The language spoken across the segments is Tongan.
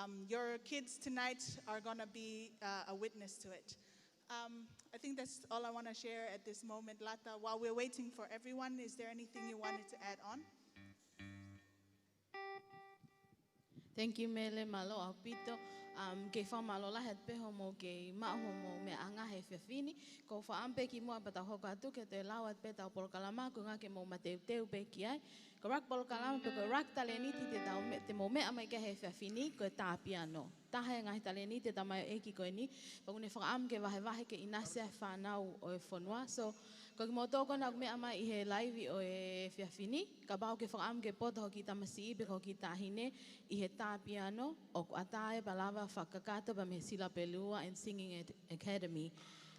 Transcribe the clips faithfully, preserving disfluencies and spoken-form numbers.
Um, your kids tonight are gonna be, uh, a witness to it. Um, I think that's all I wanna share at this moment. Lata, while we're waiting for everyone, is there anything you wanted to add on? Thank you, Mele, mālō ʻaupito. Um, kei fakamālō lahi atu pē hoʻomou kei maʻu hoʻomou meʻaʻanga he efiafi ni. Ko e fakaʻamu pē kimuʻa pea tau hoko atu ke toe lau atu pē ʻetau polokalama, ko e ʻuhinga ke mou mateuteu pē ki ai. Ko e ʻuluaki polokalama pe ko e ʻuluaki talēniti te tau me-, te mou meʻa mai ki ai he efiafi ni, ko e tā piano. Taha e ngaahi talēniti ʻa e tamaioʻeiki ko eni, pea ʻoku ne fakaʻamu ke vahevahe ke ʻinasi ai e fānau ʻo e fonua. So, ko kimoutolu ko ena ʻoku meʻa mai ʻi he laivi ʻo e efiafi ni, kapau ʻoku ke fakaʻamu ke poto ho kiʻi tamasiʻi pe ko ho kiʻi taʻahine ʻi he tā piano, ʻoku ʻatā ia pea lava fakakakato pea mei he Sila Pelua and Singing Ac-, Academy.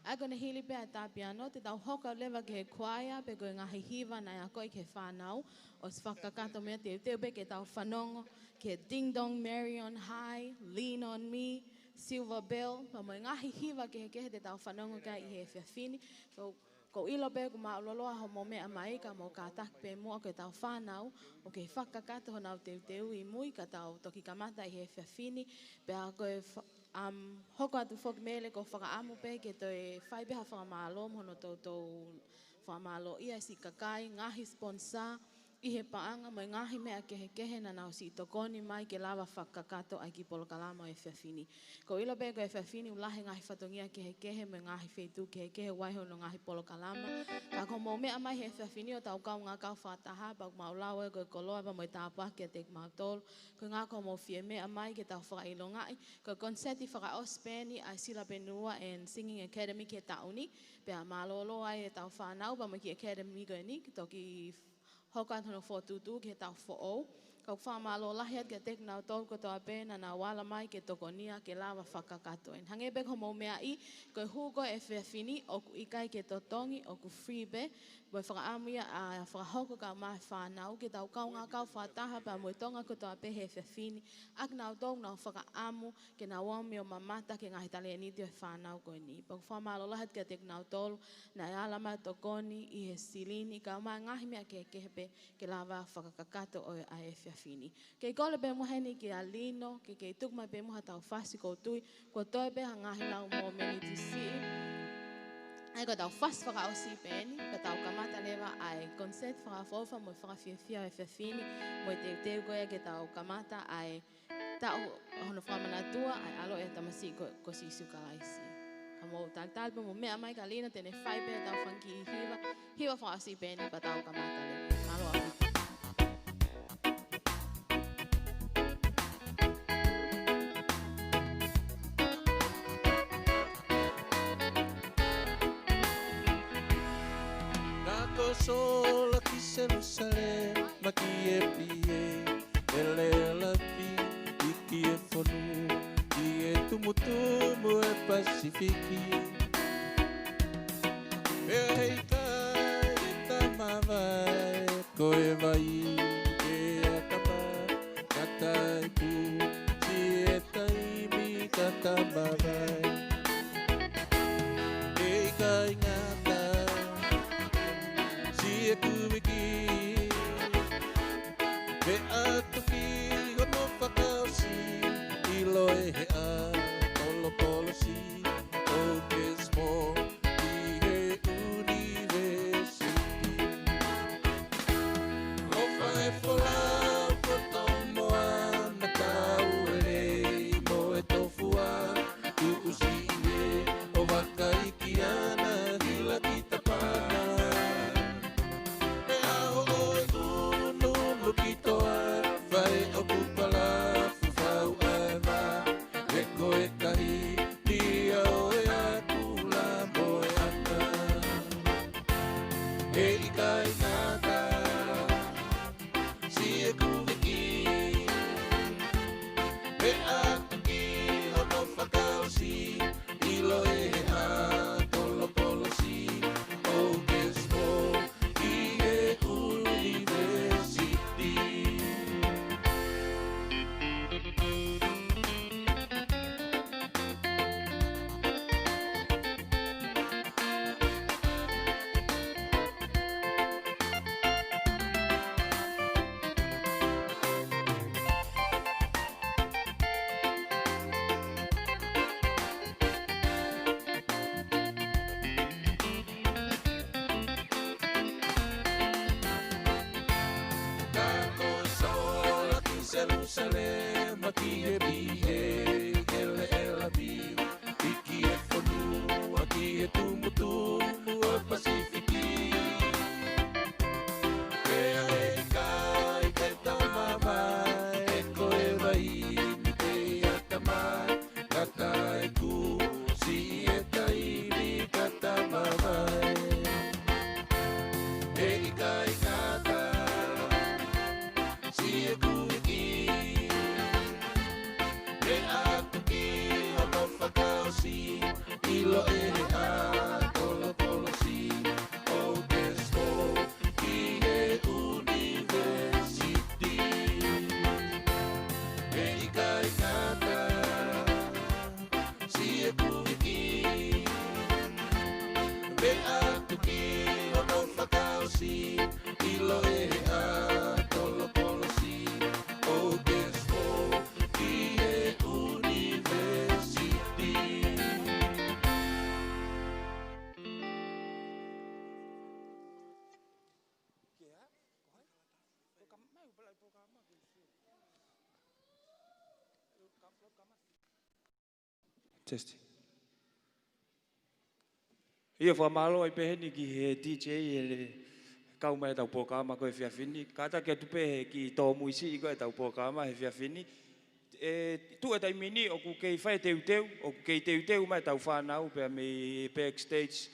ʻA ia ko ʻene hili pē ʻa e tā piano, te tau hoko leva ki he kuaea pe ko e ngaahi hiva naʻe akoʻi ki he fānau, ʻosi fakakakato mo ia, teuteu pē ke tau fanongo ki he Ding Dong Marion High, Lean on Me, Silver Bell, pea mo e ngaahi hiva kehekehe te tau fanongo ki ai ʻi he efiafi ni. Ko, ʻoku ou ʻilo pē ʻoku māʻuloloa hoʻomou meʻa mai, ka mou kātaki pē muʻa ko ʻetau fānau ʻoku kei fakakakato honau teuteu ʻi mui ka tau toki kamata ʻi he efiafi ni, pea ko e fa-, um, hoko atu foki Mele ko e fakaʻamu pē ke toe fai pē ha fakamālō mo hono toutou fakamālōʻia e siʻi kakai, ngaahi sponsor, ʻi he paʻanga mo e ngaahi meʻa kehekehe naʻa nau siʻi tokoni mai ke lava fakakakato ʻa e kiʻi polokalama ʻo e efiafi ni. ʻOku ou ʻilo pē ko e efiafi ni ʻoku lahi e ngaahi fatongia kehekehe mo e ngaahi feituʻu kehekehe ʻoku ʻi ai hono ngaahi polokalama. Ka ko hoʻomou meʻa mai he efiafi ni ʻo tau kaungā kau fakataha, pea ʻoku mau lau ē ko e koloa pea mo e tāpuaki kiate kimautolu. Ko e ʻuhinga ko hoʻomou fie meʻa mai ke tau fakaʻilongaʻi ko e koniseti fakaʻosi pē eni ʻa e Sila Pelua and Singing Academy ki he taʻu ni. Pea mālōlō ai ʻetau fānau pea mo e kiʻi academy ko eni, ke toki hoko atu hono fokotuʻutuʻu ki he taʻu foʻou. Ka ʻoku fakamālō lahi atu kiate kinautolu kotoa pē naʻa nau ala mai ke tokonia ke lava fakakakato. ʻE hangē pē ko hoʻomou meʻa ʻi, ko e hū ko ē ʻo e efiafi ni ʻoku ʻikai ke totongi, ʻoku free pē, mo e fakaʻamu ia ʻa e fakahoko kae ʻumaʻā e fānau, ke tau kaungā kau fakataha pea mo e Tonga kotoa pē he efiafi ni, ʻa kinautolu naʻa nau fakaʻamu ke nau omi ʻo mamata ki he ngaahi talēniti ʻo e fānau ko eni. Pea ʻoku fakamālō lahi atu kiate kinautolu naʻe ala mai ʻo tokoni ʻi he silini, kae ʻumaʻā e ngaahi meʻa kehekehe pē ke lava fakakakato ʻa e efiafi ni. Kei kole pē muʻa heni kia Lino, ke kei tuku mai pē muʻa haʻatau fasi, ʻoku ou tui kuo toe pē ha ngaahi lau mōmeniti siʻi. ʻA ia ko ʻetau fasi fakaʻosi pē eni, pea tau kamata leva ʻa e koniseti fakaʻofoʻofa mo e fakafiefia ʻo e efiafi ni, mo e teuteu ko ia ke tau kamata ʻa e taʻu ʻo hono fakamanatua ʻa e ʻaloʻi ʻa e Tamasiʻi ko, ko Sīsū Kalaisi. Ka mou talitali pē mo meʻa mai kia Lino te ne fai pē ʻetau fanga kiʻi hiva, hiva fakaʻosi pē eni pea tau kamata leva. Mālō ʻaupito. Naʻa ku sola ki Selusalema ki he pie, ʻe lelafi ʻi he fonu, ʻi he tumutumu ʻo e Pasifiki. Pea heʻikai te ta mavae, ko e vai ʻe ʻatama, ka tai pū siʻi e taimi ka ta mavae. Heʻikai ngata siʻeku viki, pea toki hono fakaʻosi, ʻilo ʻe he ʻa Polopolosi, ʻo Oxford ki he ʻunivēsiti. ʻO fai folau kotoa mo ana tau lelei mo e tofua, tuʻusi ʻi he ʻo vakai ki ana hila ki Tapana. Pea ʻo e unu mo ki toa, fai ʻoku palafu fau ʻa e vā, he ko e kahi ni ʻa ʻo e akula mo e ʻaka. Heʻikai ngata siʻeku viki, pea toki hono fakaʻosi, ʻilo ʻe he ʻa Polopolosi, ʻo Oxford ki he ʻunivēsiti. Selusalema ki he pihē ʻeleʻela pī, hiki e fonua ki he tumutumu ʻo e Pasifiki. Pea ʻe ʻikai ke tau mavae, he ko e vaini pē ʻa e ʻatamai, ka taʻeku siʻi e taimi ka tau mavae. ʻE ʻikai ke tau siʻi e kuiki, meʻa atu ki hono fakaʻosi, ʻilo ʻe he ʻa kolokolosi ʻo Oxford ki he ʻunivēsiti. ʻE ʻikai ke tau siʻi e kuiki, meʻa atu ki hono fakaʻosi, ʻilo ʻe he ʻa kolokolosi ʻo Oxford ki he ʻunivēsiti. Test. ʻIo, fakamālō ai pē heni ki he D J he kau mai ʻetau polokalama ko e efiafi ni. Kātaki atu pē he kiʻi tōmuisiʻi ko ʻetau polokalama he efiafi ni. ʻE, tuʻu e taimi ni ʻoku kei fai e teuteu, ʻoku kei teuteu mai ʻetau fānau pea mei backstage,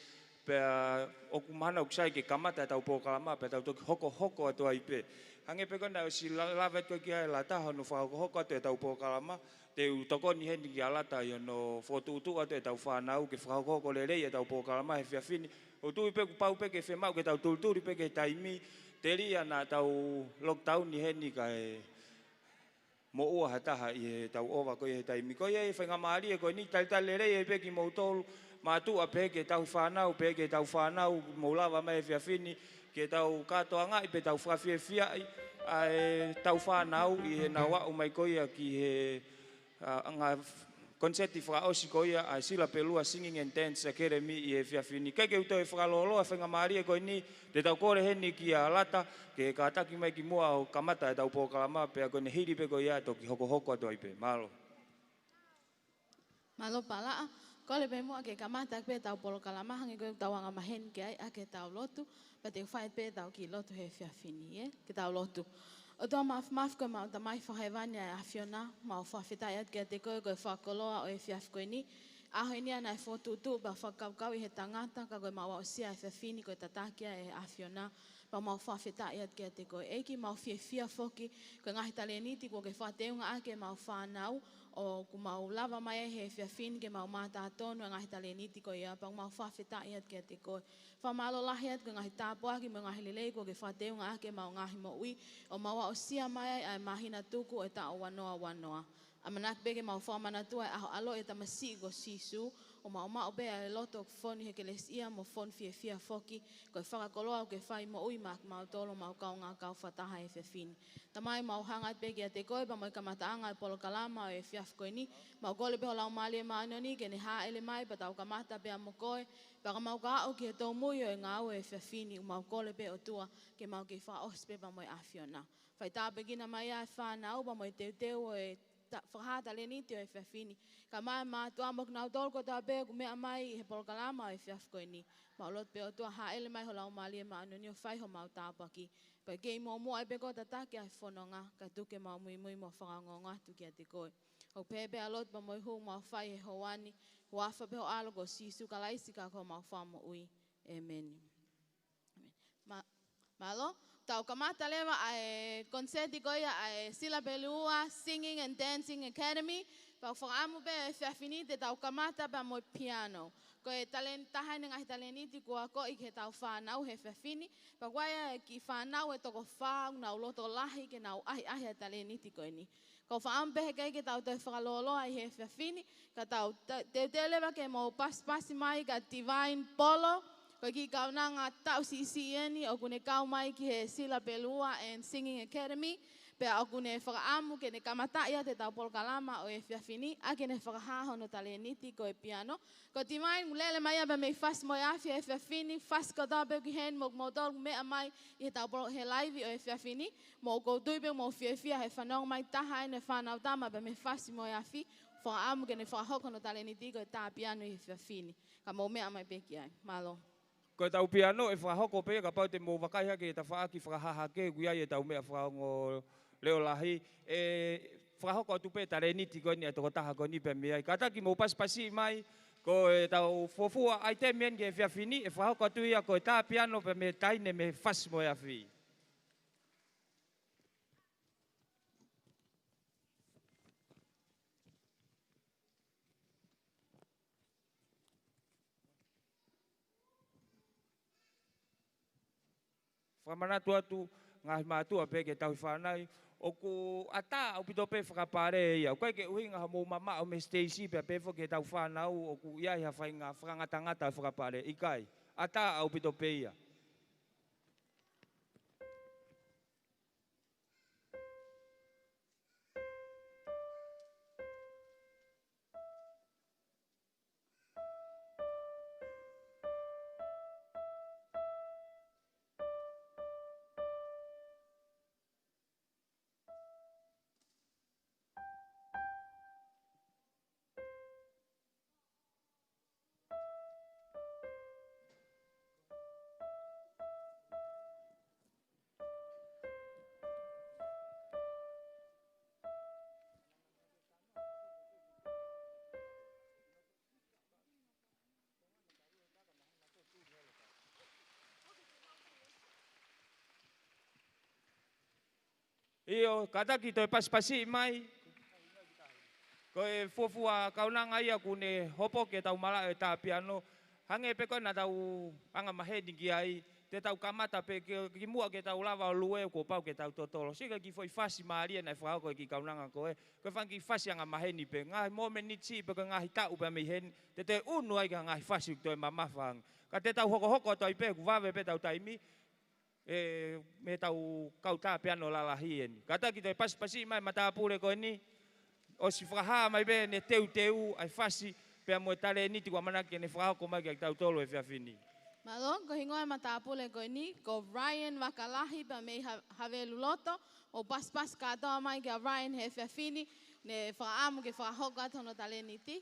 pea ʻoku mahalo ʻoku sai ke kamata ʻetau polokalama, pea tau toki hokohoko atu ai pē. Hangē pē ko ena ʻosi la-, lave atu ki ai ʻa Lata hono fakahokohoko atu ʻetau polokalama, te u tokoni heni kia Lata ʻi hono fokotuʻutuʻu atu ʻetau fānau ke fakahokohoko lelei ʻetau polokalama he efiafi ni. ʻOku ou tui pē kuo pau pē ke fiemaʻu ke tau tulituli pē ki he taimi, telia naʻa tau lockdown heni kae moʻua ha taha ʻi heʻetau ʻova ko ia he taimi. Ko ia ʻi he faingamālie ko eni, talitali lelei ai pē kimoutolu mātuʻa pehē ki heʻetau fānau, pehē ki heʻetau fānau, mou lava mai he efiafi ni, ke tau kātoangaʻi pea tau fakafiefiaʻi ʻa ʻetau fānau ʻi heʻenau aʻu mai ko ia ki he, ʻa, anga koniseti fakaʻosi ko ia ʻa e Sila Pelua Singing and Dance Academy ʻi he efiafi ni. Kae ke u toe fakalōloa e faingamālie ko eni, te tau kole heni kia Lata ke kātaki mai kimuʻa ʻo kamata ʻetau polokalama, pea ko ʻene hili pē ko ia ʻe toki hokohoko atu ai pē. Mālō. Mālō Palaʻa. Kole pē muʻa ke kamata pē ʻetau polokalama, hangē ko ʻetau angamaheni ki ai, ʻa ke tau lotu, pea te u fai pē ʻetau kiʻi lotu he efiafi ni, ē? Ke tau lotu. ʻOtua Māfimafi, ko ʻemau Tamai Fakahēvani ʻa e ʻAfiona, mau fakafetaʻi atu kiate koe ko e fakakoloa ʻo e efiafi ko eni. ʻAho eni naʻe fokotuʻutuʻu pea fakakaukauʻi ʻe he tangata, ka ko ʻemau aʻusia e efiafi ni ko e tataki ia ʻe he ʻAfiona, pea mau fakafetaʻi atu kiate koe. ʻEiki, mau fiefia foki ko e ngaahi talēniti kuo ke fakateunga ʻaki ʻemau fānau, ʻoku mau lava mai ai he efiafi ni ke mau mātā tonu e ngaahi talēniti ko ia, pea mau fakafetaʻi atu kiate koe. Fakamālō lahi atu ko e ngaahi tāpuaki mo e ngaahi lelei kuo ke fakateunga ʻaki ʻemau ngaahi moʻui, ʻo mau aʻusia mai ai ʻa e māhina tuku ʻo e taʻu ua noa ua noa. ʻAmanaki pē ke mau fakamanatua e ʻaho ʻaloʻi e tamasiʻi ko Sīsū, ʻo mau maʻu pē ʻa e loto fonu he kelesiʻia mo fonu fiefia foki, ko e fakakoloa ʻoku ke fai moʻui maʻa kimautolu ʻemau kaungā kau fakataha he efiafi ni. Tamai, mau hanga pē kiate koe pea mo e kamataʻanga e polokalama ʻo e efiafi ko eni. Mau kole pē ho Laumālie Māʻoniʻoni ke ne hāʻele mai pea tau kamata pea mo koe, pea ka mau ka aʻu ki he tōmui ʻo e ngāue he efiafi ni, ʻoku mau kole pē ʻOtua ke mau kei fakaʻosi pē pea mo e ʻAfiona. Fai tāpuekina mai ʻa e fānau pea mo e teuteu ʻo e ta-, fakahā talēniti ʻo e efiafi ni. Kae ʻumaʻā e mātuʻa mo kinautolu kotoa pē ʻoku meʻa mai ʻi he polokalama ʻo e efiafi ko eni. Mau lotu pē ʻOtua, hāʻele mai ho Laumālie Māʻoniʻoni ʻo fai homau tāpuaki. Pea kei muʻomuʻa ai pē koe ʻo tataki ʻa e fononga, kae tuku ke mau muimui mo fakaongoongo atu kiate koe. ʻOku pehē pē ʻa e lotu pea mo e hū ʻoku mau fai he houa ni, huafa pē ho ʻAlo ko Sīsū Kalaisi ka ko homau Fakamoʻui. ʻĒmeni. Ma-, mālō, tau kamata leva ʻa e koniseti ko ia ʻa e Sila Pelua Singing and Dancing Academy. Pea ʻoku fakaʻamu pē he efiafi ni te tau kamata pea mo e piano. Ko e talēn-, taha eni e ngaahi talēniti kuo akoʻi ki heʻetau fānau he efiafi ni. Pea ko ia e kiʻi fānau ʻe toko fā ʻoku nau loto lahi ke nau ʻahiʻahi ʻa e talēniti ko eni. Kau fakaʻamu pē heʻikai ke tau toe fakalōloa ʻi he efiafi ni, ka tau te-, teuteu leva ke mou pasipasi mai kia Divine Polo, ko e kiʻi kaunanga taʻu siʻisiʻi eni ʻoku ne kau mai ki he Sila Pelua and Singing Academy, Pea ʻoku ne fakaʻamu ke ne kamataʻi atu ʻetau polokalama ʻo e efiafi ni, ʻaki ʻene fakahā hono talēniti ko e piano. Ko Divine, mou lele mai ia pea mei fasi mo e afi he efiafi ni, fasi kotoa pē ki heni mo kimoutolu meʻa mai ʻi heʻetau polo-, he laivi ʻo e efiafi ni. Mou, ʻoku ou tui pē mou fiefia he fanongo mai taha ʻene fānau tama pea mei fasi mo e afi, fakaʻamu ke ne fakahoko hono talēniti ko e tā piano ʻi he efiafi ni. Ka mou meʻa mai pē ki ai. Mālō. Ko ʻetau piano ʻe fakahoko pē, kapau te mou vakai hake he tafaʻaki fakahahake, ʻoku ʻi ai ʻetau meʻa fakaongo leʻo lahi, ʻe fakahoko atu pē talēniti ko eni ʻa e tokotaha ko eni pea mei ai. Kātaki mou pasipasi mai, ko ʻetau fuofua ʻaitemi eni ki he efiafi ni, ʻe fakahoko atu ia ko e tā piano pea mei he taʻahine mei fasi mo e afi. Fakamanatu atu ngaahi mātuʻa pea ki he tauhi fānau, ʻoku ʻatā ʻaupito pē fakapale ia. ʻOku ʻikai ke ʻuhinga hoʻomou mamaʻo mei he siteisi pea pehē foki ki heʻetau fānau ʻoku ʻi ai ha faʻahinga fakangatangata ʻo e fakapale. ʻIkai, ʻatā ʻaupito pē ia. ʻIo, kātaki toe pasipasi mai. Ko e fuofua kaunanga ia ʻoku ne hopo ki heʻetau malaʻe tā piano. Hangē pē ko ē naʻa tau angamaheni ki ai, te tau kamata pē ki, kimuʻa ke tau lava ʻo lue kuo pau ke tau totolo. Sio ki he kiʻi foʻi fasi mālie naʻe fakahoko ʻe he kiʻi kaunanga ko ē. Ko e fanga kiʻi fasi angamaheni pē. Ngaahi momeniti pē ko e ngaahi taʻu pē mei heni, te te ʻunu ai ki ha ngaahi fasi ʻoku toe mamafa ange. Ka te tau hokohoko atu ai pē, ʻoku vave pē ʻetau taimi. ʻE, mei heʻetau kau tā piano lalahi eni. Kātaki toe pasipasi mai matāpule ko eni, ʻosi fakahā mai pē ʻene teuteu ʻa e fasi pea mo e talēniti ʻoku ʻamanaki ke ne fakahoko mai kiate kitautolu he efiafi ni. Mālō, ko e hingoa e matāpule ko eni, ko Ryan Vakalahi pea mei Ha-, Haveluloto, mou pasipasi kātoa mai kia Ryan he efiafi ni, ne fakaʻamu ke fakahoko atu hono talēniti.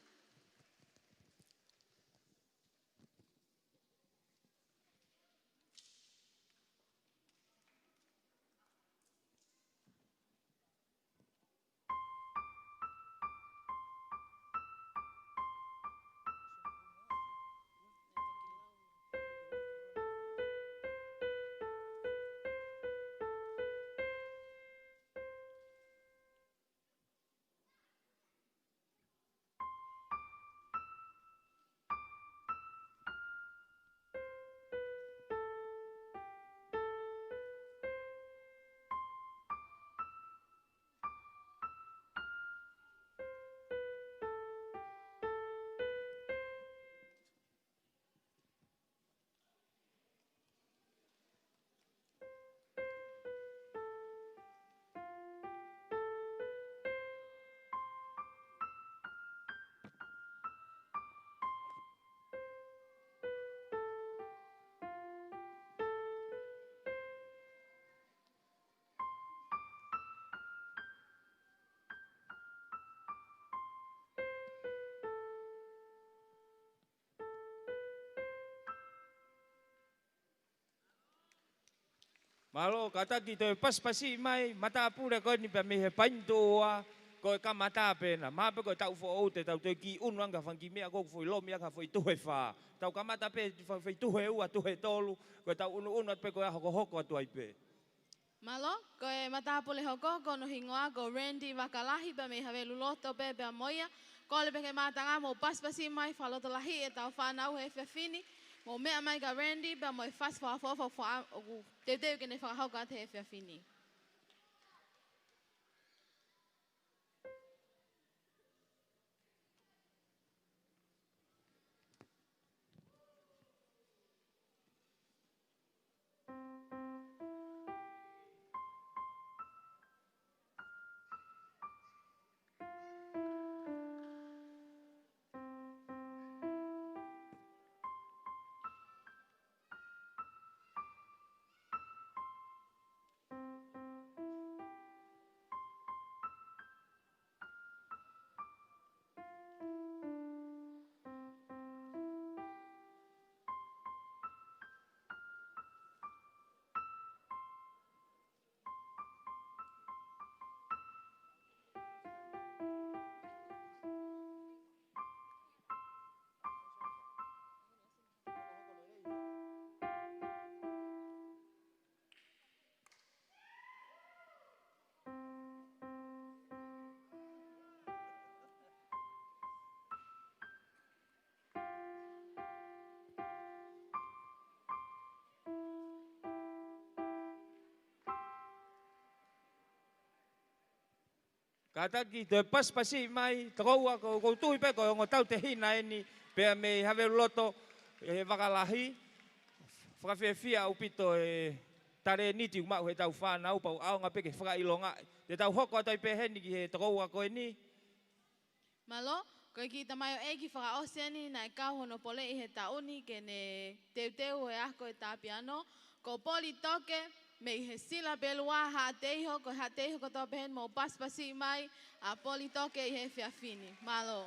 Mālō, kātaki toe pasipasi mai matāpule ko eni pea mei he Paini Tuʻa, ko e kamata pē ena. Mahalo pē ko e taʻu foʻou te tau toe kiʻi ʻunu ange ha fanga kiʻi meʻa ko ē ʻoku foʻi lomi ʻaki ha foʻi tuhe fā. Tau kamata pē fa-, foʻi tuhe ua, tuhe tolu, ko ʻetau ʻunuʻunu atu pē ko e hokohoko atu ai pē. Mālō, ko e matāpule hoko, ko hono hingoa ko Randy Vakalahi pea mei Haveluloto pē pea mo ia. Kole pē ki he mātanga mou pasipasi mai fakalotolahiʻi ʻetau fānau he efiafi ni. Mou meʻa mai kia Randy pea mo e fasi fakaʻofoʻofa ʻoku teuteu ke ne fakahoko atu he efiafi ni. Kātaki toe pasipasi mai, tokoua, ʻoku ou tui pē ko e ongo tautehina eni, pea mei Haveluloto, ʻi he Vaka Lahi. Fakafiefia ʻaupito e talēniti ʻoku maʻu heʻetau fānau, pea ʻoku ʻaonga pē ke fakaʻilonga. Te tau hoko atu ai pē heni ki he tokoua ko eni. Mālō, ko e kiʻi tamaioʻeiki fakaʻosi eni naʻe kau hono poleʻi he taʻu ni ke ne teuteu he ako e tā piano, ko Poli Toke, mei he Sila Pelua, Haʻateiho, ko Haʻateiho kotoa pē heni mou pasipasi mai ʻa Poli Toke ʻi he efiafi ni. Mālō.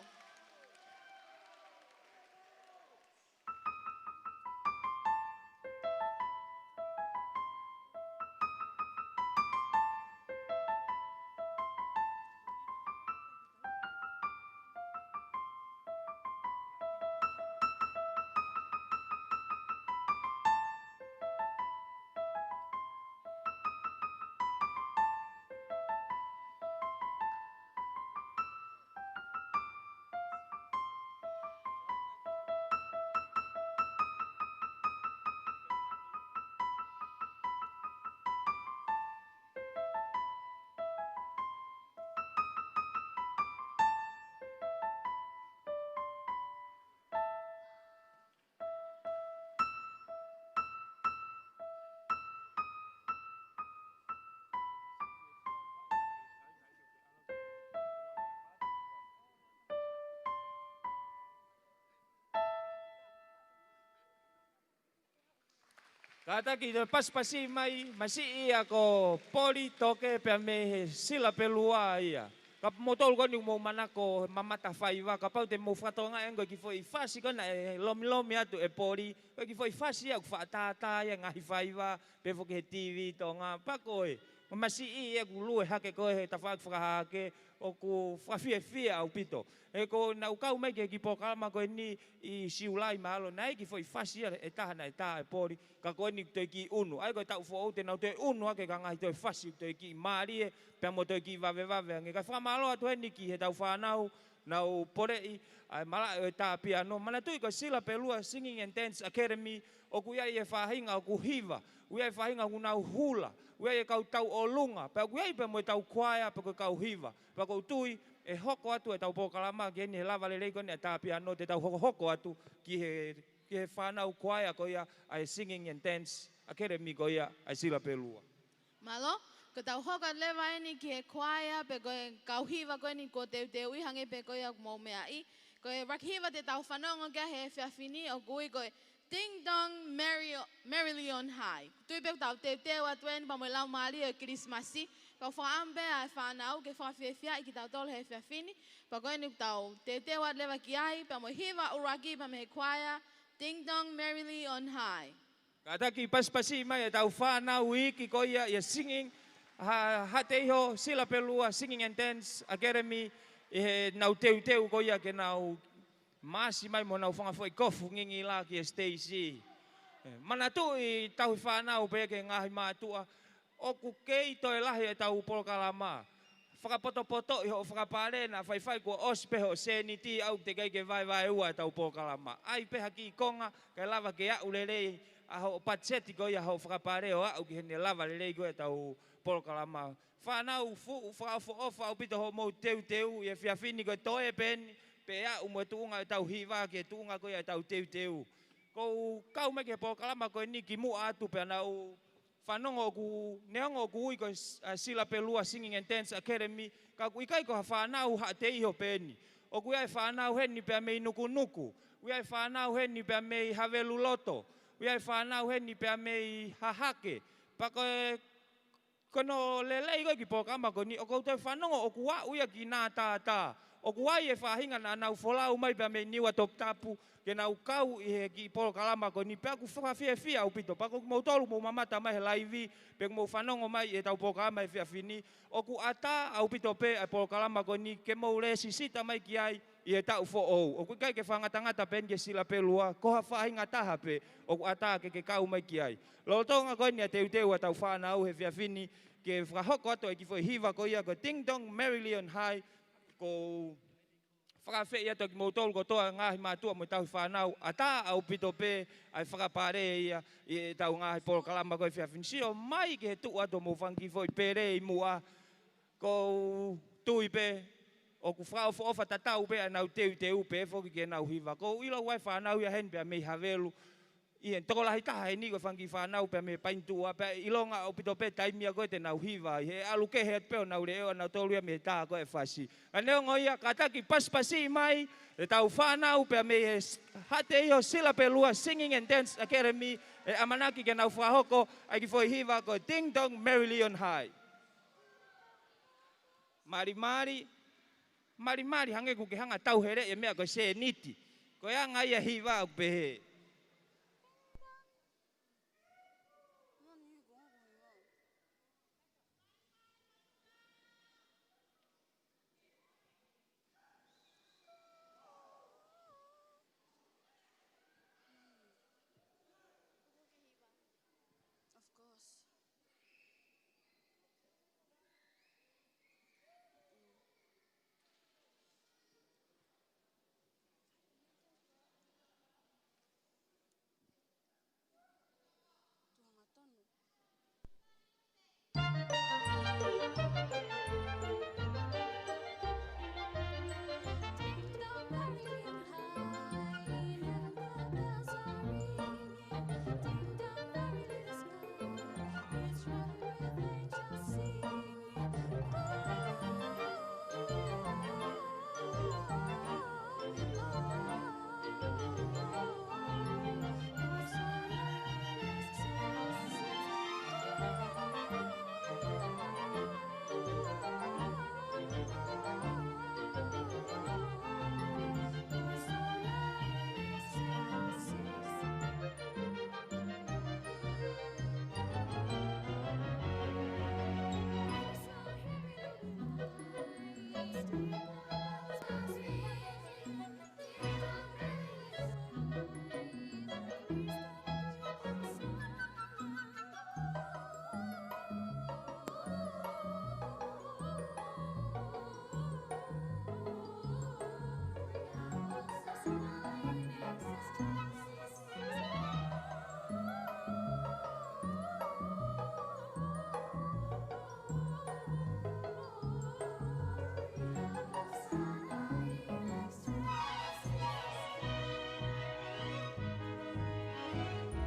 Kātaki toe pasipasi mai, masiʻi ia ko Poli Toke pea mei he Sila Pelua ia. Ka mou tolu ko eni ʻoku mou manako mamata faiva, kapau te mou fakatokangaʻi ange ko e kiʻi foʻi fasi ko ena ʻe lomilomi atu ʻe Poli, ko e kiʻi foʻi fasi ia ʻoku faʻa tātā ia ngaahi faiva, pehē foki he TV Tonga, pea ko e, masiʻi ia ʻoku lue hake ko ē he tafaʻaki fakahahake, ʻoku fakafiefia ʻaupito. He ko ʻenau kau mai ki he kiʻi polokalama ko eni ʻi Siulai mahalo, naʻe ʻi ai e kiʻi foʻi fasi ia ʻe taha naʻe tā ʻe Poli, ka ko eni toe kiʻi ʻunu. ʻA ia ko e taʻu foʻou te nau toe ʻunu hake ki ha ngaahi toe fasi, toe kiʻi mālie, pea mo toe kiʻi vavevave ange. Kae fakamālō atu heni ki heʻetau fānau, nau poleʻi ʻa e malaʻe ʻo e tā piano. Manatuʻi ko e Sila Pelua Singing and Dance Academy, ʻoku ʻi ai e faʻahinga ʻoku hiva, ʻoku ʻi ai e faʻahinga ʻoku nau hula, ʻoku ʻi ai e kau tauʻolunga, pea ʻoku ʻi ai pea mo e tau kuaea pea ko e kau hiva. Pea ʻoku ou tui ʻe hoko atu ʻetau polokalama ki heni he lava lelei ko eni ʻa e tā piano, te tau hokohoko atu ki he, ki he fānau kuaea ko ia ʻa e Singing and Dance Academy ko ia ʻa e Sila Pelua. Mālō, ko ʻetau hoko atu leva eni ki he kuaea, pea ko e kau hiva ko eni kuo teuteuʻi hangē pē ko ia ʻoku mou meaʻi. Ko e ʻuluaki hiva te tau fanongo ki ai he efiafi ni ʻoku ui ko e Ding Dong Merry, Merrily on High. Tui pē ʻoku tau teuteu atu eni pea mo e laumālie ʻo e Kilisimasi. Kau fakaʻamu pē ʻa e fānau ke fakafiefiaʻi kitautolu he efiafi ni. Pea ko eni ʻoku tau teuteu atu leva ki ai, pea mo e hiva ʻuluaki pea mei he kuaea, Ding Dong Merrily on High. Kātaki pasipasi mai ʻetau fānau iiki ko ia ʻi he singing, ha, Haʻateiho Sila Pelua Singing and Dance Academy, ʻi heʻenau teuteu ko ia ke nau maasi mai mo ʻenau fanga foʻi kofu ngingila ki he siteisi. ʻE, manatuʻi tauhi fānau pea ki he ngaahi mātuʻa, ʻoku kei toe lahi ʻetau polokalama. Fakapotopotoʻi hoʻo fakapale, naʻa faifai kuo ʻosi pē hoʻo sēniti, ʻoku teʻeki ai ke vaevaeua ʻetau polokalama. ʻAi pē ha kiʻi konga, kae lava ke aʻu lelei ʻa hoʻo patiseti ko ia hoʻo fakapale ʻo aʻu ki heʻene lava lelei ko ia ʻetau polokalama. Fānau fuʻu fakaʻofoʻofa ʻaupito hoʻomou teuteu ʻi he efiafi ni, ko e toe pē eni, pea aʻu mo e tuʻunga ʻetau hiva ki he tuʻunga ko ia ʻetau teuteu. Ko u kau mai ki he polokalama ko eni kimuʻa atu pea naʻa ku fanongo ʻoku, neongo ʻoku ui ko e S-, ʻa e Sila Pelua Singing and Dance Academy, ka ʻoku ʻikai ko ha fānau Haʻateiho pē eni. ʻOku ʻi ai e fānau heni pea mei Nukunuku. ʻOku ʻi ai e fānau heni pea mei Haveluloto. ʻOku ʻi ai e fānau heni pea mei Hahake. Pea ko e, ko hono lelei ko ē kiʻi polokalama ko eni, ʻoku ou toe fanongo ʻoku aʻu ia ki Nātātā. ʻOku ʻi ai e faʻahinga naʻa nau folau mai pea mei Niua Toputapu, ke nau kau ʻi he kiʻi polokalama ko eni, pea ʻoku fakafiefia ʻaupito. Pea ko kimoutolu mou mamata mai he laivi, pe mou fanongo mai ʻi heʻetau polokalama he efiafi ni, ʻoku ʻatā ʻaupito pē ʻa e polokalama ko eni ke mou lēsisita mai ki ai ʻi he taʻu foʻou. ʻOku ʻikai ke fakangatangata pē eni ki he Sila Pelua, ko ha faʻahinga taha pē ʻoku ʻatā ke ke kau mai ki ai. Lolotonga ko eni ʻa e teuteu ʻa ʻetau fānau he efiafi ni, ke fakahoko atu e kiʻi foʻi hiva ko ia ko e Ding Dong Merrily on High, ko u fakaafeʻi atu kimoutolu kotoa ngaahi mātuʻa mo e tauhi fānau, ʻatā ʻaupito pē ʻa e fakapale ia ʻi heʻetau ngaahi polokalama ko ē he efiafi ni. Sio mai ki he tuʻu atu hoʻomou fanga kiʻi foʻi pele ʻi muʻa. Ko u tui pē ʻoku fakaʻofoʻofa tatau pē ʻenau teuteu pē foki ke nau hiva. ʻOku ou ʻilo ʻoku ʻi ai e fānau ia heni pea mei Havelu. ʻI he tokolahi taha heni ko e fanga kiʻi fānau pea mei Painituʻa pea ʻilonga ʻaupito pē taimi ia ko ē te nau hiva ai. He ʻalu kehe atu pē honau leʻo ʻanautolu ia mei he tā ko ē e fasi. Ka neongo ia, kātaki pasipasi mai ʻetau fānau pea mei he s-, Haʻateiho Silapelua Singing and Dance Academy, ʻe ʻamanaki ke nau fakahoko ʻa e kiʻi foʻi hiva ko e Ding Dong Merrily on High. Malimali, malimali hangē ʻoku ke hanga ʻo tauheleʻi e meʻa ko e sēniti. Ko e anga ia e hiva ʻoku pehē. Of course.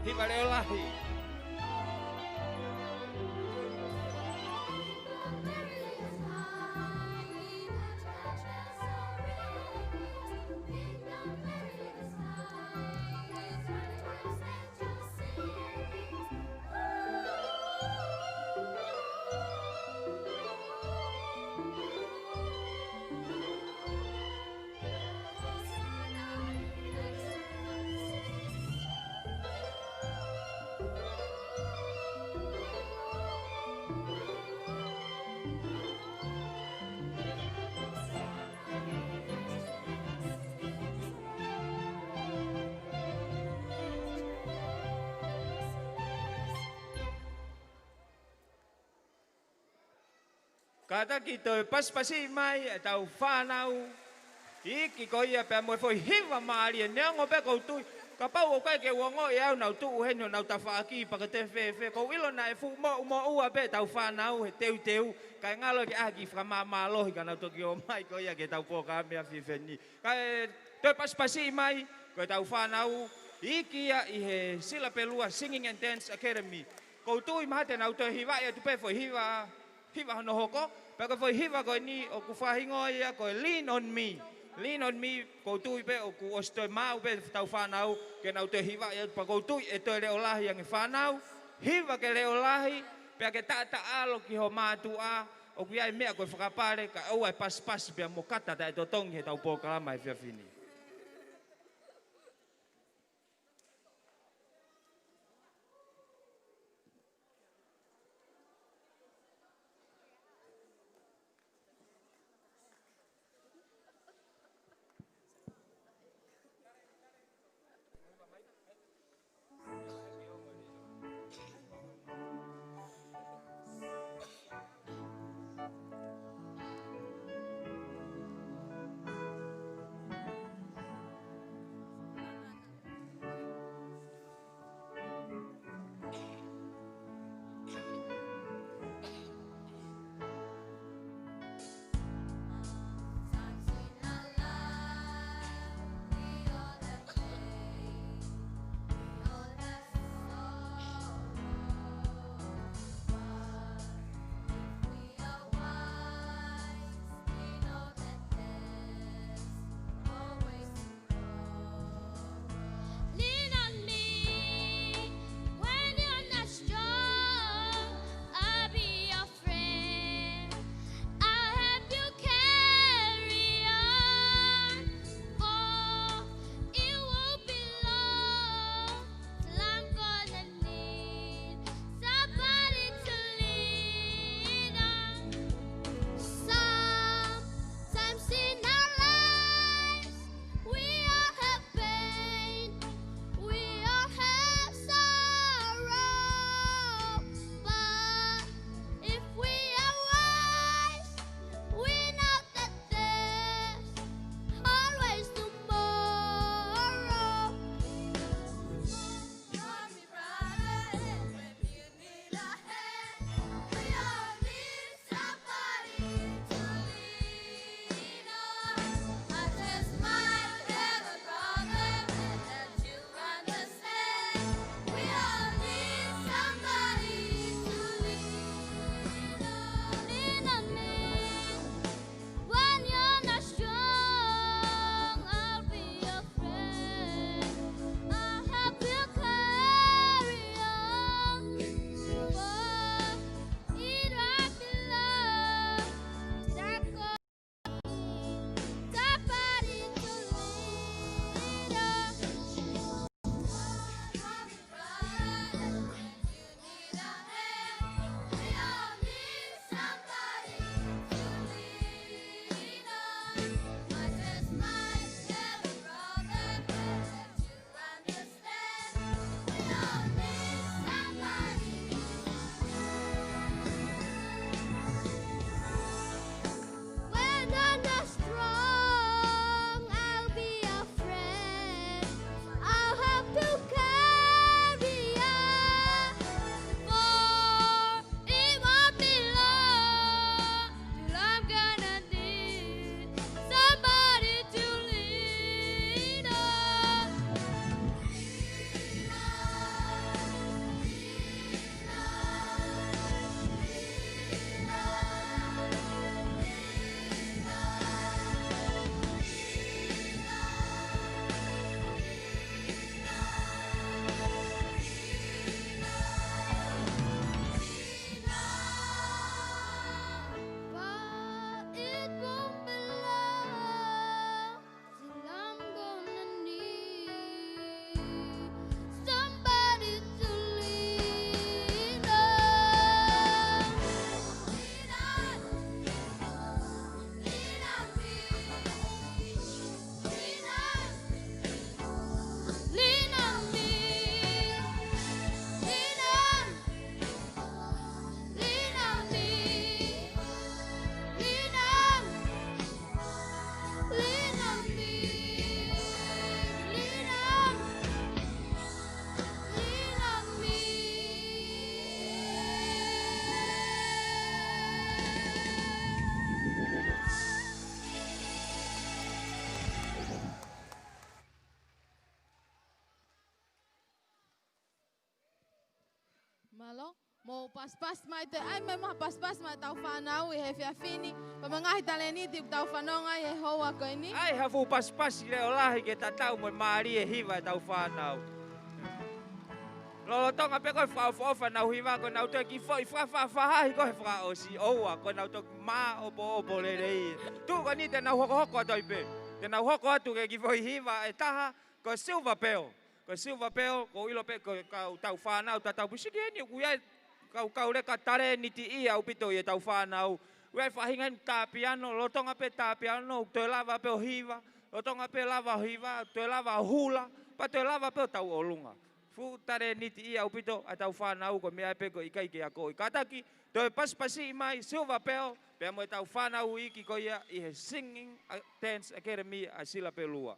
Hiva leʻo lahi. Kātaki toe pasipasi mai ʻetau fānau iiki ko ia pea mo e foʻi hiva mālie, neongo pē ʻoku ou tui kapau ʻoku ʻikai ke u ongoʻi au ʻenau tuʻu heni honau tafaʻaki pe ko e fēfē, ʻoku ou ʻilo naʻe fuʻu moʻumoʻua pē ʻetau fānau he teuteu, kae ngalo ke ʻai ha kiʻi fakamāmālohi ka nau toki ō mai ko ia ki heʻetau polokalama he efiafi ni. Kae toe pasipasi mai, ko ʻetau fānau iiki ia ʻi he Silapelua Singing and Dance Academy. ʻOku ou tui mahalo te nau toe hivaʻi atu pē foʻi hiva, hiva hono hoko, pea ko e foʻi hiva ko eni ʻoku fakahingoa ia ko e Lean on Me. Lean on Me, ʻoku ou tui pē ʻoku ʻosi toe maʻu pē ʻetau fānau ke nau toe hivaʻi atu, pea ʻoku ou tui ʻe toe leʻo lahi ange fānau, hiva ke leʻo lahi, pea ke taʻataʻalo ki ho mātuʻa, ʻoku ʻi ai e meʻa ko e fakapale, kae ʻoua ʻe pasipasi pea mo kata taʻetotongi heʻetau polokalama he efiafi ni. pasipasi mai, toe ʻai mai mo ha pasipasi maʻa ʻetau fānau ʻi he efiafi ni, pea mo e ngaahi talēniti ʻoku tau fanongo ai he houa ko eni. ʻAi ha fuʻu pasipasi leʻo lahi ke tatau mo e mālie e hiva ʻetau fānau. Lolotonga pē ko e fakaʻofoʻofa ʻenau hiva, ko ʻenau toe kiʻi foʻi fakafaʻafaʻahi ko ē he fakaʻosi, ʻoua, ko ʻenau toki māʻopoʻopo lelei. Tuʻu ko eni te nau hokohoko atu ai pē. Te nau hoko atu ki he kiʻi foʻi hiva ʻe taha, ko e Silver Pearl. Ko e Silver Pearl, ʻoku ou ʻilo pē ko e kau, ʻetau fānau tatau pē siʻi eni, ʻoku ʻi ai e kau, kau leka talēniti ia ʻaupito ʻi heʻetau fānau. ʻOku ʻi ai e faʻahinga eni tā piano, lolotonga pē tā piano, toe lava pē ʻo hiva, lolotonga pē lava ʻo hiva, toe lava ʻo hula, pea toe lava pē ʻo tauʻolunga. Fuʻu talēniti ia ʻaupito ʻa ʻetau fānau, ko e meʻa pē ko e ʻikai ke akoʻi. Kātaki, toe pasipasiʻi mai Silver Pearl, pea mo ʻetau fānau iiki ko ia ʻi he Singing, uh, Dance Academy ʻa Silver Pearl ua.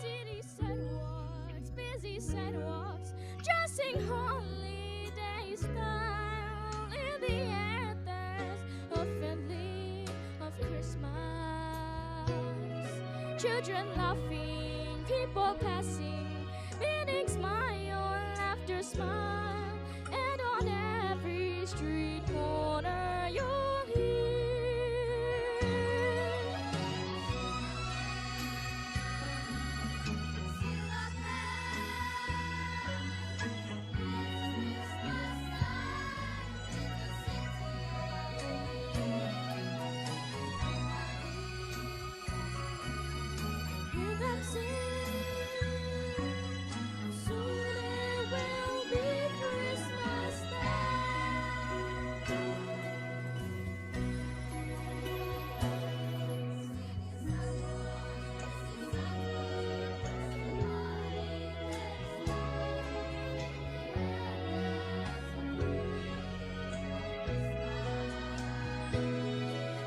City sidewalks, busy sidewalks, dressing holiday style in the air, there's a feeling of Christmas. Children laughing, people passing, meeting smile after smile, and on every street corner you'll hear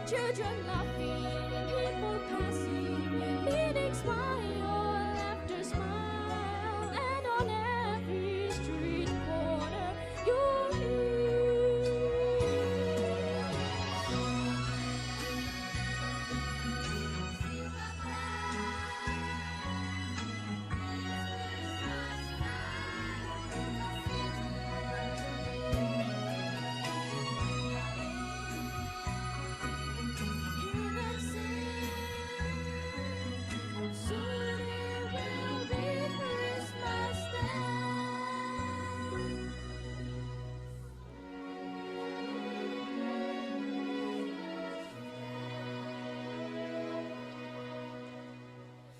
Children laughing, people passing, meeting smile after smile, and on every street corner you'll hear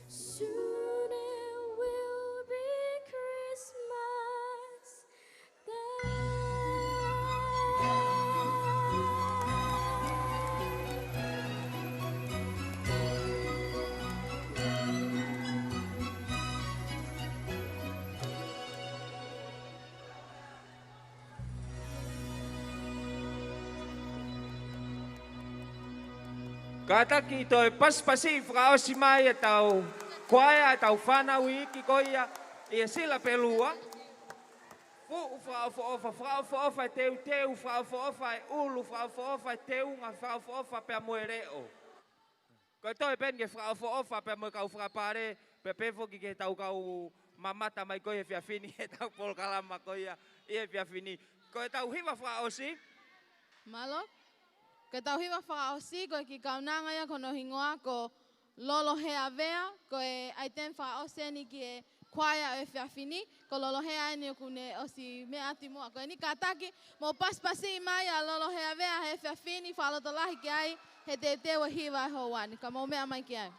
Soon it will be Christmas time. Kātaki toe pasipasi fakaʻosi mai ʻetau kuaea, ʻetau fānau iiki ko ia ʻi he Silver Pearl ua. Fuʻu fakaʻofoʻofa, fakaʻofoʻofa e teuteu, fakaʻofoʻofa e ʻulu, fakaʻofoʻofa e teunga, fakaʻofoʻofa pea mo e leʻo. Ko e toe pē eni ke fakaʻofoʻofa pea mo e kau fakapale, pea pehē foki ki heʻetau kau mamata mai ko ia he efiafi ni, heʻetau polokalama ko ia ʻi he efiafi ni. Ko ʻetau hiva fakaʻosi. Mālō. Ko ʻetau hiva fakaʻosi, ko e kiʻi kaunanga ia ko hono hingoa ko Lolo Heavea, ko e ʻaiteni fakaʻosi eni ki he kuaea ʻo e efiafi ni, ko Lolo Hea eni ʻoku ne ʻosi meʻa atu muʻa ko eni. Kātaki, mou pasipasiʻi mai ʻa Lolo Heavea he efiafi ni, fakalotolahi ki ai he teuteu e hiva e houa ni. Ka mou meʻa mai ki ai.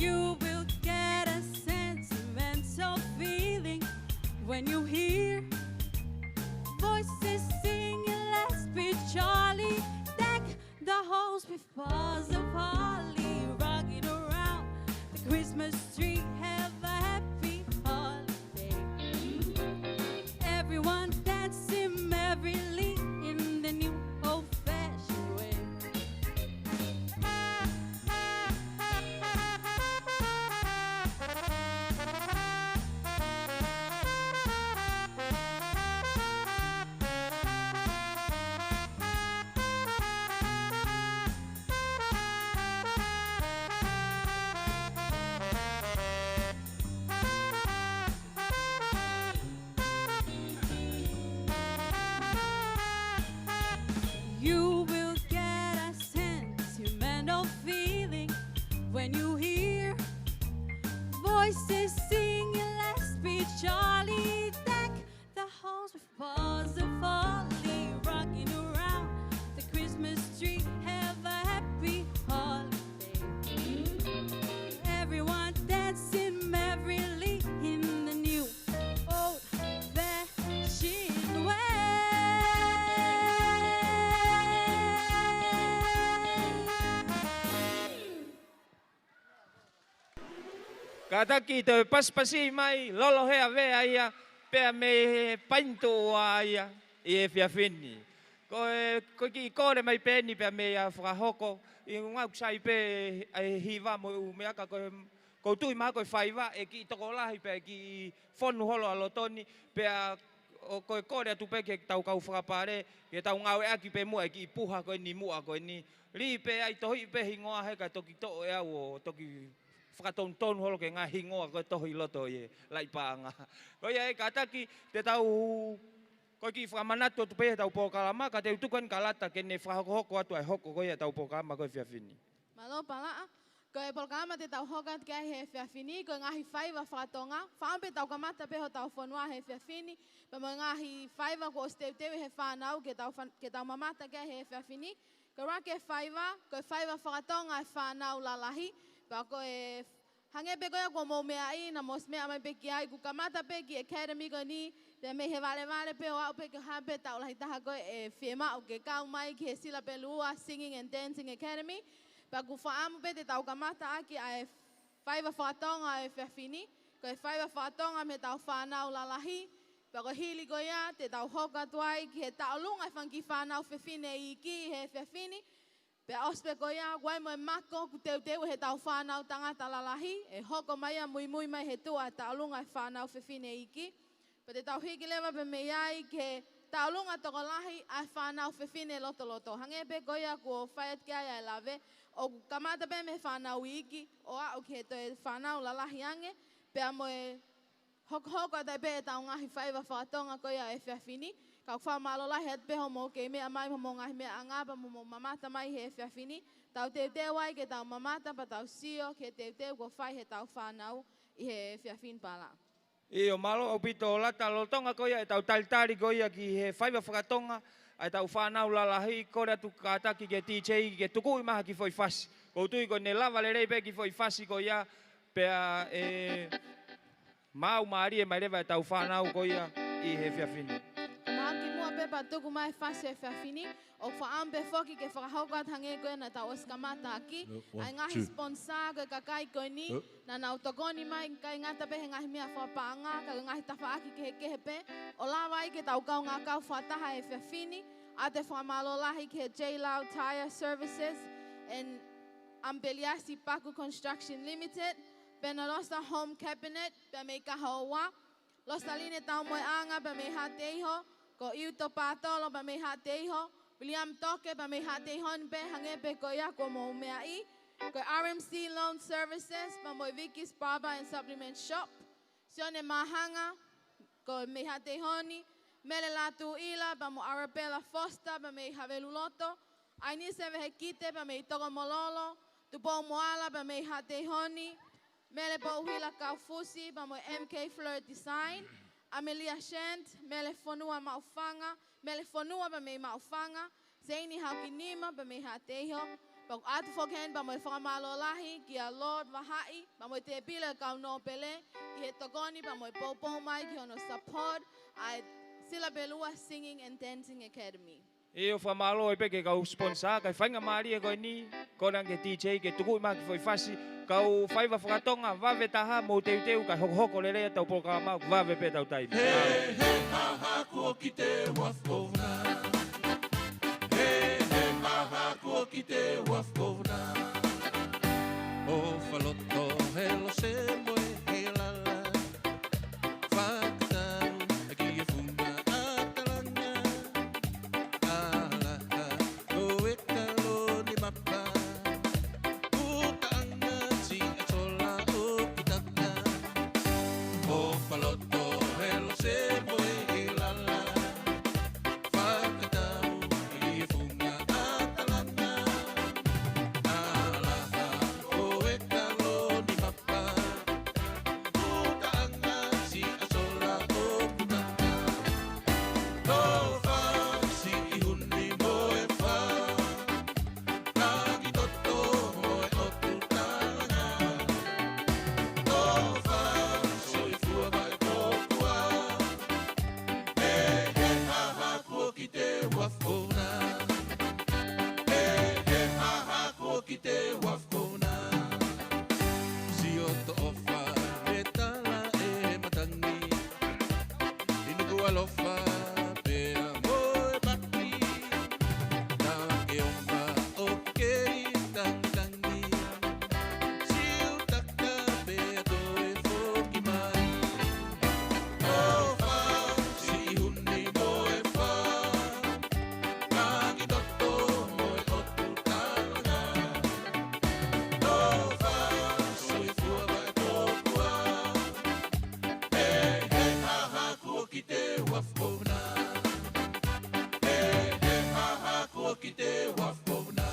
You will get a sentimental feeling when you hear voices singing, "Let's be jolly." Deck the halls with boughs of holly, rocking around the Christmas tree. Have a happy holiday. Everyone dancing merrily in the new old-fashioned way. You will get a sentimental feeling when you hear voices singing, "Let's be jolly." Deck the halls with boughs of holly, rocking around the Christmas tree. Have a happy holiday. Everyone dancing merrily in the new old-fashioned way. Kātaki toe pasipasi mai, Lolo Heavea ia, pea mei he Painituʻa ia ʻi he efiafi ni. Ko e, ko e kiʻi kole mai pē eni pea mei a fakahoko, ʻi he ʻuhinga ʻoku sai pē ʻa e hiva mo e ʻū meʻa ka ko e, ʻoku ou tui mahalo ko e faiva ʻe kiʻi tokolahi pea ʻe kiʻi fonu holo ʻa loto ni, pea ʻoku ou kole atu pē ki heʻetau kau fakapale, ke tau ngāueʻaki pē muʻa e kiʻi puha ko eni muʻa ko eni. Lī pē ai tohi pē hingoa he ka toki toʻo ʻe au ʻo toki fakatonutonu holo ki he ngaahi hingoa ko e tohi ʻi loto ʻi he laʻi paʻanga. Ko ia ē kātaki te tau, ko e kiʻi fakamanatu atu pē ʻetau polokalama, ka te u tuku eni kalata ke ne fakahokohoko atu ʻa e hoko ko ia ʻetau polokalama ko e efiafi ni. Mālō Palaʻa. Ko e polokalama te tau hoko atu ki ai he efiafi ni, ko e ngaahi faiva fakatonga. Fakaʻamu pē tau kamata pē hotau fonua he efiafi ni, pea mo e ngaahi faiva kuo ʻosi teuteu ʻe he fānau ke tau fan-, ke tau mamata ki ai he efiafi ni. Ko e ʻuluaki e faiva, ko e faiva fakatonga e fānau lalahi. Pea ko e hangē pē ko ia kuo mou meaʻi, naʻa mou ʻosi meʻa mai pē ki ai, kuo kamata pē e kiʻi academy ko eni, pea mei he valevale pē ʻo aʻu pē ki he hā pē taʻu lahi taha ko ē ʻe fiemaʻu ke kau mai ki he Sila Pelu Ua Singing and Dancing Academy. Pea kuo fakaʻamu pē te tau kamata ʻaki ʻa e faiva fakatonga ʻo e efiafi ni, ko e faiva fakatonga mei heʻetau fānau lalahi, pea ko e hili ko ia te tau hoko atu ai ki he tauʻolunga e fanga kiʻi fānau fefine iiki he efiafi ni. Pea ʻosi pē ko ia, ʻoku ʻi ai mo e mako kuo teuteu ʻe heʻetau fānau tangata lalahi, ʻe hoko mai ia muimui mai he tuʻa e tauʻolunga e fānau fefine iiki. Pea te tau hiki leva pē mei ai ki he tauʻolunga tokolahi ʻa e fānau fefine lotoloto. Hangē pē ko ia kuo fai atu ki ai ʻa e lave, ʻoku kamata pē mei he fānau iiki ʻo aʻu ki he toe fānau lalahi ange, pea mo e hokohoko atu ai pē ʻetau ngaahi faiva fakatonga ko ia ʻo e efiafi ni. Ka ʻoku fakamālō lahi atu pē hoʻomou kei meʻa mai mo hoʻomou ngaahi meʻaʻanga pea mo hoʻomou mamata mai he efiafi ni. Tau teuteu ai ke tau mamata pea tau sio ki he teuteu kuo fai heʻetau fānau ʻi he efiafi ni Palaʻa. ʻIo, mālō ʻaupito Lata. Lolotonga ko ia ʻetau talitali ko ia ki he faiva fakatonga ʻa ʻetau fānau lalahi, kole atu kātaki ki he D J ke tukuʻi mai ha kiʻi foʻi fasi. ʻOku ou tui kuo ne lava lelei pē e kiʻi foʻi fasi ko ia, pea ʻe maau mālie mai leva ʻetau fānau ko ia ʻi he efiafi ni. Mahalo kimuʻa pē pea tuku mai e fasi he efiafi ni, ʻoku fakaʻamu pē foki ke fakahoko atu hangē ko ia naʻa tau ʻosi kamata ʻaki, ʻa e ngaahi sponsor ko e kakai ko eni, naʻa nau tokoni mai, ʻikai ngata pē he ngaahi meʻa fakapaʻanga, ka ko e ngaahi tafaʻaki kehekehe pē, ʻo lava ai ke tau kaungā kau fakataha he efiafi ni, ʻa ia te u fakamālō lahi ki he J Lau Tire Services and Ambeliasi Paku Construction Limited, Penelosa Home Cabinet, pea mei Kahoua, Losaline Taumoeʻanga pea mei Haʻateiho, ko Iuto Pātolo pea mei Haʻateiho, William Toke pea mei Haʻateiho ni pē hangē pē ko ia kuo mou meaʻi, ko e R M C Loan Services pea mo e Vicky's Barber and Supplement Shop, Sione Māhanga, ko e mei Haʻateiho ni, Mele Lātūʻila pea mo Arabella Foster pea mei Haveluloto, ʻAinise Vehekite pea mei Tokomololo, Tupou Moala pea mei Haʻateiho ni, Mele Pouhila Kaufusi pea mo e M K Fleur Design, Amelia Shand, Mele Fonua Maʻufanga, Mele Fonua pea mei Maʻufanga, Seini Haokinima pea mei Haʻateiho, ʻOatu foki heni pea mo e fakamālō lahi kia Lord Vahaʻi, pea mo e tēpile kau nōpele, ʻi he tokoni pea mo e poupou mai ki hono support ʻa e Silapelua Singing and Dancing Academy. ʻIo, fakamālō ai pē ki he kau sponsor, kae faingamālie ko eni, ko e anga e D J ke tuku mai ha kiʻi foʻi fasi, kau faiva faka-Tonga, vave taha, mou teuteu, kae hokohoko lelei atu ʻetau polokalama, vave pē ʻetau taimi. He, he, ha, ha, kuo kite ua fona. He, he, ha, ha, kuo kite ua fona. ʻO faloto he lose mo e he lala. Fakatau ki he funga ʻa Talanga. ʻAlaha ko e kalo ni mapa. Putaʻanga siʻa sola ʻoku taka. ʻO faloto he lose mo e he lala. Fakatau ki he funga ʻa Talanga. ʻAlaha ko e kalo ni mapa. Putaʻanga siʻa sola ʻoku taka. Tofa siʻi huni mo e fa. Taki toto mo e ʻotu Talanga. Tofa soifua mai tokua. He, he, ha, ha, kuo kite ua fona. He, he, ha, ha, kuo kite ua fona. Sio toʻofa e tala e matangi. ʻI Nukuʻalofa pea mo e maki. Takeʻonga ʻoku kei tangitangi. Siutaka pea toe foki mai. Tofa siʻi huni mo e fa. Taki toto mo e ʻotu Talanga. Tofa soifua mai tokua. He, he, ha, ha, kuo kite ua fona. He, he, ha, ha, kuo kite ua fona.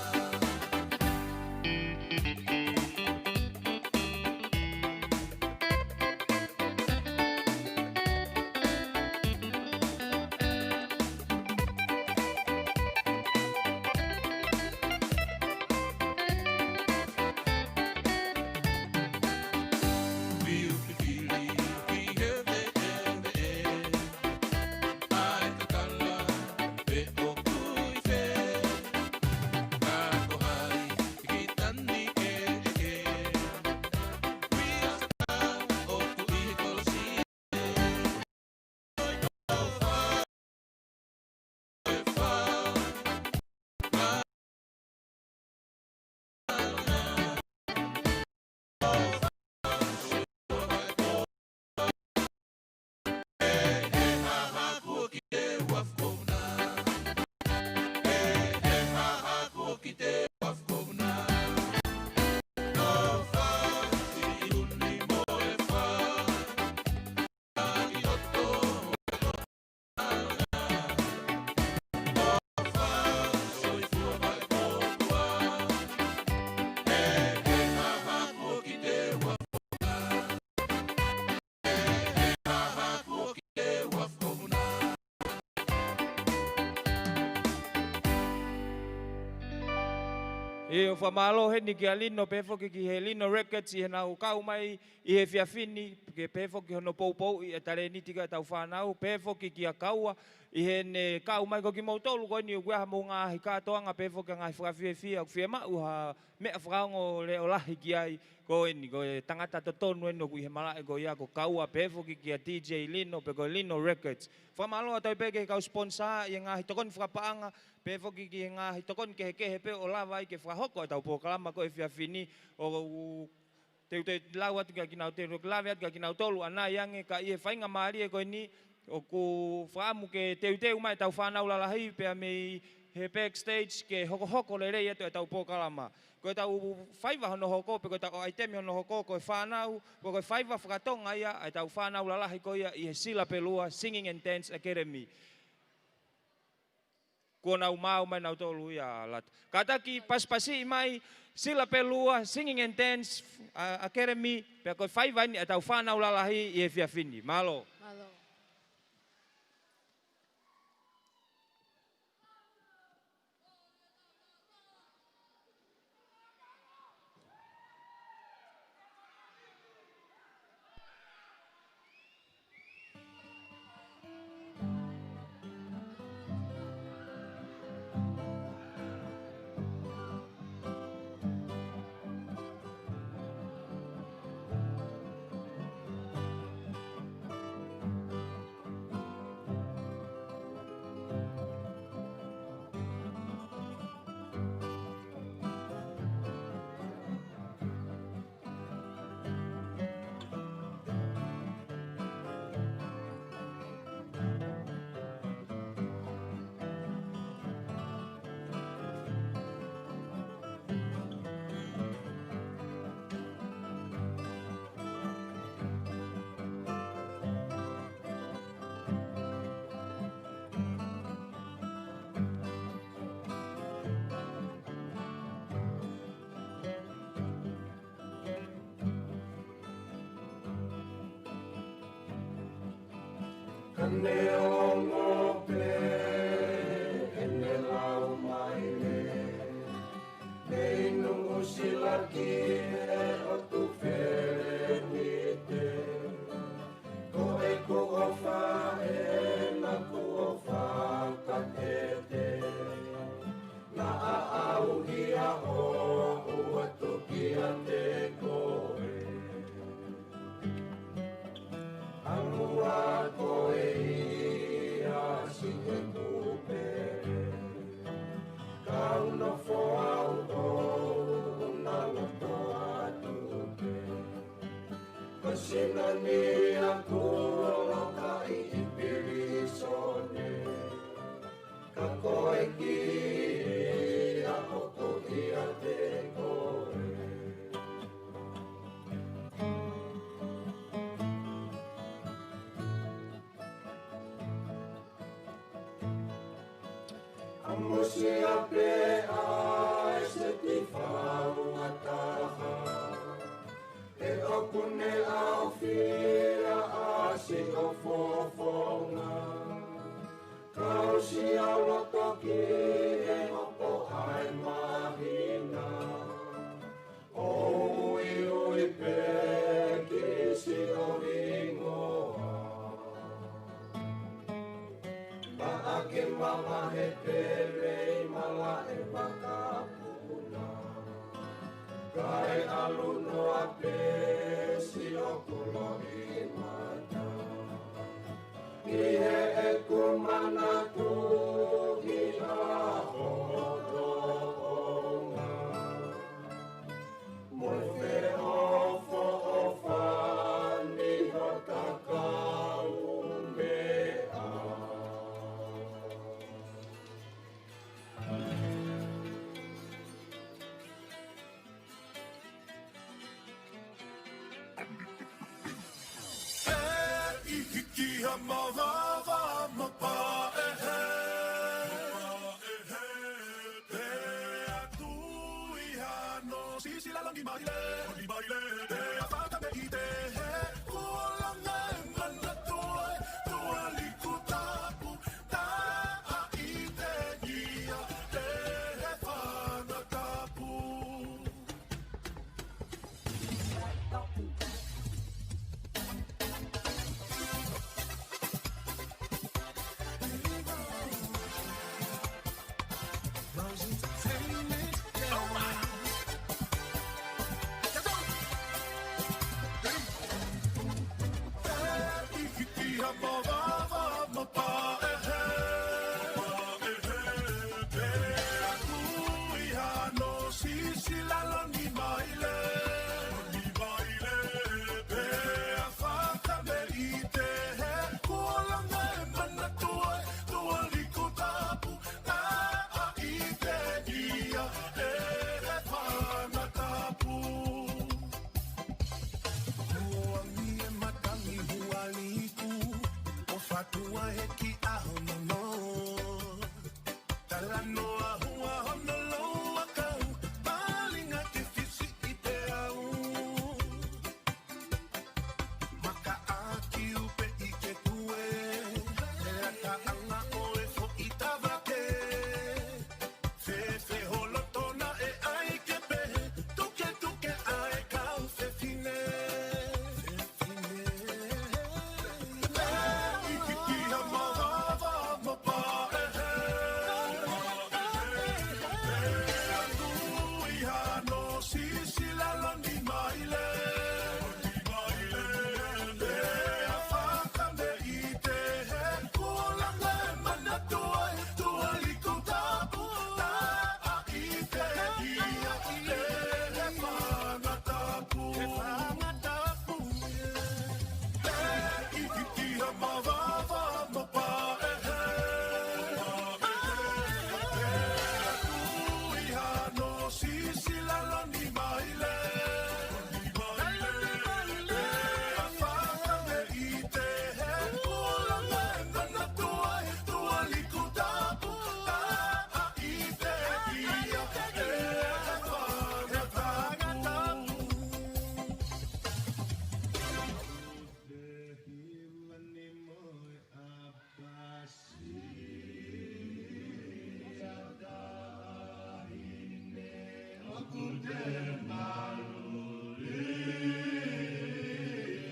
ʻIo, fakamālō heni kia Lino, pehē foki ki he Lino Records ʻi heʻenau kau mai ʻi he efiafi ni, ke pehē foki hono poupouʻi e talēniti ʻa ʻetau fānau, pehē foki kia Kaua, ʻi heʻene kau mai ko kimoutolu ko eni ʻoku ʻi ai hamou ngaahi kātoanga, pehē foki ʻa e ngaahi fakafiefia, ʻoku fiemaʻu ha meʻa fakaongo leʻo lahi ki ai, ko eni, ko e tangata totonu eni ʻoku ʻi he malaʻe ko ia ko Kaua, pehē foki kia D J Lino, pe ko Lino Records. Fakamālō atu ai pē ki he kau sponsor, ʻi he ngaahi tokoni fakapaʻanga, pehē foki ki he ngaahi tokoni kehekehe pē ʻo lava ai ke fakahoko ʻetau polokalama ko e efiafi ni, ʻo teuteu lau atu kia kinautolu, lave atu kia kinautolu, ʻanai ange ka ʻi he faingamālie ko eni, ʻoku fakaʻamu ke teuteu mai ʻetau fānau lalahi, pea mei he backstage ke hokohoko lelei atu ʻetau polokalama. Ko ʻetau faiva hono hoko, pe ko ʻetau ʻaitemi hono hoko, ko e fānau, ko, ko e faiva faka-Tonga ia, ʻetau fānau lalahi ko ia ʻi he Silapelua Singing and Dance Academy. Kuo nau maau mai nautolu ia Lata. Kātaki pasipasiʻi mai Silapelua Singing and Dance, uh, Academy, pea ko e faiva eni ʻetau fānau lalahi ʻi he efiafi ni. Mālō. Mālō. Neongo pē ʻene lau mai lē, mei Nuʻu Sila ki he ʻotu Felenite, ko ʻeku ʻofa ē naʻa ku ʻofa ka tete. Naʻa ʻauhia ʻo ʻoatu kiate koe. ʻAlu ā koe ia siʻeku pele. Kau nofo au ʻo ʻuna loto atu pē. Ko sino ni ʻaku ʻo loka ʻi pilīsone. Ka ko e kia ʻoku ʻiate koe. ʻAmosia pē ʻa e seti faunga taha. ʻE ʻoku ne ʻaofia ʻa siʻo fofonga. Ka ʻosi au loto ki he hopo ʻa e māhina. ʻO uiui pē ki siʻo hingoa. Maʻa ke mavahe pē mei malaʻe vakapuna. Kae ʻalu noa pē siʻo kulo ʻi mata. ʻI heʻeku manatu ʻi hoʻo ʻofa. Mo e feʻofoʻofani hota kaumeʻa. ʻE hiki ha mavava mapaʻehe. Pea tui hano sisi lalo ni maile, ni maile. Pea fakameʻite he kuo langa e manatu e tuʻa liku tapu. Taʻa ʻi te nia ʻe he fanga tapu. Ua mi e matangi hua liku, ʻo fatua he ki aho nono. Talanoa hua hono loa kau, malinga ke fisi ʻi te au. Maka ʻaki upe ʻi ke kue, e ata anga ʻo e foʻi tavake. Fēfē ho loto naʻe ʻai ke pehē, tuketuke ʻa e kau fefine. Fefine. Pea ʻi ki ha mava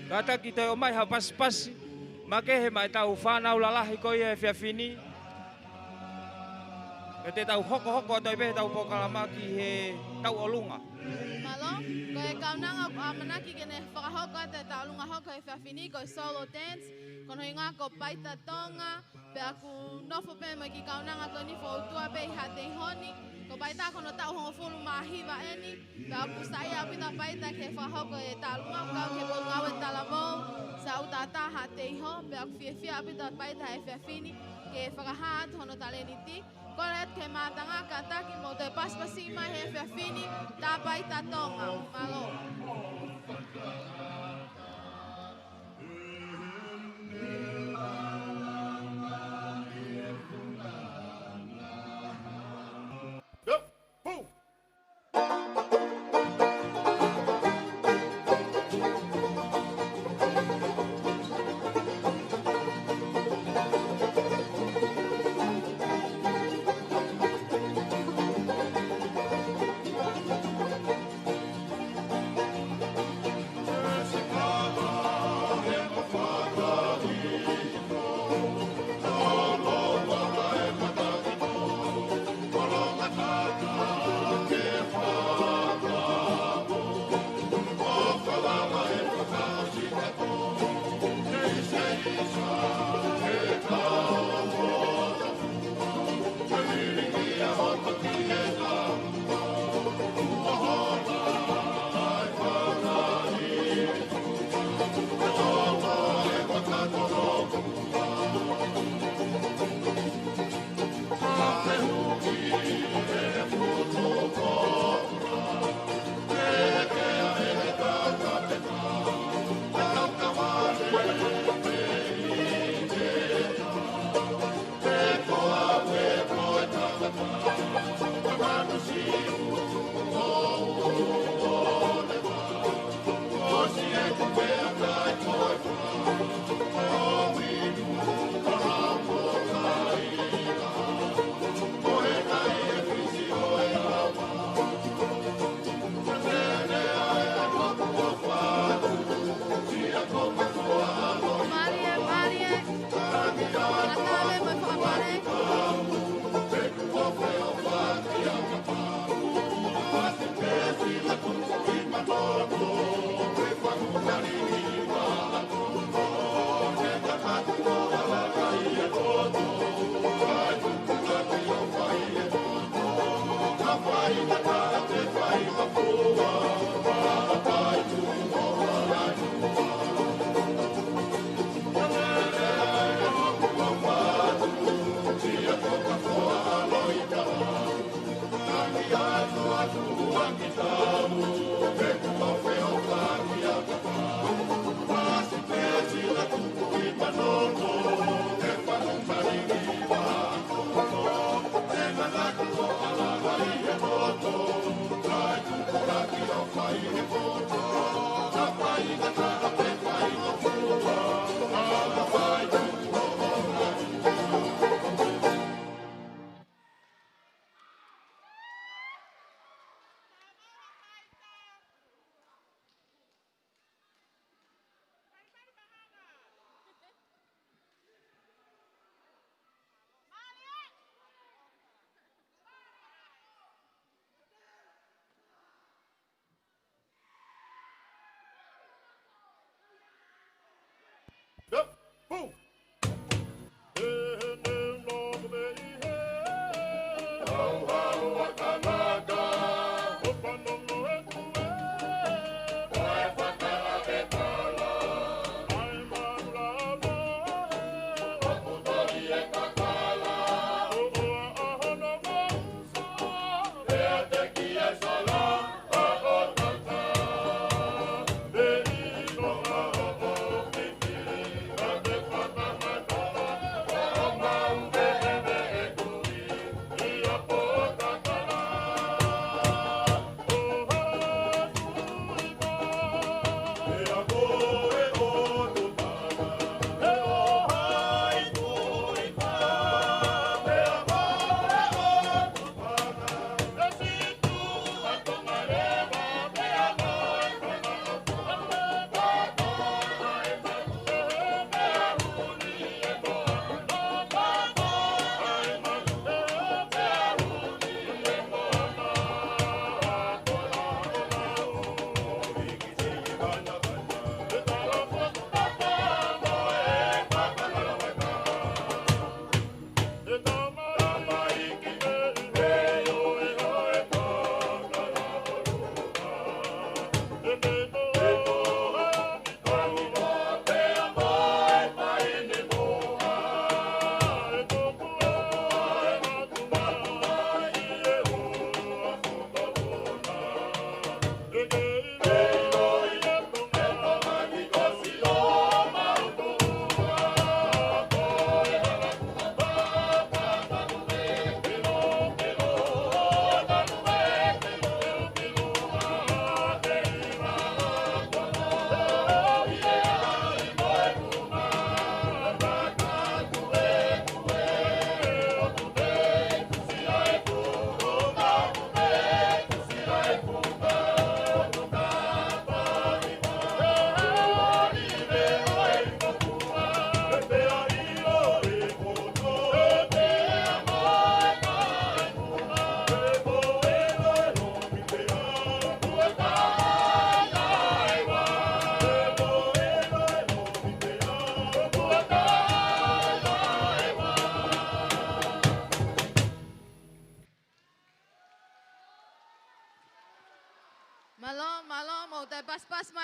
Kātaki toe ʻomai ha pasipasi makehe maʻa ʻetau fānau lalahi ko ia he efiafi ni. Pea te tau hokohoko atu ai pē ʻetau polokalama ki he tauʻolunga. Mālō, ko e kaunanga ʻoku ʻamanaki ke ne fakahoko atu e tauʻolunga hoko he efiafi ni ko e solo dance, ko hono ʻuhinga ko Paita Tonga, pea ʻoku nofo pē mo e kiʻi kaunanga ko eni fou atu pē ʻi Haʻateiho ni, ko Paita ko hono taʻu hongofulu mā hiva eni, pea ʻoku saiʻia ʻaupito ʻa Paita ke fakahoko e tauʻolunga, ʻoku kau ki he Potungāue Talavou, Sautata, Haʻateiho, pea ʻoku fiefia ʻaupito ʻa Paita he efiafi ni ke fakahā atu hono talēniti. Kole atu ki he mātanga kātaki mou toe pasipasi mai he efiafi ni, tā Paita Tonga. Mālō.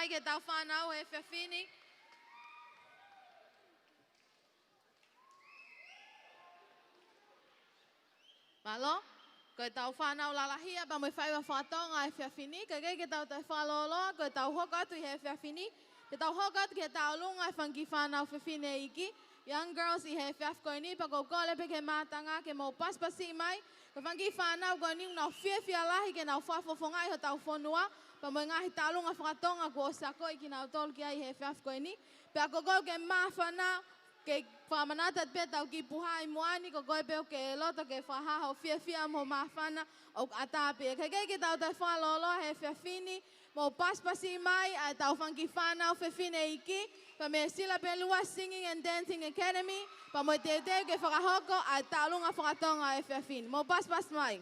Ke tau fānau he efiafi ni. Mālō, ko ʻetau fānau lalahia pea mo e faiva fakatonga he efiafi ni, ka ke ke tau toe fakalōloa, ko ʻetau hoko atu he efiafi ni, ke tau hoko atu ki he tauʻolunga he fanga kiʻi fānau fefine iiki, young girls ʻi he efiafi ko eni, pea ʻoku ou kole pē ki he mātanga ke mou pasipasi mai, ko e fanga kiʻi fānau ko eni ʻoku nau fiefia lahi ke nau fakafofongaʻi hotau fonua, pea mo e ngaahi tauʻolunga fakatonga kuo ʻosi akoʻi kinautolu ki ai he efiafi ko eni, pea ko koe ʻoku ke māfana, ke fakamanatu atu pē ʻetau kiʻi puha ʻi muʻa ni, ko koe pē ʻoku ke loto ke fakahā ho fiefia mo māfana ʻoku ʻatā pē. Ka ke ke tau toe fakalōloa he efiafi ni, mou pasipasi mai ʻa ʻetau fanga kiʻi fānau fefine iiki, pea mei he Sila Pelua Singing and Dancing Academy, pea mo e teuteu ke fakahoko ʻa e tauʻolunga fakatonga he efiafi ni. Mou pasipasi mai.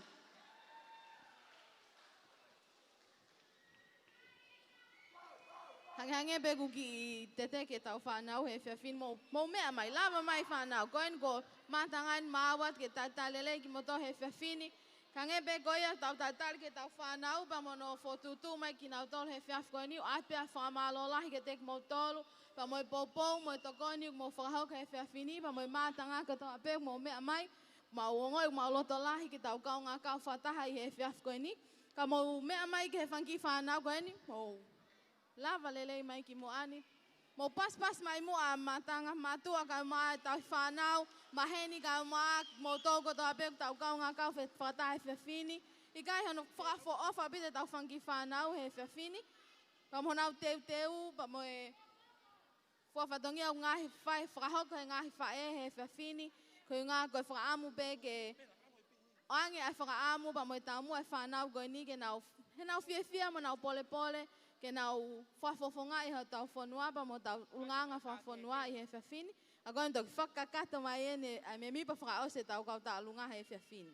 Hangehangē pē ʻoku kiʻi tete ke tau fānau he efiafi ni, mou, mou meʻa mai, lava mai fānau. Ko eni ko e mātanga eni maʻu atu ke talitali lelei kimoutolu he efiafi ni. Hangē pē ko ia tau talitali ke tau fānau, pea mo hono fokotuʻutuʻu mai kinautolu he efiafi ko eni, ʻoatu pē ʻa e fakamālō lahi kiate kimoutolu, pea mo e poupou, mo e tokoni ʻoku mou fakahoko he efiafi ni, pea mo e mātanga kotoa pē ʻoku mou meʻa mai, mau ongoʻi, mau loto lahi ke tau kaungā kau fakataha ʻi he efiafi ko eni. Ka mou meʻa mai ki he fanga kiʻi fānau ko eni, mou lava lelei mai ki muʻa ni. Mou pasipasi mai muʻa, mātanga, mātuʻa kae ʻumaʻā e tauhi fānau, maheni kae ʻumaʻā kimoutolu kotoa pē ʻoku tau kaungā kau fe-, fakataha he efiafi ni. ʻIkai hono fakaʻofoʻofa ʻaupito ʻetau fanga kiʻi fānau he efiafi ni, pea mo honau teuteu, pea mo e fua fatongia ʻoku ngaahi fai, fakahoko he ngaahi faʻē he efiafi ni, ko e ʻuhinga ko e fakaʻamu pē ke ʻoange ʻa e fakaʻamu pea mo e taumuʻa e fānau ko eni ke nau, he nau fiefia mo nau polepole, ke nau fakafofongaʻi hotau fonua pea mo hotau ʻulungaanga fakafonua ʻi he efiafi ni. ʻA ko eni toki fakakakato mai eni ʻa e mēmipa fakaʻosi ʻetau kau tauʻolunga he efiafi ni.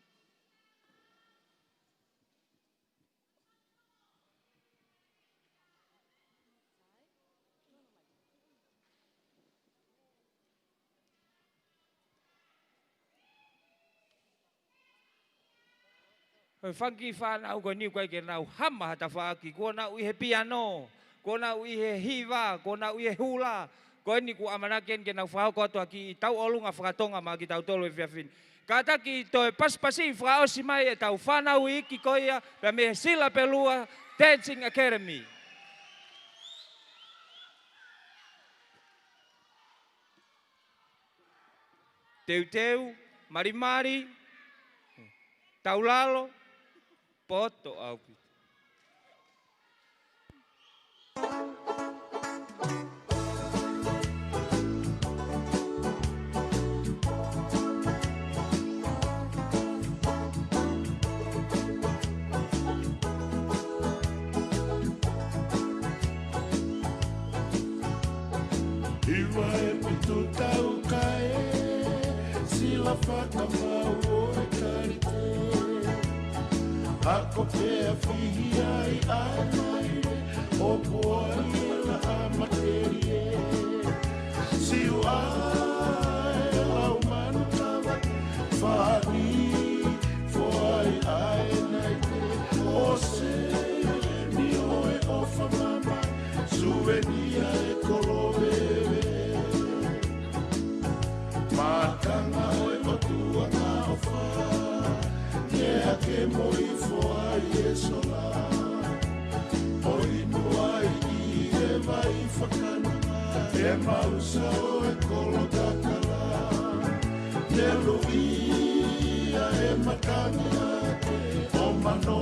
Ko e fanga kiʻi fānau ko eni ʻoku ʻikai ke nau hama ha tafaʻaki, kuo nau ʻi he piano, kuo nau ʻi he hiva, kuo nau ʻi he hula, ko eni kuo ʻamanaki eni ke nau fakahoko atu ʻa e kiʻi tauʻolunga fakatonga maʻa kitautolu he efiafi ni. Kātaki toe pasipasi fakaʻosi mai ʻetau fānau iiki ko ia, pea mei he Sila Pelua Dancing Academy. Teuteu, malimali, taulalo, poto ʻaupito. Hiva ʻe fitu tau kae, Sila fakamaau ʻo e kalite. Ako pea fihi ai ʻa e maile, ʻoku ʻai ʻa e laʻā matelie. Siu ʻa e lau manu kava, fani, foai ʻa e naite, ʻo se ni ʻo e ʻofa mama, suvenia e kolo veve. Mātanga ʻo e ʻOtua na ʻofa, ke ake mo i foai e sola. ʻO inu ai ʻi he vai fakana, e mausa ʻo e kolo kakala. Te luia e matangi ake, ʻo mano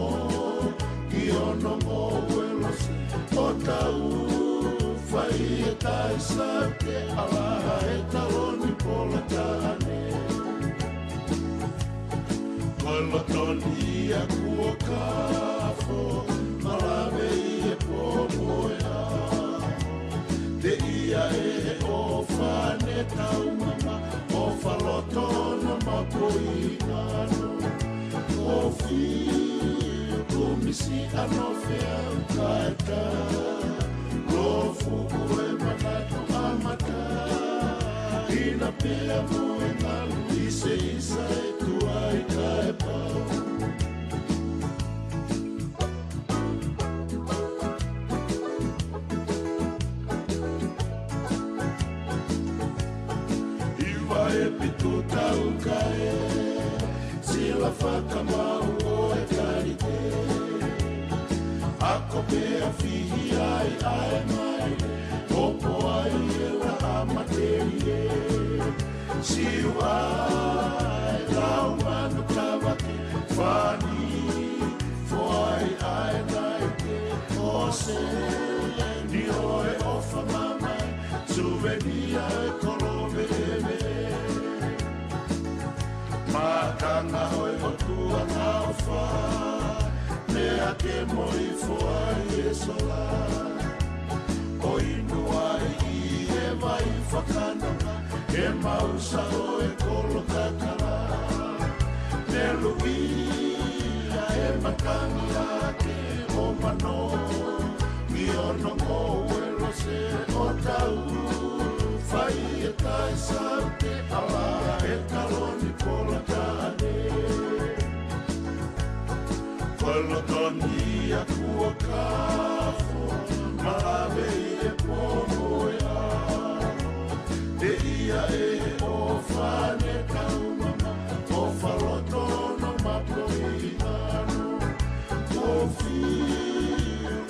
ki ono mo uelosi, ʻo tau fai e tai sa ke ala e taloni pola tane. Ko e loto ni ʻa kuo kafo, malave ʻi he popoea. Te ia ʻe he ʻofa ne tau mama, ʻofa loto na mapoʻi ngano. Kofi, kumisi ano fea ukaeta. Ko fuku e manatu ʻa mata, ina pea mo e ngalu ʻi se isa e tuai kae pau. Tau kae, sila fakamaau ʻo e kalite. Ako pea fihi ai ʻa e maile, ʻopo ai e laʻā matelie. Siu ai lau manu kavake, fani foai ʻa e naite. ʻOsi ni ʻo e ʻofa mamae, suvenia e kolo veve. Makanga ʻo e ʻOtua naʻe ʻofa, meʻa ke moʻui foai e sola. ʻO inu ai ʻi he vai fakanonga, he mausa ʻo e kolo kakala. Neluia e matangi ake ʻo mano, ni ono mo uelo se ʻo tau. Fai e tai saute ala e kaloni pola tane. Ko e loto ni ʻa kuo kafo, malave ʻi he pomo e ʻao. Te ia ʻe he ʻofa ne kaumama, ʻofa loto no mapoʻi ano. Kofi,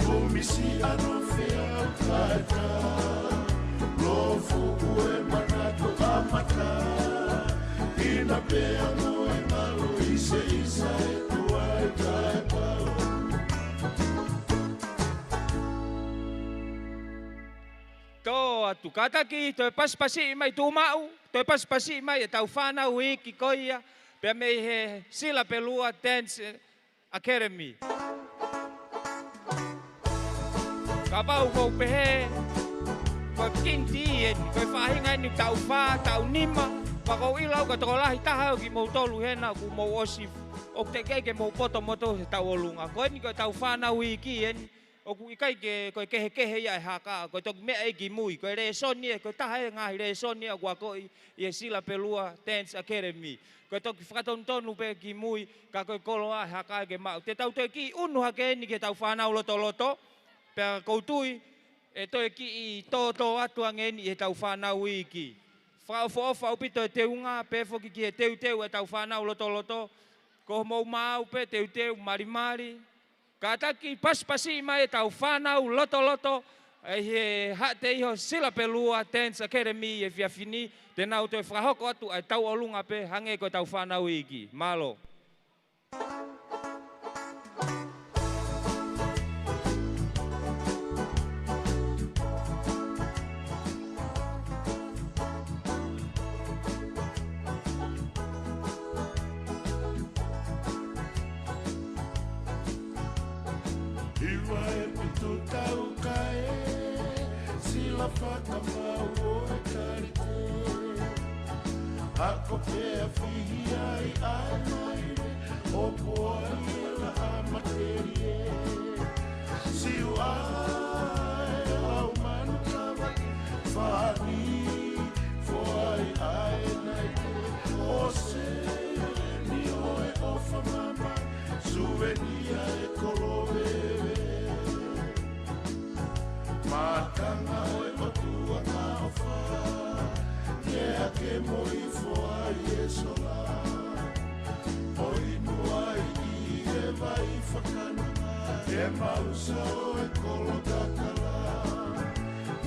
kumisi ano fea kaeta. Lofu ue manatu amata. Ina pea mo e ngalu ise isa e tuai kae pau. Tō atu, kātaki, toe pasipasi mai Tuʻumaʻu, toe pasipasi mai e tau fānau iiki ko ia, pea mei he Sila Pelua Dance Academy. Kapau ʻoku ou pehē, ko e kiniti eni, ko e faʻahinga eni taʻu fā, taʻu nima, pea ʻoku ou ʻilo au ko e tokolahi taha ʻo kimoutolu hena, ʻoku mou ʻosi, ʻoku teʻeki ai ke mou poto moutolu he tauʻolunga. Ko eni ko e tau fānau iiki eni, ʻoku ʻikai ke, ko e kehekehe ia e haka, ko e toki meʻa ia ki mui, ko e lēsoni ia, ko e taha e ngaahi lēsoni ia ʻoku akoʻi ʻi he Sila Pelua Dance Academy. Ko e toki fakatonutonu pē ki mui, ka ko e koloa e haka ke maʻu. Te tau toe kiʻi ʻunu hake eni ki he tau fānau lotoloto, pea ʻoku ou tui, ʻe toe kiʻi tōtō atu ange eni ʻi he tau fānau iiki. Fakaʻofoʻofa ʻaupito e teunga, pea foki ki he teuteu e tau fānau lotoloto, ko homou maau pē teuteu malimali, kātaki pasipasi mai e tau fānau lotoloto, ʻi he Haʻateiho Sila Pelua Dance Academy he efiafi ni, te nau toe fakahoko atu ʻa e tauʻolunga pē hangē ko e tau fānau iiki. Mālō. Hiva ʻe fitu tau kae, sila fakamaau ʻo e kalite. Ako pea fihi ai ʻa e maile, ʻopo ai e laʻā matelie. Siu ai ʻa e lau manu kavake, fani foai ʻa e naite. ʻOsi ni ʻo e ʻofa mamae, suvenia e kolo veve. Makanga ʻo e ʻOtua naʻe ʻofa, meʻa ke moʻui foai e sola. ʻO inu ai ʻi he vai fakanonga, he mausa ʻo e kolo kakala.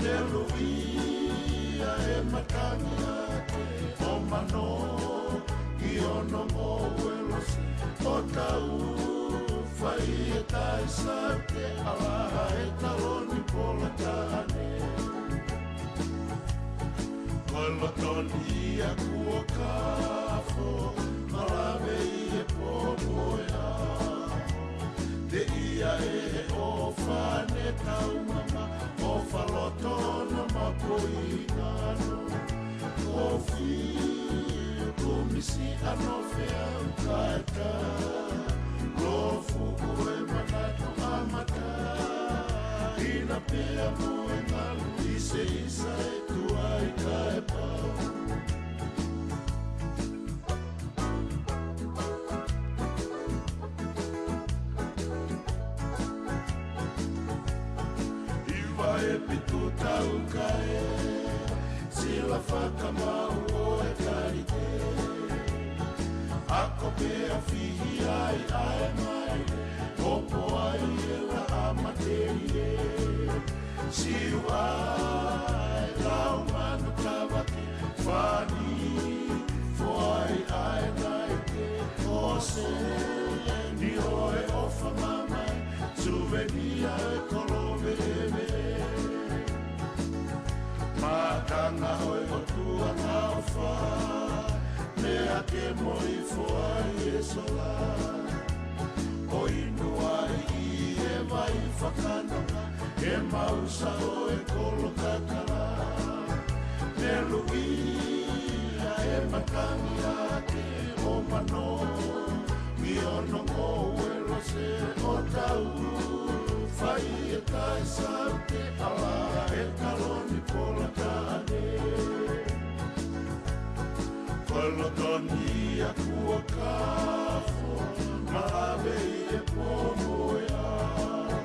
Neluia e matangi ake ʻo mano, ki ono mo uelo se ʻo tau. Fai e tai saute ala e kaloni pola tane. Ko e loto ni ʻa kuo kafo, malave ʻi he pomo e ʻao. Te ia ʻe he ʻofa ne kaumama, ʻofa loto no mapoʻi ano. Kofi, kumisi ano fea kaeta. Lofu ue manatu amata. Ina pea mo e ngalu ise isa e tuai kae pau. Hiva ʻe fitu tau kae, sila fakamaau ʻo e kalite. Fihi ai ʻa e mai, hopo ai e laʻā matelie. Siu ai lau manu kavake, fani, foai ai ʻa e nai ke ose. Ni o e ʻofa mamae, suvenia e kolo veve. Mākanga ʻo e ʻOtua naʻa ʻofa, meʻa ke mo ifo ai e sola. ʻO inu ai ʻi he vai fakanonga, he mausa ʻo e kolo kakala. Meluʻia e matangi ake ʻo mano, mi ono mo e lose ʻo tau. Fai e taʻe sau ke ala e kaloni pola kaʻane. Ko e loto ni a kua kafo, ma ave ʻi he pomo e ʻaho.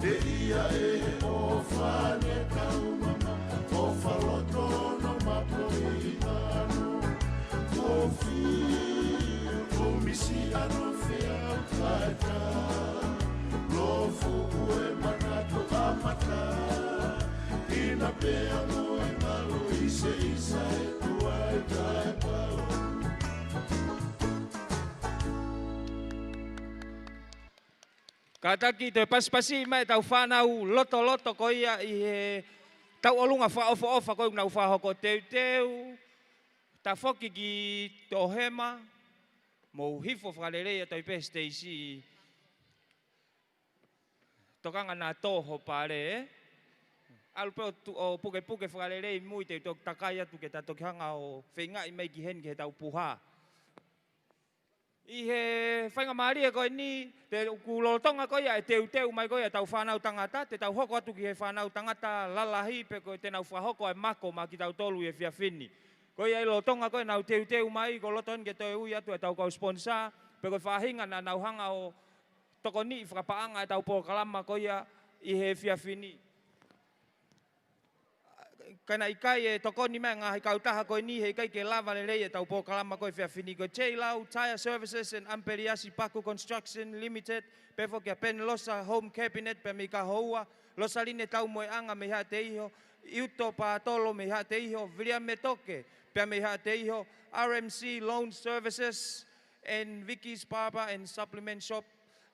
Te ia e ʻofa ne kau mama, ʻofa loto no mapoʻi ano. Kofi, komisi ano fea kaeka. Lo fuʻu e manatu a mata. Ina pea mo e malu ise isa e tuai kae pau. Kātaki toe pasipasi mai ʻetau fānau lotoloto ko ia ʻi he tauʻolunga fakaʻofoʻofa ko ē ʻoku nau fakahoko teuteu, tafoki ki Tohema, mou hifo fakalelei atu ai pē he siteisi. Tokanga naʻa tō ho pale, ē? ʻAlu pē ʻo tu-, ʻo pukepuke fakalelei mui te u toki takai atu ke ta toki hanga ʻo feingaʻi mai ki heni ki heʻetau puha. ʻI he faingamālie ko eni, te u ku lolotonga ko ia e teuteu mai ko ia ʻetau fānau tangata, te tau hoko atu ki he fānau tangata lalahi pe ko e te nau fakahoko e mako maʻa kitautolu he efiafi ni. Ko ia ʻi he lolotonga ko ē ʻenau teuteu mai, ko e loto eni ke toe ui atu ʻetau kau sponsor, pe ko e faʻahinga naʻa nau hanga ʻo tokoniʻi fakapaʻanga ʻetau polokalama ko ia ʻi he efiafi ni. Ka naʻe ʻikai e tokoni mai e ngaahi kautaha ko eni, heʻikai ke lava lelei ʻetau polokalama ko ē he efiafi ni. Ko e J Lau Tire Services and Ampeliasi Paku Construction Limited, pea foki ʻa Penelosa Home Cabinet pea mei Kahoua, Losaline Taumoeʻanga mei Haʻateiho, Iuto Patolo mei Haʻateiho, Viliame Toke pea mei Haʻateiho, R M C Loan Services, and Vicky's Barber and Supplement Shop,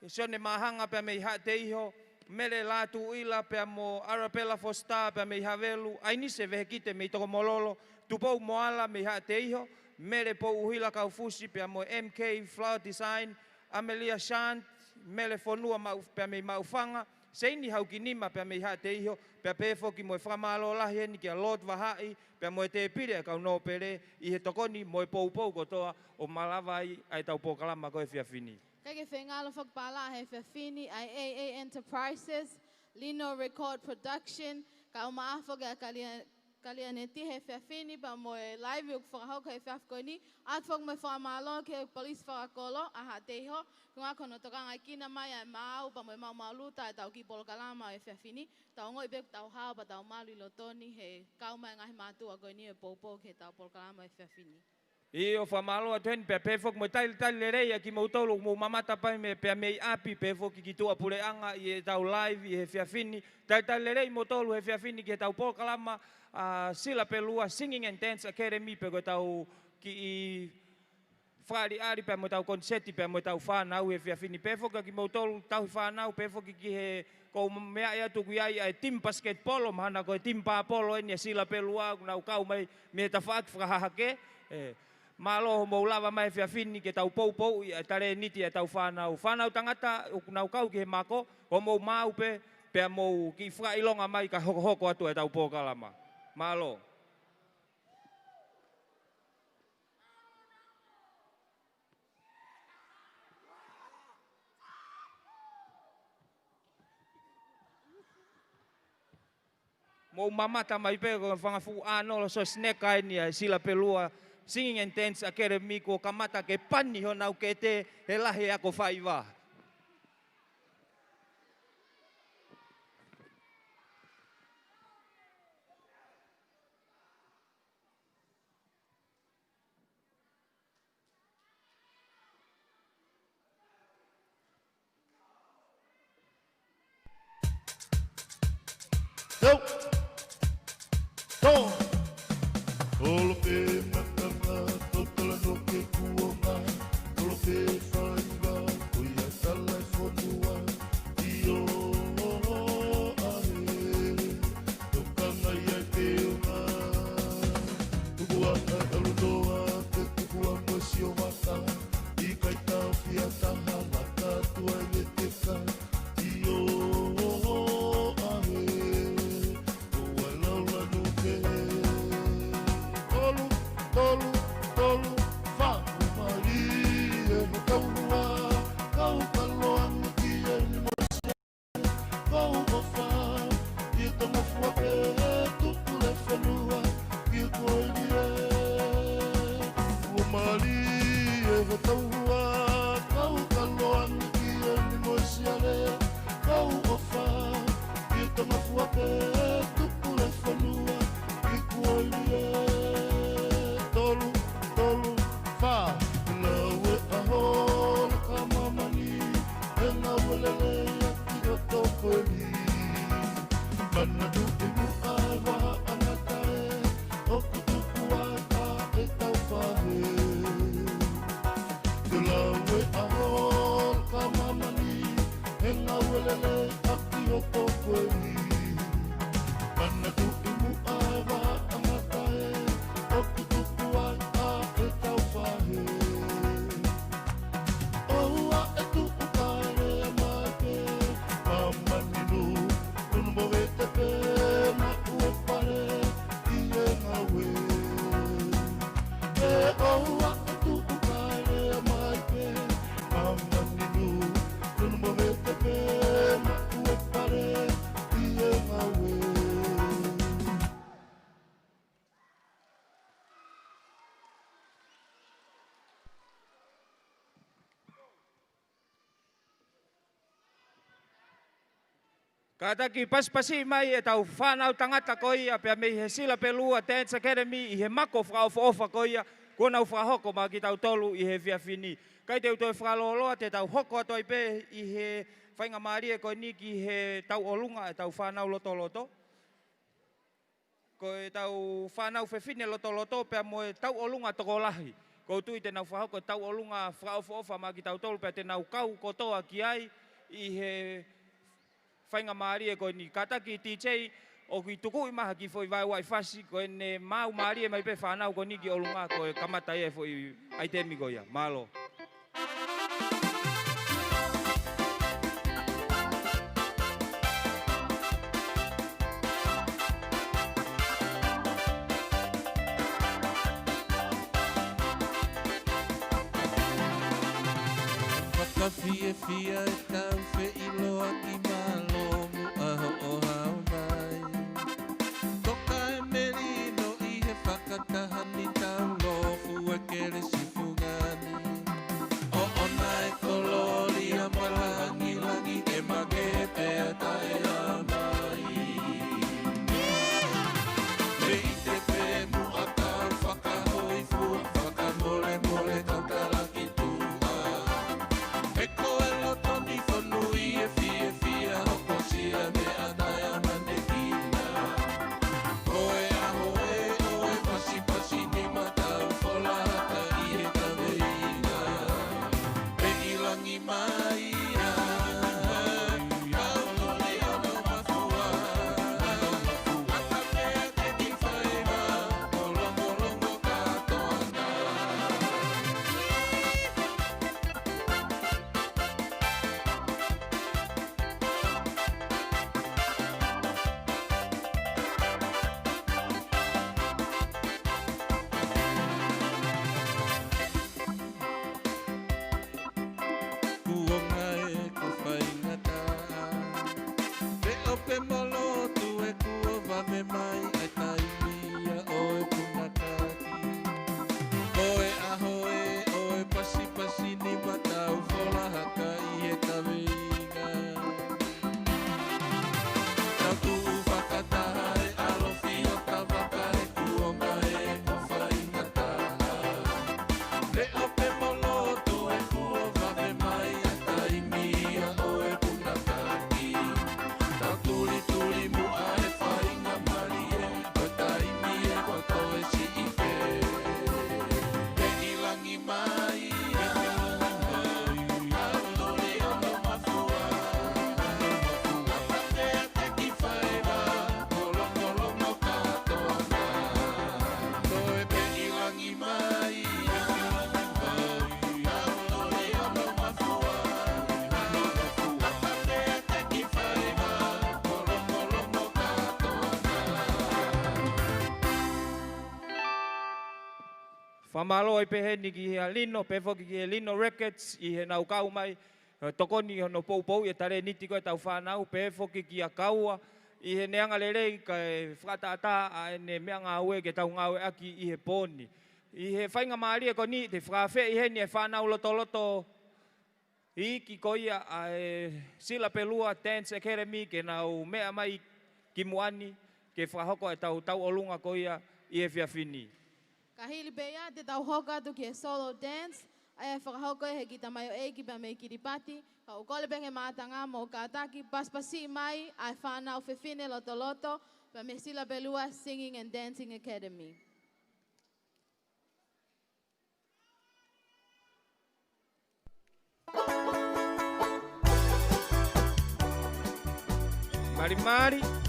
Sione Mahanga pea mei Haʻateiho, Mele Lātūʻila pea mo Arabella Foster pea mei Havelu, ʻAinise Vehekite mei Tokomololo, Tupou Moala mei Haʻateiho, Mele Pouʻuhila Kaufusi pea mo M K Flower Design, Amelia Shant, Mele Fonua Mau-, pea mei Maʻufanga, Seini Haukinima pea mei Haʻateiho, pea pehē foki mo e fakamālō lahi heni kia Lord Vahaʻi, pea mo e tēpile ʻa e kau nōpele ʻi he tokoni mo e poupou kotoa ʻo malava ai ʻa ʻetau polokalama ko ē he efiafi ni. Kae ke fengalo fakapālaʻa he efiafi ni ʻa e A A Enterprises, Lino Record Production, kae ʻumaʻā foki ʻa Kalia-, Kalianeti he efiafi ni pea mo e live ʻoku fakahoko he efiafi ko eni, ʻoatu foki mo e fakamālō ki he Police Fakakolo ʻa Haʻateiho, ko e ngaahi ko hono tokangaekina mai ʻa e maau pea mo e maumau luta ʻetau kiʻi polokalama he efiafi ni, tau ongoʻi pē ʻoku tau hao pea tau malu ʻi loto ni he kau mai e ngaahi mātuʻa ko eni he poupou ki heʻetau polokalama he efiafi ni. ʻIo, fakamālō atu heni pea pehē foki mo e talitali lelei ʻa kimoutolu ʻoku mou mamata pē mei, pea mei ʻapi pehē foki ki tuʻapuleʻanga ʻi heʻetau live ʻi he efiafi ni. Talitali lelei moutolu he efiafi ni ki heʻetau polokalama, ʻa, Sila Pelua Singing and Dance Academy pe ko ʻetau kiʻi fakaʻaliʻali pea mo ʻetau koniseti pea mo ʻetau fānau he efiafi ni. Pehē foki ʻa kimoutolu tauhi fānau, pehē foki ki he, ʻoku ou meaʻi atu ʻoku ʻi ai ʻa e team basketball, mahalo ko e team pāpolo eni ʻa Sila Pelua, ʻoku nau kau mai mei he tafaʻaki fakahahake. ʻE, mālō hoʻomou lava mai he efiafi ni ke tau poupouʻi ʻa e talēniti ʻa ʻetau fānau. Fānau tangata ʻoku nau kau ki he mako, hoʻomou maau pē, pea mou kiʻi fakaʻilonga mai ka hokohoko atu ʻetau polokalama. Mālō. Mou mamata mai pē ko e fanga fuʻu ʻānolo Schwarzenegger eni ʻa e Sila Pelua Singing and Dance Academy kuo kamata ke pani honau kete he lahi e ako faiva. Tau. Tau. Olo pē matanga, tau talanoa ki he kuonga. Olo pē faiva, ko ia tala e fonua. ʻIo, ʻahe. Tokanga ia e peonga. Tukuange ʻalu noa, ke tukuange siovaka. ʻIkai tau fia taha, laka atu ai e teka. ʻIo, ʻahe. ʻOua lau lanu pē. Tolu, tolu, tolu, fā. Mālie e hotau hua, kau kaloange ki he limo sia. Kau ʻofa, ʻi he tangafua pē, tuku le fonua, ki he koelie. Ua mālie e hotau hua, kau kaloange ki he limo sia le. Kau ʻofa, ʻi he tangafua pē, tuku le fonua, ki he koelie. Tolu, tolu, fā. Lau e ʻaho, laka māmani, he ngāue lelei ʻaki hoto koeli. Manatuʻi muʻa e vahaʻa ngata ē, ʻoku tuku ai ʻa e tau fahe. Ke lau e ʻaho, laka māmani, he ngāue lelei ʻaki hoto koeli. Manatuʻi muʻa e vahaʻa ngata ē, ʻoku tuku ai ʻa e tau fahe. ʻOua ʻe tuʻu kae lea mai pē, māmani nunu, nunu movete pē, maʻu e pale, ʻi he ngāue. ʻE ʻoua ʻe tuʻu kae lea mai pē, māmani nunu, nunu movete pē, maʻu e pale, ʻi he ngāue. Kātaki pasipasi mai e tau fānau tangata ko ia, pea mei he Sila Pelua Dance Academy ʻi he mako fakaʻofoʻofa ko ia, kuo nau fakahoko maʻa kitautolu ʻi he efiafi ni. Kae te u toe fakalōloa te tau hoko atu ai pē ʻi he faingamālie ko eni ki he tauʻolunga e tau fānau lotoloto. Ko e tau fānau fefine lotoloto pea mo e tauʻolunga tokolahi. ʻOku ou tui te nau fakahoko e tauʻolunga fakaʻofoʻofa maʻa kitautolu pea te nau kau kotoa ki ai ʻi he faingamālie ko eni. Kātaki D J ʻoku ke tukuʻi mai ha kiʻi foʻi vaeuaʻi fasi ko ʻene maau mālie mai pē fānau ko eni ki ʻolunga ko e kamata ia e foʻi ʻaitemi ko ia. Mālō. Fakafiefia e tau feʻiloaki, mālō muʻa hoʻo hao mai. Toka e melino ʻi he fakataha ni, tau lōfua e kelesi fungani. ʻOʻona e kolōlia mo e langilangi, ʻe makehe pea taʻeʻaonga. Mei te pē muʻa kau fakahōifua, fakamolemole kau talaki tuʻa. He ko e loto ni fonu ʻi he fiefia, hokosia e meʻa taʻeʻamanekina. Ko e ʻaho ē ʻo e pasipasi ni, matau fola haka ʻi he kaveinga. Pē ʻi langi mai ia, kau tuli ono mafua. Aka pea ke ki faiva, kolongolongo kātoa na. Kuonga ē kuo faingataʻa. Leʻo pē mo lotu ē kuo vave mai ʻa e taimi ia ʻo e punakaki. Ko e ʻaho ē ʻo e pasipasi ni, matau fola haka ʻi he kaveinga. Tau tuʻu fakataha ʻi he ʻalofi ʻo tavaka he kuonga ē kuo faingataʻa. Leʻo pē mo lotu ē kuo vave mai ʻa e taimi ia ʻo e punakaki. Tau tulituli muʻa he fā Fakamālō ai pē heni kia Lino, pehē foki ki he Lino Records, ʻi heʻenau kau mai, ʻo tokoni hono poupouʻi e talēniti ko ē ʻetau fānau, pehē foki kia Kaua, ʻi heʻene angalelei kae fakatātā ʻa ʻene meʻangāue ke tau ngāueʻaki ʻi he pō ni. ʻI he faingamālie ko eni, te u fakaafeʻi heni e fānau lotoloto iiki ko ia ʻa e Sila Pelua Dance Academy ke nau meʻa mai ki muʻa ni ke fakahoko ʻetau tauʻolunga ko ia ʻi he efiafi ni. Ka hili pē ia te tau hoko atu ki he solo dance, ʻa ia ʻe fakahoko ʻe he kiʻi tamaioʻeiki pea mei Kiripati, ka ʻoku ou kole pē ki he mātanga mo kātaki pasipasi mai ʻa e fānau fefine lotoloto, pea mei he Sila Pelua Singing and Dancing Academy. Malimali.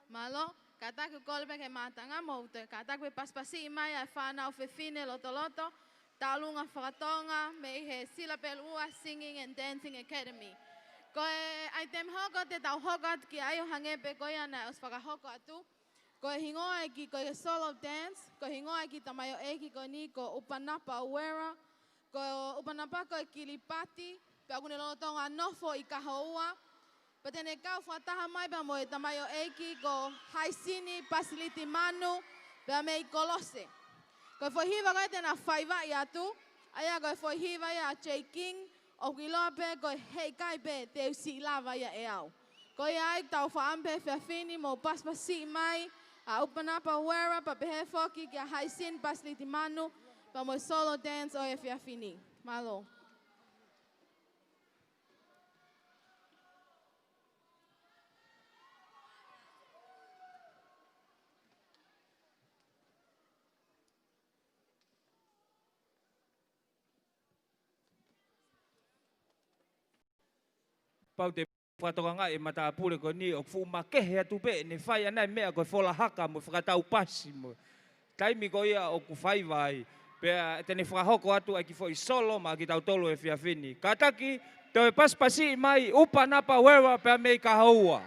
Mālō, kātaki ʻoku ou kole pē ki he mātanga mo ʻoua te kātaki pē pasipasi mai ʻa e fānau fefine lotoloto, Tālunga Fakatonga, mei he Sila Peluʻua Singing and Dancing Academy. Ko e ʻaitemi hoko te tau hoko atu ki ai ʻo hangē pē ko ia naʻe ʻosi fakahoko atu. Ko e hingoa ʻeiki ko e solo dance, ko e hingoa ʻeiki tamaioʻeiki ko eni ko ʻUpanapa Uera, ko ʻUpanapa ko e Kilipati, pea ʻoku ne lolotonga nofo ʻi Kahoua, pea te ne kau fakataha mai pea mo e tamaioʻeiki ko Haisini Pasiliti Manu, pea mei Kolose. Ko e foʻi hiva ko ē te na faivaʻi atu, ʻa ia ko e foʻi hiva ia ʻa Jay King, ʻoku ʻiloa pē ko e Heʻikai pē te u siʻi lava ia ʻe au. Ko ia ai tau fakaʻamu pē he efiafi ni mo pasipasiʻi mai ʻa ʻUpanapa Uera pea pehē foki kia Haisini Pasiliti Manu, pea mo e solo dance ʻo e efiafi ni. Mālō. Pau te fakatokangaʻi e matāpule ko eni ʻoku fuʻu makehe atu pē ʻene fai ʻa e meʻa ko e fola haka mo e fakatau pasi mo e taimi ko ia ʻoku faiva ai. Pea te ne fakahoko atu ʻa e kiʻi foʻi solo maʻa kitautolu he efiafi ni. Kātaki, toe pasipasiʻi mai ʻUpanapa Uera pea mei Kahoua.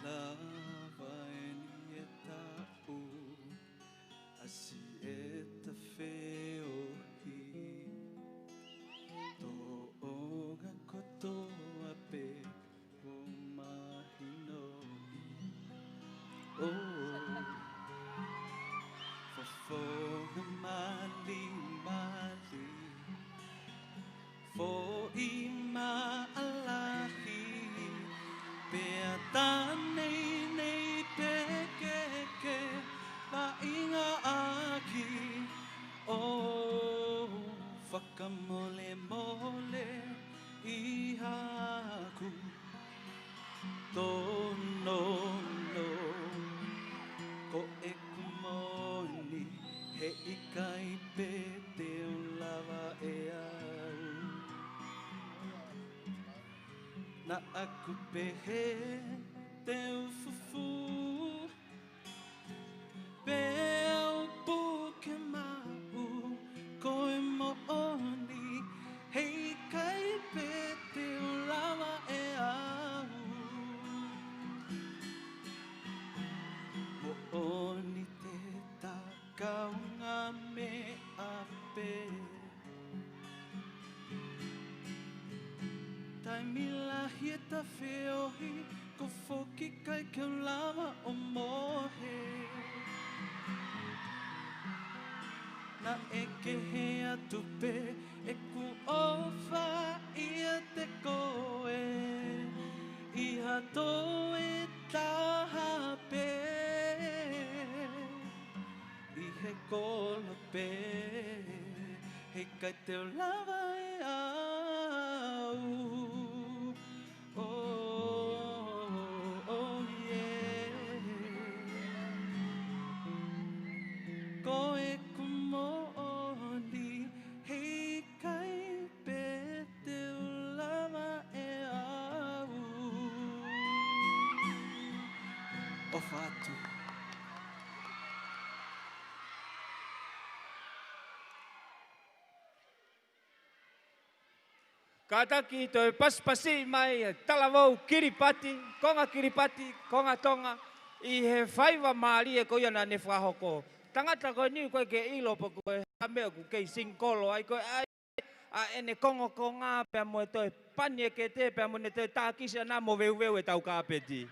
Lava eni e taʻu, ʻasi e tafeohi, toʻonga kotoa pē ʻo mahinoʻi. ʻO fofonga malimali, foʻi maʻalahi, pea tā nei nei pē ke ke vaʻingaʻaki. ʻO fakamolemole ʻi haʻaku tōnounou, ko ʻeku moʻoni heʻikai pē te u lava ʻe au. Naʻa ku pehē te u fufū pea u puke maʻu, ko e moʻoni heʻikai pē te u lava ʻe au. Moʻoni te ta kaunga meʻa pē. Taimi lahi e tafeohi, ko foki ʻikai ke u lava ʻo mohe. Naʻe kehe atu pē ʻeku ʻofa ʻiate koe ʻi ha toe taha pē. ʻI he kolope, heʻikai te u lava ʻe au. Oh, oh, yeah. Ko ʻeku moʻoni, heʻikai pē te u lava ʻe au. ʻOfa atu. Kātaki toe pasipasi mai e talavou Kiripati, konga Kiripati, konga Tonga, ʻi he faiva mālie ko ia naʻa ne fakahoko. Tangata ko eni ʻoku ʻikai ke ʻilo pe ko e hā e meʻa ʻoku kei singikolo ai, ko e ʻai ʻa ʻene kongokonga pea mo e toe pani e kete pea mo ʻene toe tākisi ʻana mo veuveu ʻetau kāpeti.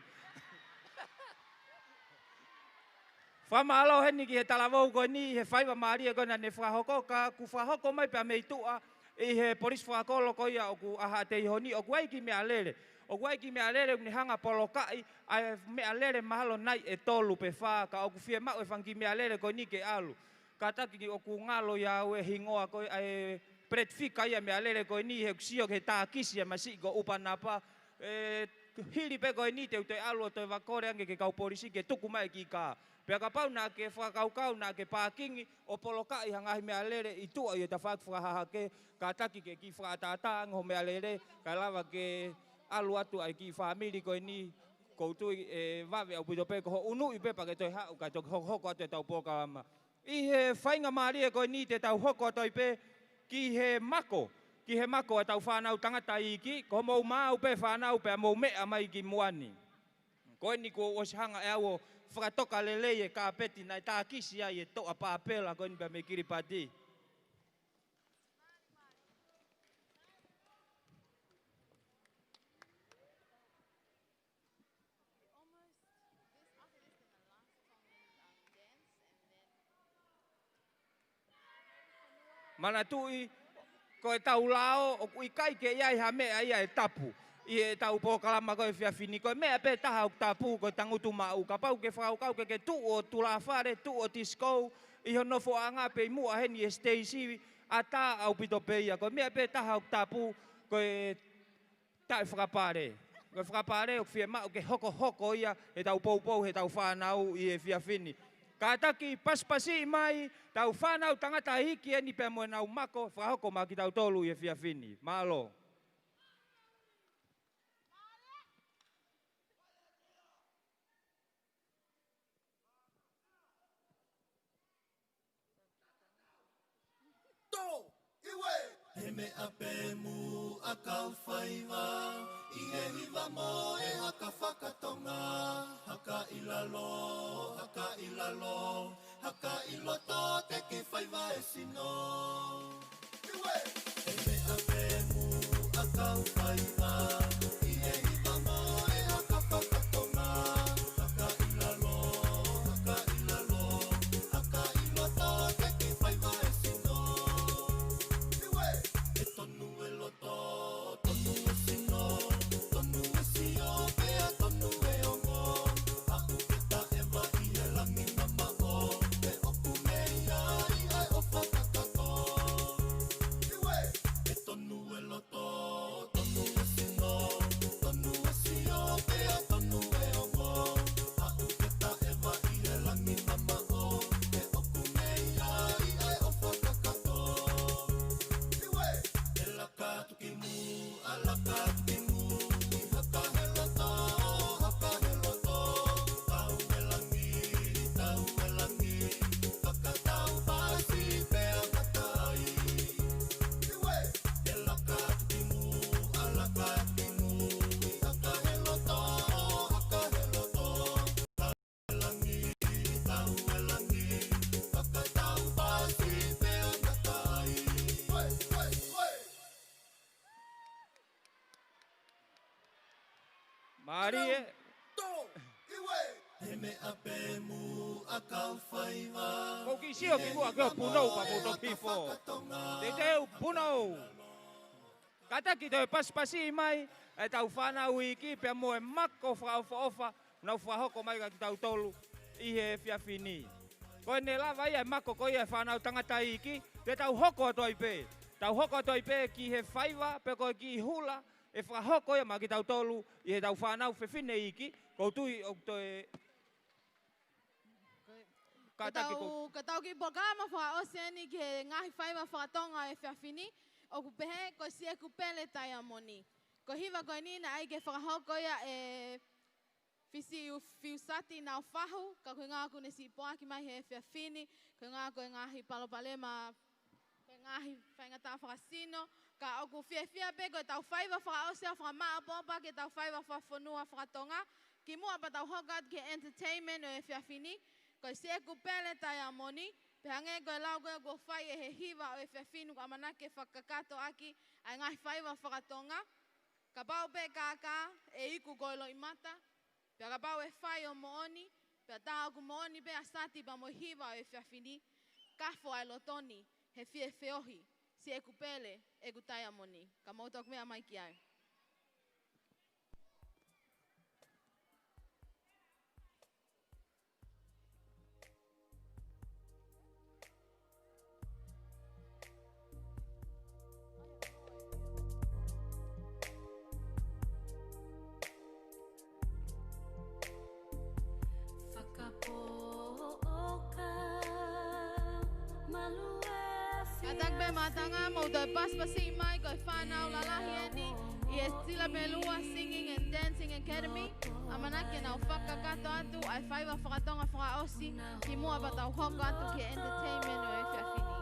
Fakamālō heni ki he talavou ko eni he faiva mālie ko ē naʻa ne fakahoko, ka kuo fakahoko mai pea mei tuʻa ʻi he polisi fakakolo ko ia ʻoku ʻaho ʻa e ʻaho ni, ʻoku ʻi ai e kiʻi meʻalele. ʻOku ʻi ai e kiʻi meʻalele ʻoku ne hanga ʻo polokaʻi ʻa e meʻalele mahalo nai ʻe tolu pe fā, ka ʻoku fiemaʻu e fanga kiʻi meʻalele ko eni ke ʻalu. Kātaki ʻoku ngalo ia ʻa e hingoa ko ē ʻa e plate figure ia meʻalele ko eni he ʻoku sio ki he tākisi ʻa e masiʻi ko ʻUpanapa. ʻE, hili pē ko eni te u toe ʻalu ʻo toe fakakole ange ki he kau polisi ke tuku mai e kiʻi kā. Pea kapau naʻa ke fakakaukau naʻa ke pākingi ʻo polokaʻi ha ngaahi meʻalele ʻi tuʻa ʻi he tafaʻaki fakahahake, kātaki ke kiʻi fakaʻataʻatā ange hoʻo meʻalele, kae lava ke ʻalu atu ʻa e kiʻi fāmili ko eni, ʻoku ou tui ʻe vave ʻaupito pē ko hoʻo unuʻi pē pea ke toe haʻu, kae toki hokohoko atu ʻetau polokalama. ʻI he faingamālie ko eni te tau hoko atu ai pē ki he mako, ki he mako ʻetau fānau tangata iiki, ko hoʻomou maau pē fānau pea mou meʻa mai ki muʻa ni. Ko eni kuo u ʻosi hanga ʻe au ʻo fakatoka lelei e kāpeti naʻe tākisi ai e toʻa pāpela ko eni pea mei Kiripati. Manatuʻi, ko ʻetau lao, ʻoku ʻikai ke ʻi ai ha meʻa ia ʻe tapu ʻi heʻetau polokalama ko ē he efiafi ni. Ko e meʻa pē taha ʻoku tapu, ko e tangutu maʻu. Kapau ʻoku ke fakakaukau ke ke tuʻu ʻo tulāfale, tuʻu ʻo tisikō ʻi ho nofoʻanga pe ʻi muʻa heni ʻi he siteisi, ʻatā ʻaupito pē ia. Ko e meʻa pē taha ʻoku tapu, ko e taʻefakapale. Ko e fakapale ʻoku fiemaʻu ke hokohoko ia heʻetau poupou heʻetau fānau ʻi he efiafi ni. Kātaki pasipasi mai ʻetau fānau tangata iiki eni pea mo ʻenau mako, fakahoko maʻa kitautolu ʻi he efiafi ni. Mālō. Tō, iwe! He meʻa pē muʻa kau faiva, ʻi he hiva mo e haka fakatonga, haka ʻi lalo, haka ʻi lalo, haka ʻi loto te ke faiva e sino. Iwe! He meʻa pē muʻa kau faiva, ʻi he hiva mo e haka fakatonga, haka ʻi lalo, haka ʻi lalo, haka ʻi loto te ke faiva e sino. Iwe! ʻE tonu e loto, tonu e sino, tonu e sio, pea tonu e ongo. Aʻu ke taʻeva ʻi he langi mamaʻo, ʻe ʻoku mei ai ʻa e ʻofa kakato. Iwe! ʻE tonu e loto, tonu e sino, tonu e sio, pea tonu e ongo. Aʻu ke taʻeva ʻi he langi mamaʻo, ʻe ʻoku mei ai ʻa e ʻofa kakato. Iwe! ʻE laka atu ki muʻa, laka atu ki muʻa, haka he loto, haka he loto. Tau e langi, tau e langi, fakatau pasi pea matai. Iwe! ʻE laka atu ki muʻa, laka atu ki muʻa, haka he loto, haka he loto. Mālie. Tō, iwe. He meʻa pē muʻa kau faiva. Ko e kiʻi sio ki muʻa ki hoʻo punou pea mou toki hifo. Teuteu punou. Kātaki toe pasipasi mai ʻetau fānau iiki pea mo e mako fakaʻofoʻofa ʻoku nau fakahoko mai kia kitautolu ʻi he efiafi ni. Ko ʻene lava ia e mako ko ia e fānau tangata iiki, te tau hoko atu ai pē. Tau hoko atu ai pē ki he faiva pe ko e kiʻi hula ʻe fakahoko ia maʻa kitautolu ʻi heʻetau fānau fefine iiki, ʻoku ou tui ʻoku toe Kātaki ko ʻetau, ko ʻetau kiʻi polokalama fakaʻosi eni ki he ngaahi faiva fakatonga ʻo e efiafi ni, ʻoku pehē ko e Sieku Pele Taiamoni. Ko e hiva ko eni naʻe ʻai ke fakahoko ia ʻe Fisi Fiusati Naufahu, ka ko e ʻuhinga ʻoku ne siʻi poaki mai he efiafi ni, ko e ʻuhinga ko e ngaahi palopalema, ko e ngaahi faingataʻa fakasino, Ka ʻoku fiefia pē ko ʻetau faiva fakaʻosi ʻa e fakamaʻopoʻopo ki heʻetau faiva fakafonua fakatonga, kimuʻa pea tau hoko atu ki he entertainment ʻo e efiafi ni, ko e Siʻeku Pele Taiamoni, pea hangē ko e lau ko ē kuo fai ʻe he hiva ʻo e efiafi ni, ʻoku ʻamanaki ke fakakakato ʻaki ʻa e ngaahi faiva fakatonga. Kapau pē kākā, ʻe iku koe loʻimata, pea kapau ʻe fai ʻo moʻoni, pea tā ʻoku moʻoni pē ʻa e sati pea mo e hiva ʻo e efiafi ni, kafo ʻa e loto ni he fie feohi, Siʻeku Pele, ʻeku Taiamoni. Ka mou toki meʻa mai ki ai. Kātaki pē mātanga, mou toe pasipasi mai, ko e fānau lalahi eni ʻi he Sila Melua Singing and Dancing Academy. ʻAmanaki ke nau fakakakato atu ʻa e faiva fakatonga fakaʻosi, kimuʻa pea tau hoko atu ki he entertainment ʻo e efiafi ni.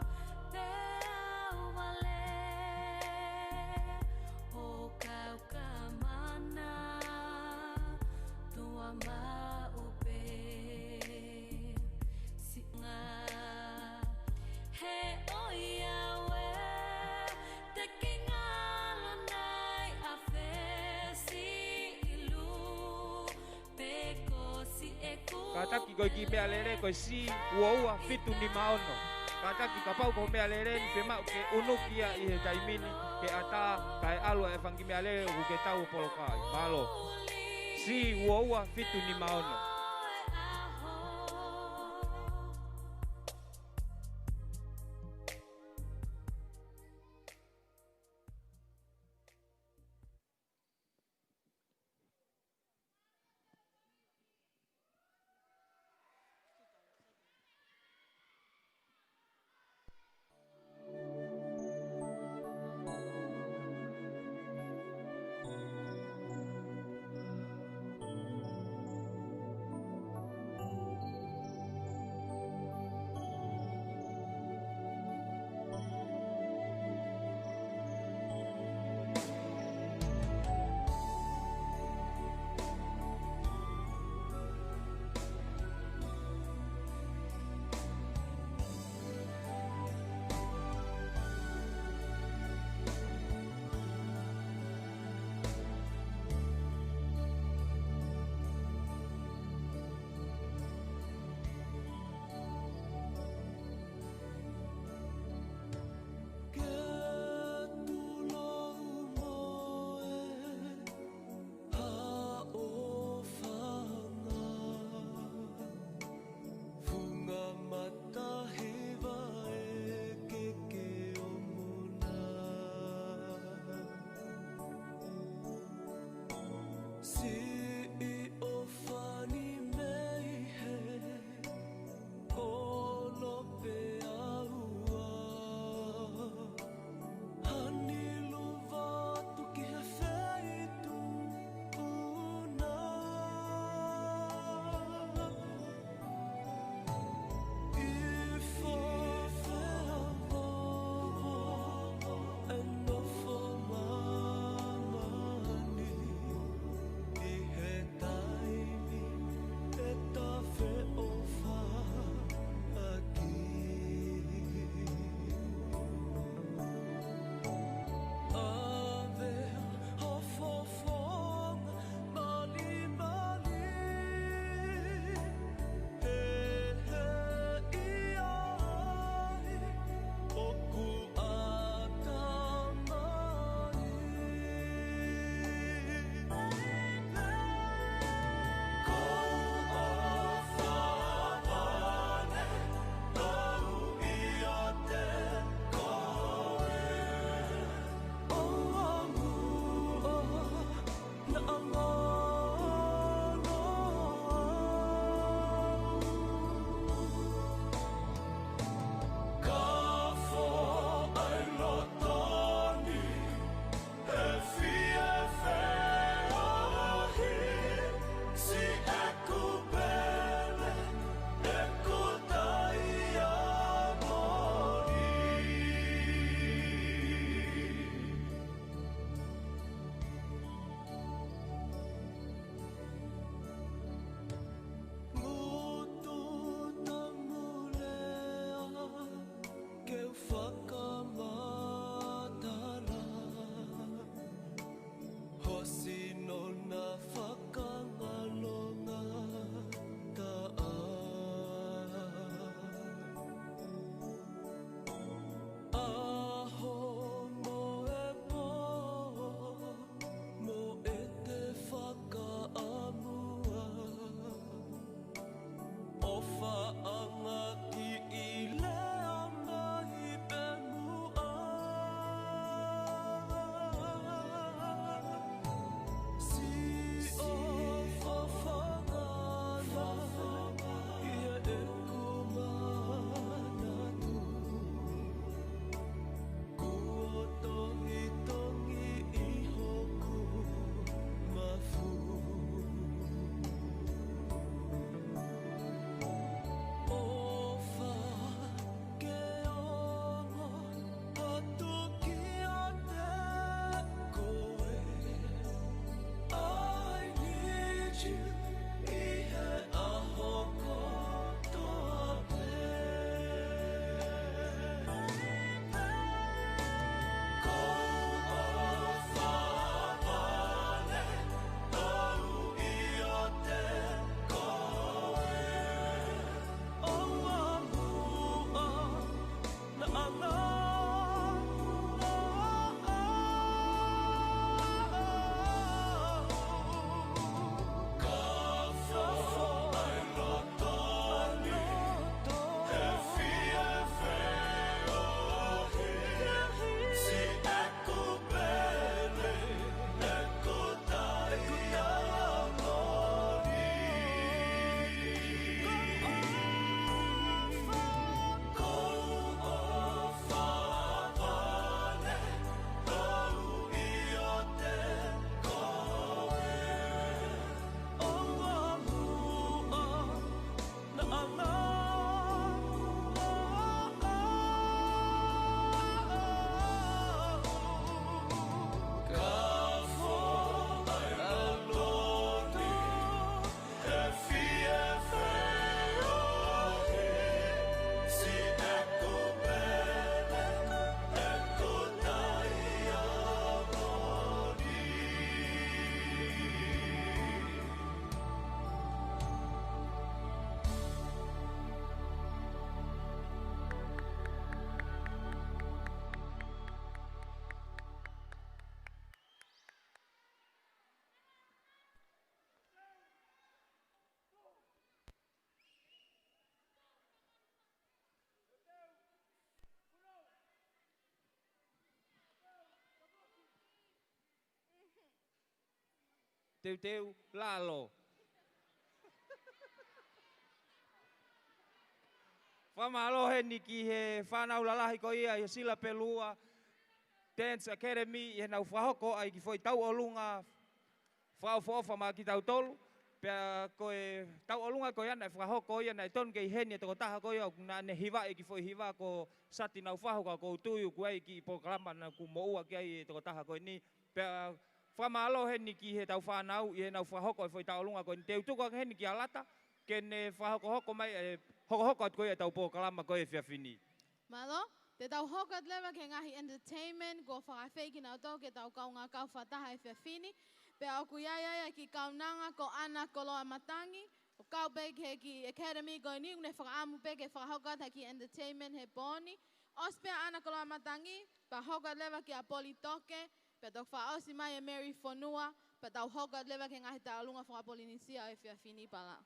Pea vale ʻo kau ka mana tua maʻu pē. Siʻi ngā he ʻoiauē te ke ngalo nai a fesi ilu pe ko Siʻeku. Kātaki ko e kiʻi meʻalele ko e C ua ua fitu nima ono. Kātaki kapau ko e meʻalele ni fiemaʻu ke ʻunuki ia ʻi he taimi ni ke ʻatā kae ʻalu ʻa e fanga kiʻi meʻalele ʻoku ke tau ʻo poloka ai. Mālō. C ua ua fitu nima ono. Teuteu, lalo. Fakamālō heni ki he fānau lalahi ko ia ʻi he Sila Pelua Dance Academy ʻi heʻenau fakahoko ʻa e kiʻi foʻi tauʻolunga fakaʻofoʻofa maʻa kitautolu. Pea ko e tauʻolunga ko ia naʻe fakahoko ia naʻe tonu ke ʻi heni e tokotaha ko ia ʻoku naʻa ne hivaʻi e kiʻi foʻi hiva ko Sati Naufahu, ka ʻoku ou tui ʻoku ʻi ai e kiʻi polokalama naʻa ku moʻua ki ai e tokotaha ko eni. Pea fakamālō heni ki heʻetau fānau ʻi heʻenau fakahoko e foʻi tauʻolunga ko eni. Te u tuku ange heni kia Lata ke ne fakahokohoko mai e hokohoko atu ko ia ʻetau polokalama ko e efiafi ni. Mālō, te tau hoko atu leva ki he ngaahi entertainment kuo fakaafeʻi kinautolu ke tau kaungā kau fakataha he efiafi ni. Pea ʻoku ʻi ai ai e kiʻi kaunanga ko ʻAna Koloamatangi, ʻo kau pē ki he kiʻi academy ko eni, ʻoku ne fakaʻamu pē ke fakahoko atu ha kiʻi entertainment he pō ni. ʻOsi pē ʻa ʻAna Koloamatangi, pea hoko atu leva kia Poli Toke, pea toki fakaʻosi mai ʻe Mary Fonua, pea tau hoko atu leva ki he ngaahi tauʻolunga faka-Polinisia ʻo e efiafi ni pala.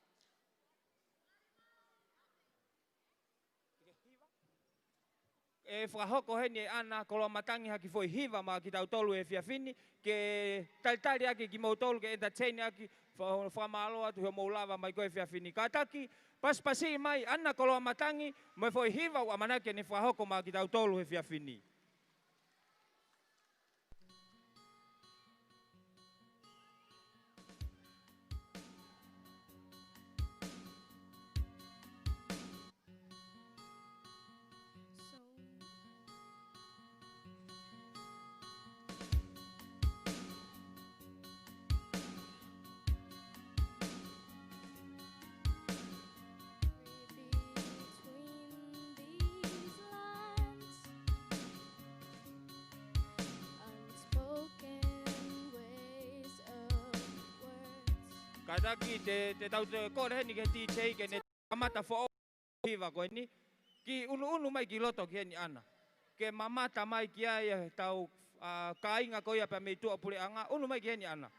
ʻE fakahoko heni ʻe ʻAna Koloamatangi ha kiʻi foʻi hiva maʻa kitautolu he efiafi ni, ke talitali ʻaki kimoutolu, ke entertain ʻaki, fa-, fakamālō atu he mou lava mai ko e efiafi ni. Kātaki, pasipasiʻi mai ʻAna Koloamatangi mo e foʻi hiva ʻoku ʻamanaki ke ne fakahoko maʻa kitautolu he efiafi ni. Read between these lines, unspoken ways of words. Kātaki te, te tau toe kole heni ki he D J ke ne kamata foʻou hiva ko eni. Kiʻi ʻunuʻunu mai ki loto ki heni ʻAna. Ke mamata mai ki ai ʻetau, ʻa, kāinga ko ia pea mei tuʻapuleʻanga. ʻUnu mai ki heni ʻAna.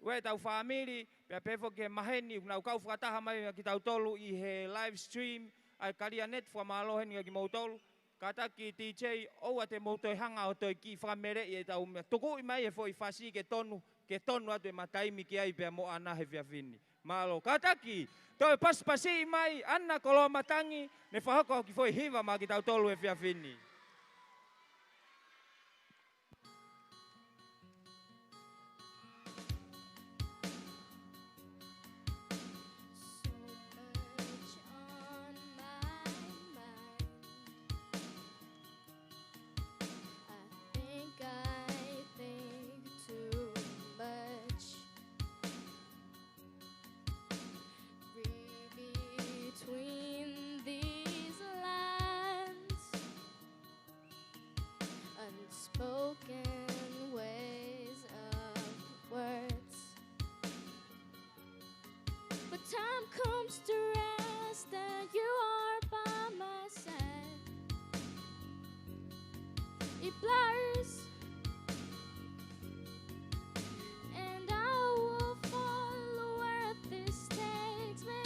Pea ʻetau fāmili, pea pehē foki ki he maheni, ʻoku nau kau fakataha mai kitautolu ʻi he live stream, ʻa e Kalianeti, fakamālō heni kia kimoutolu. Kātaki D J, ʻoua te mou toe hanga ʻo toe kiʻi fakameleʻi ʻetau meʻa. Tukuʻi mai e foʻi fasi ke tonu, ke tonu atu ʻema taimi ki ai pea mo ʻAna he efiafi ni. Mālō. Kātaki, toe pasipasiʻi mai ʻAna Koloamatangi, ne fakahoko ha kiʻi foʻi hiva maʻa kitautolu he efiafi ni. So much on my mind. I think I think too much. Read between these lines, unspoken ways of words. But time comes to rest and you are by my side. It blurs, and I will follow where this takes me.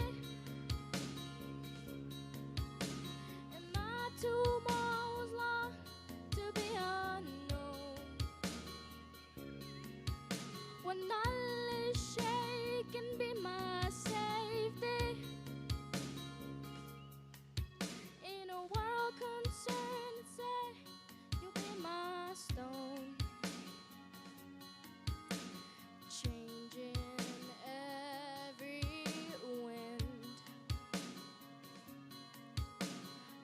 And my tomorrow's long to be unknown. One knowledge shaken be my safety. In a world concerned, say you'll be my stone. Changing every wind.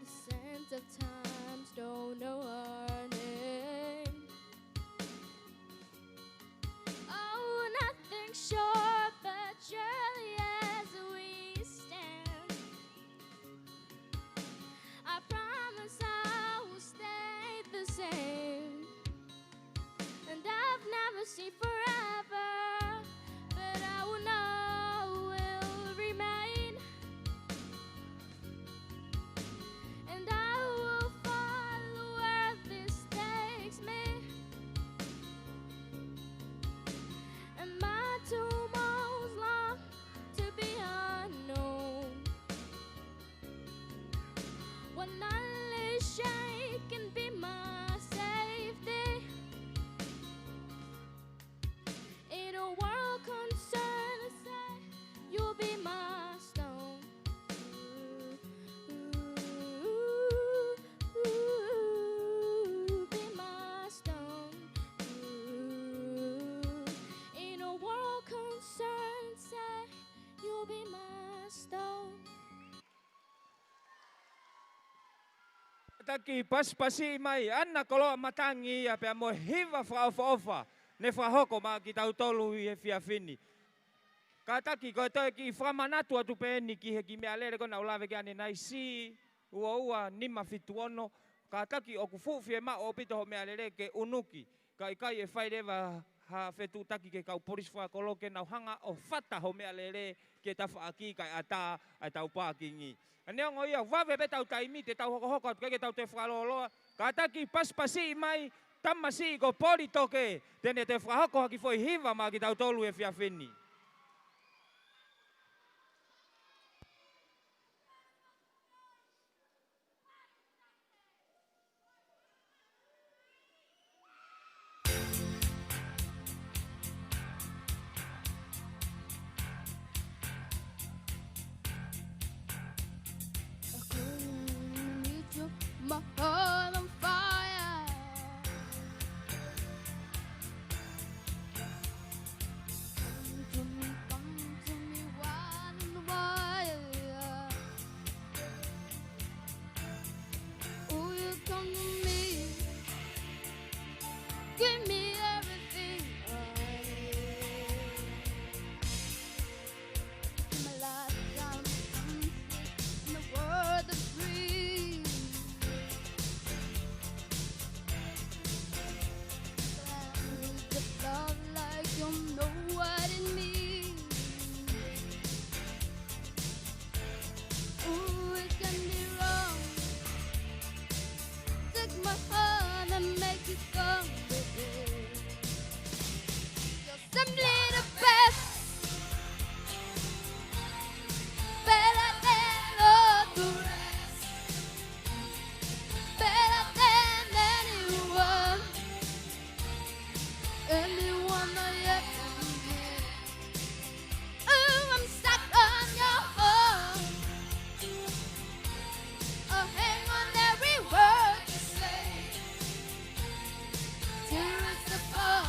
The sands of times don't know our name. Oh, nothing sure, but surely as we stand, I promise I will stay the same. And I've never seen forever, but I will know will remain. And I will follow where this takes me. And my tomorrow's long to be unknown. One knowledge shaken be my safety. Kātaki pasipasi mai ʻAna Koloa Matangi ia pea mo e hiva fakaʻofoʻofa ne fakahoko maʻa kitautolu ʻi he efiafi ni. Kātaki ko e toe kiʻi fakamanatu atu pē eni ki he kiʻi meʻalele ko ē naʻa ku lave ki ai ʻanenai, C ua ua nima fitu ono. Kātaki ʻoku fuʻu fiemaʻu ʻaupito hoʻo meʻalele ke ʻunuki. Ka ʻikai ʻe fai leva ha fetuʻutaki ki he kau polisi fakakolo ke nau hanga ʻo fata hoʻo meʻalele ki he tafaʻaki kae ʻatā ʻa e tau pākingi. Neongo ia, vave pē ʻetau taimi, te tau hokohoko atu, ʻikai ke tau toe fakalōloa. Kātaki pasipasi mai tamasiʻi ko Poli Toke, te ne toe fakahoko ha kiʻi foʻi hiva maʻa kitautolu he efiafi ni. My heart on fire. Come to me, come to me, wild and wild. Oh, you come to me. Give me everything I need. My life comes in the world of dreams. With the love like you know what it means. Ooh, it can be wrong. Take my heart and make it come with it. You're simply the best. Better than all the rest. Better than anyone. Anyone I ever met. Ooh, I'm stuck on your phone. I'll hang on every word you say. Tear us apart.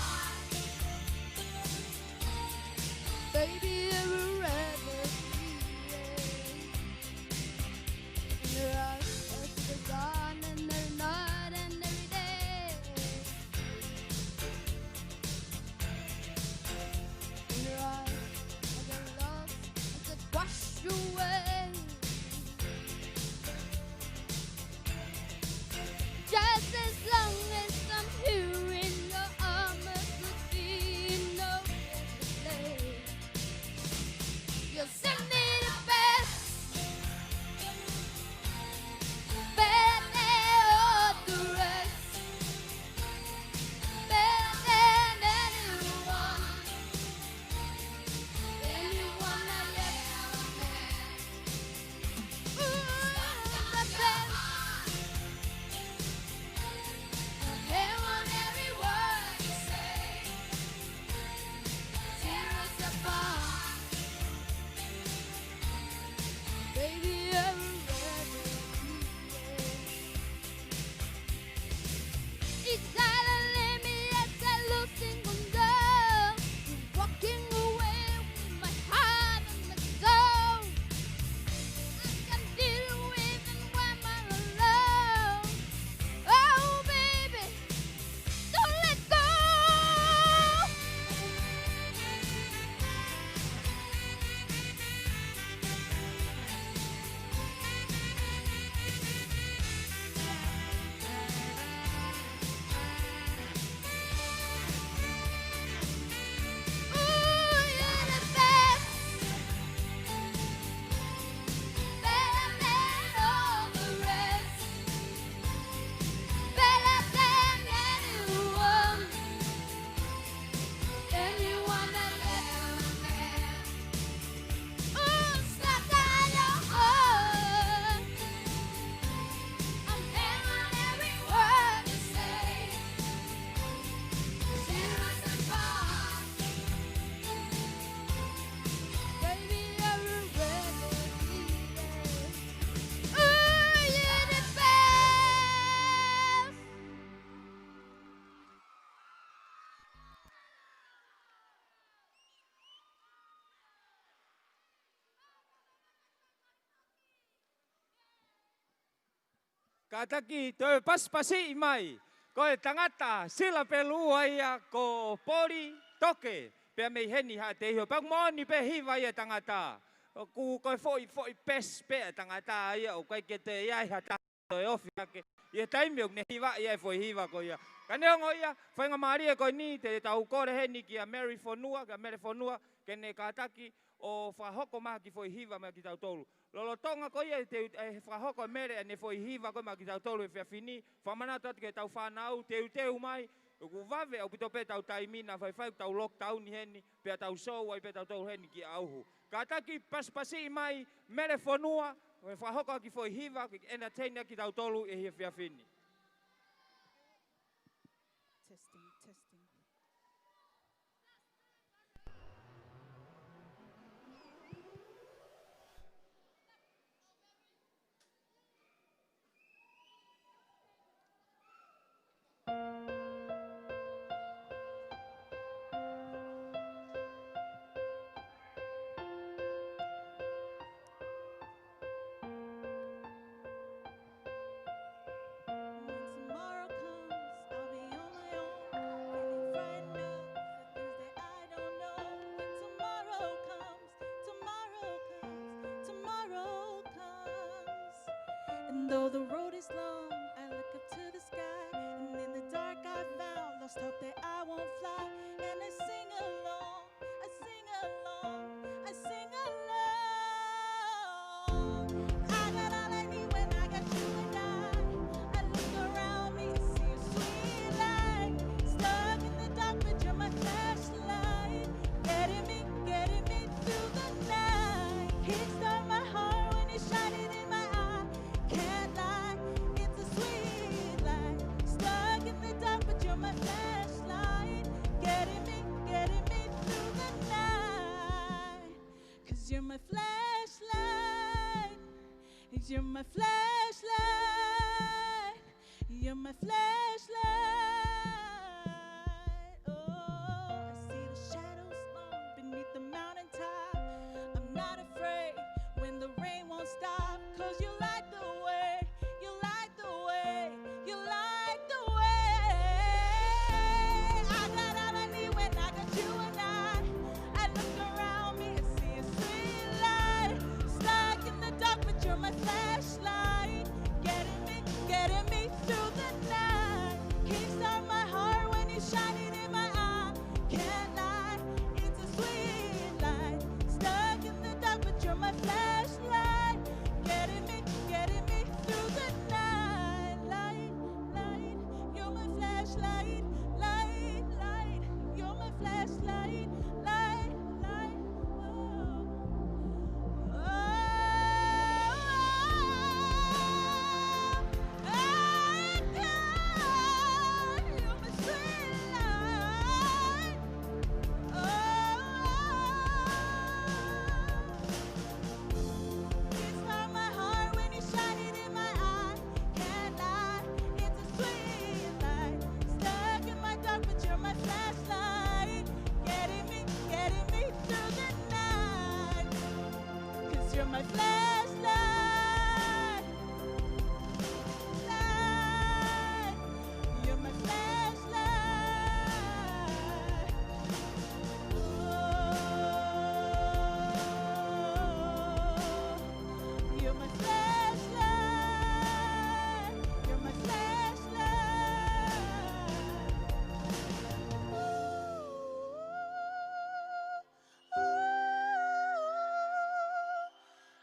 Kātaki, toe pasipasiʻi mai. Ko e tangata sila pelu ua ia ko Poli Toke. Pea mei heni Haʻateiho. Pea moʻoni pē hiva ia tangata. ʻOku ko e foʻi, foʻi pesi pē ʻa e tangata ia, ʻoku ʻikai ke toe ʻi ai ha taha toe ofi ake. ʻI he taimi ʻoku ne hiva ia e foʻi hiva ko ia. Ka neongo ia, faingamālie ko eni, te tau kole heni kia Mary Fonua, kia Mele Fonua, ke ne kātaki ʻo fakahoko mai ha kiʻi foʻi hiva maʻa kitautolu. Lolotonga ko ia te, ʻe fakahoko ʻe Mele ʻene foʻi hiva ko ia maʻa kitautolu he efiafi ni, fakamanatu atu ki heʻetau fānau, teuteu mai, ʻoku vave ʻaupito pē ʻetau taimi naʻa faifai ʻoku tau lockdown heni, pea tau show ai pē tautolu heni ki ʻAuhu. Kātaki pasipasiʻi mai Mele Fonua, ʻo fakahoko ha kiʻi foʻi hiva, ke entertain ʻaki kitautolu ʻi he efiafi ni. Testing, testing. When tomorrow comes, I'll be on my own, feeling frightened of the things that I don't know. When tomorrow comes, tomorrow comes, tomorrow comes. And though the road is long, I look up to the sky, and in the dark I found lost hope that I won't fly, and I sing along. I sing along, I sing along. I got all I need when I got you and I. I look around me and see a sweet light. Stuck in the dark, but you're my flashlight. Getting me, getting me through the night. Kickstart my heart when you shine it in my eye. Can't lie, it's a sweet light. Stuck in the dark, but you're my flashlight. Getting me, getting me through the night. 'Cause you're my flashlight. You're my flashlight. You're my flashlight. Oh, I see the shadows long beneath the mountaintop. I'm not afraid when the rain won't stop, 'cause you light the way, you light the way, you light the way. I got all I need when I got you and I. I look around me and see a sweet light. Stuck in the dark, but you're my flashlight. Getting me, getting me through the night. Kickstart my heart when you shine it in my eye. Can't lie, it's a sweet light. Stuck in the dark, but you're my flashlight. Getting me, getting me through the night. Light, light, you're my flashlight. Light, light, you're my flashlight. Light, light, oh, oh, oh, God, you're my sweet light. Oh, oh, oh. Kickstart my heart when you shine it in my eye. Can't lie, it's a sweet light. Stuck in my dark, but you're my flashlight. Getting me, getting me through the night. 'Cause you're my flashlight. Light. You're my flashlight. Oh, you're my flashlight. You're my flashlight. Ooh, ooh,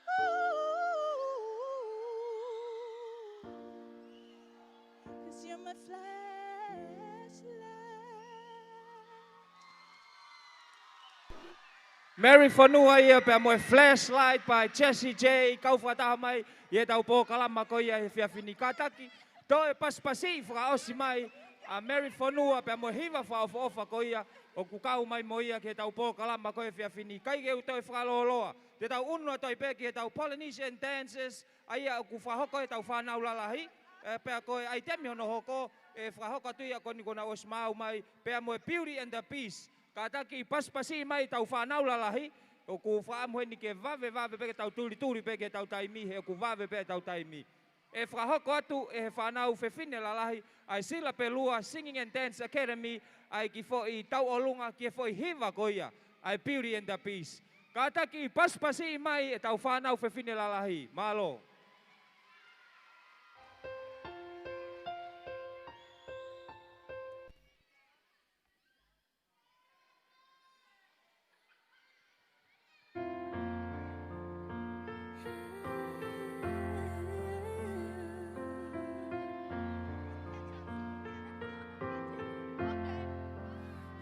ooh. 'Cause you're my flashlight. Mary Fonua ia pea mo e Flashlight by Jessie J, kau fakataha mai ʻi heʻetau polokalama ko ia he efiafi ni. Kātaki, toe pasipasiʻi fakaʻosi mai ʻa Mary Fonua pea mo e hiva fakaʻofoʻofa ko ia ʻoku kau mai mo ia ki heʻetau polokalama ko ia he efiafi ni. ʻIkai ke u toe fakalōloa, te tau ʻunu atu ai pē ki heʻetau Polynesian dances, ʻa ia ʻoku fakahoko ʻe heʻetau fānau lalahi, ē, pea ko e ʻaitemi hono hoko, ʻe fakahoko atu ia ko eni kuo nau ʻosi maau mai, pea mo e Beauty and the Beast. Kātaki pasipasiʻi mai ʻetau fānau lalahi, ʻoku fakaʻamu heni ke vave, vave pē ke tau tulituli pē ke tau taimi, he ʻoku vave pē ʻetau taimi. ʻe fakahoko atu ʻe he fānau fefine lalahi ʻa e Sila Pelua Singing and Dance Academy ʻa e kiʻi foʻi tauʻolunga ki he foʻi hiva ko ia ʻa e Beauty and the Beast. Kātaki pasipasiʻi mai ʻetau fānau fefine lalahi. Mālō.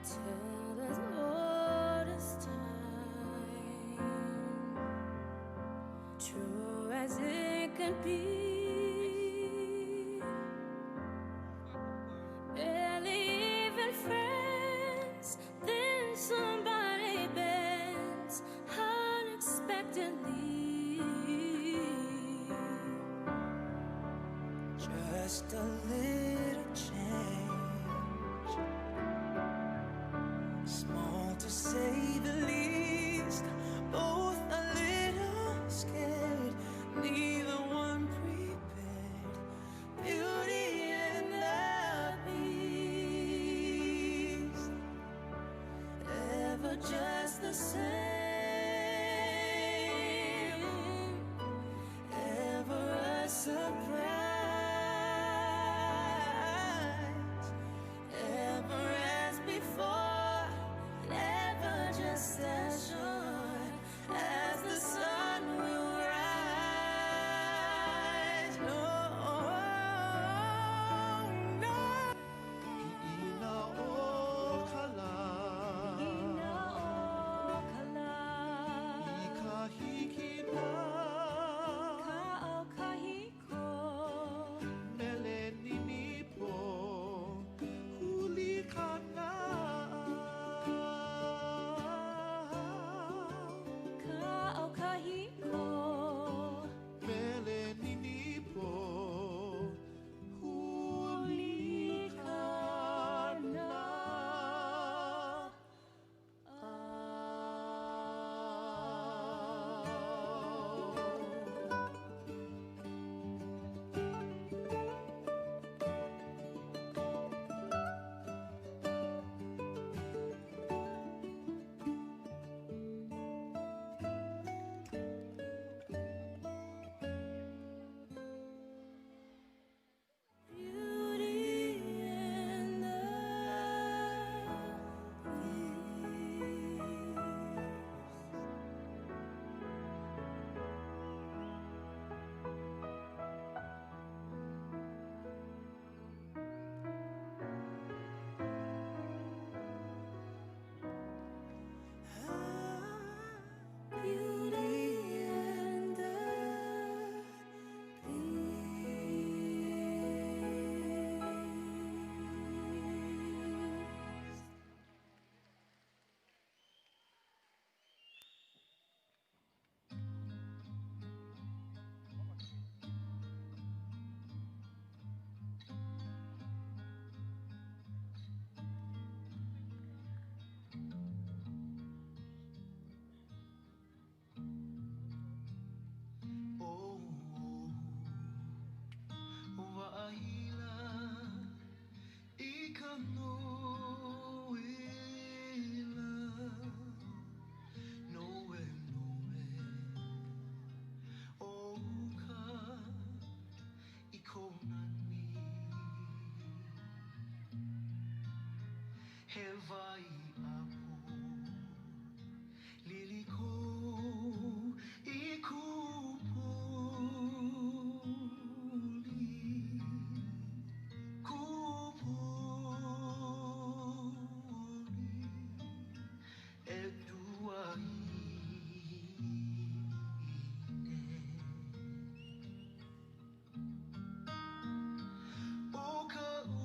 Tell the world it's time. True as it can be. Barely even friends, then somebody bends unexpectedly. Just a little change, small to say the least. Both a little scared, neither one prepared. Beauty and the Beast, ever just the same, ever a surprise, ever as before, never just as sure as the sun will rise. No, no. Hina ʻo ka lā. Hina ʻo ka lā. I ka hikina. Ka ʻaukahi ko. Mele ninipo. Huli ka nā. Ka ʻaukahi ko. Mele ninipo. Huli ka nā. Beauty and the Beast. Beauty and the Beast. ʻO, ʻo vaʻahila i ka noela, noe, noe, ʻo uka i Konani. He vai ʻapo liliko i Kupoli, Kupoli e tuaʻine. ʻO ka ui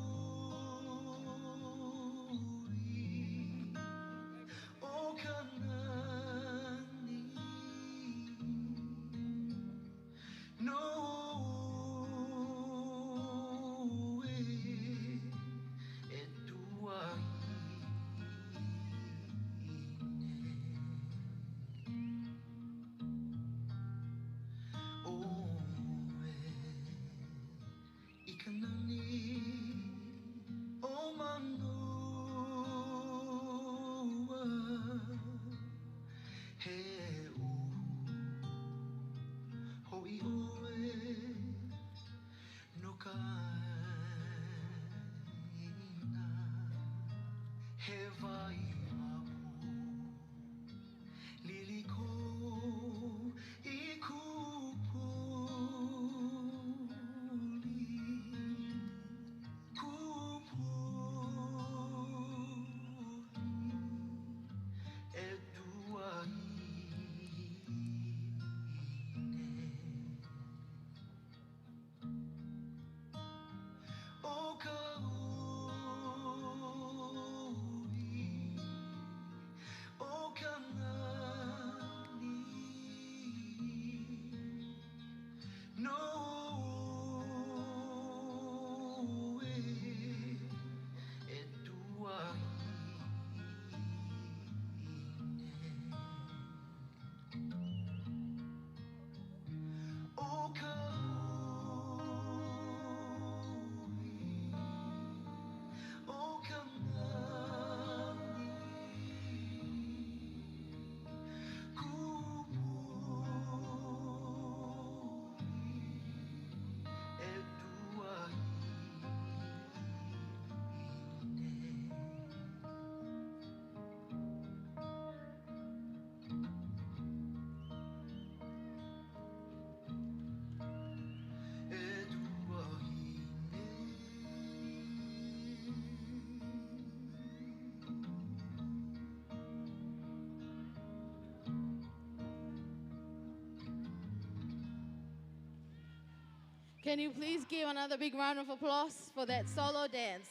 Can you please give another big round of applause for that solo dance?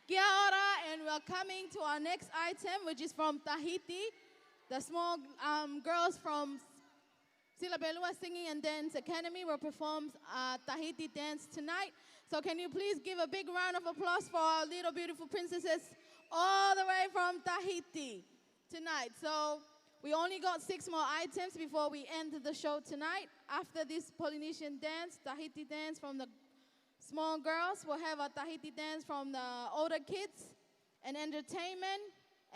Kia ora, and we're coming to our next item, which is from Tahiti. The small, um, girls from Silapelua Singing and Dance Academy will perform, uh, Tahiti dance tonight. So can you please give a big round of applause for our little beautiful princesses all the way from Tahiti tonight. So we only got six more items before we end the show tonight. After this Polynesian dance, Tahiti dance from the small girls, we'll have a Tahiti dance from the older kids and entertainment,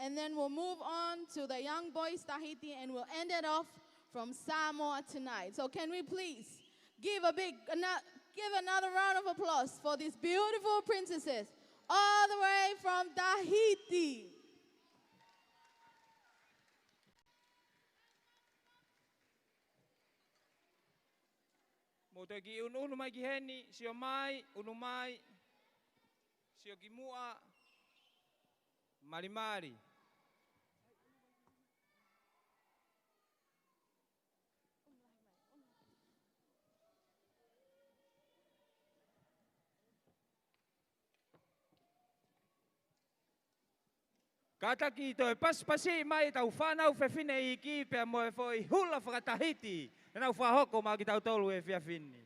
and then we'll move on to the young boys Tahiti, and we'll end it off from Samoa tonight. So can we please give a big, ano-, give another round of applause for these beautiful princesses all the way from Tahiti. Mou toe kiʻi ʻunuʻunu mai ki heni, sio mai, ʻunu mai, sio ki muʻa, malimali. Kātaki toe pasipasi mai ʻetau fānau fefine iiki pea mo e foʻi hula fakatahiti naʻa nau fakahoko maʻa kitautolu he efiafi ni.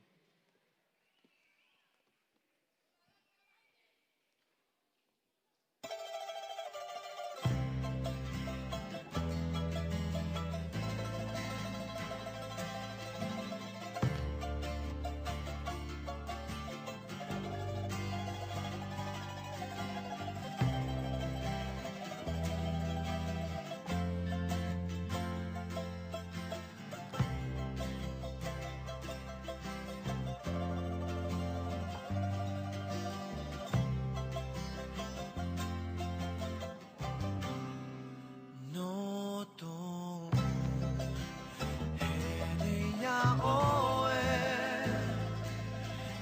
Noto, heni ia ʻoe,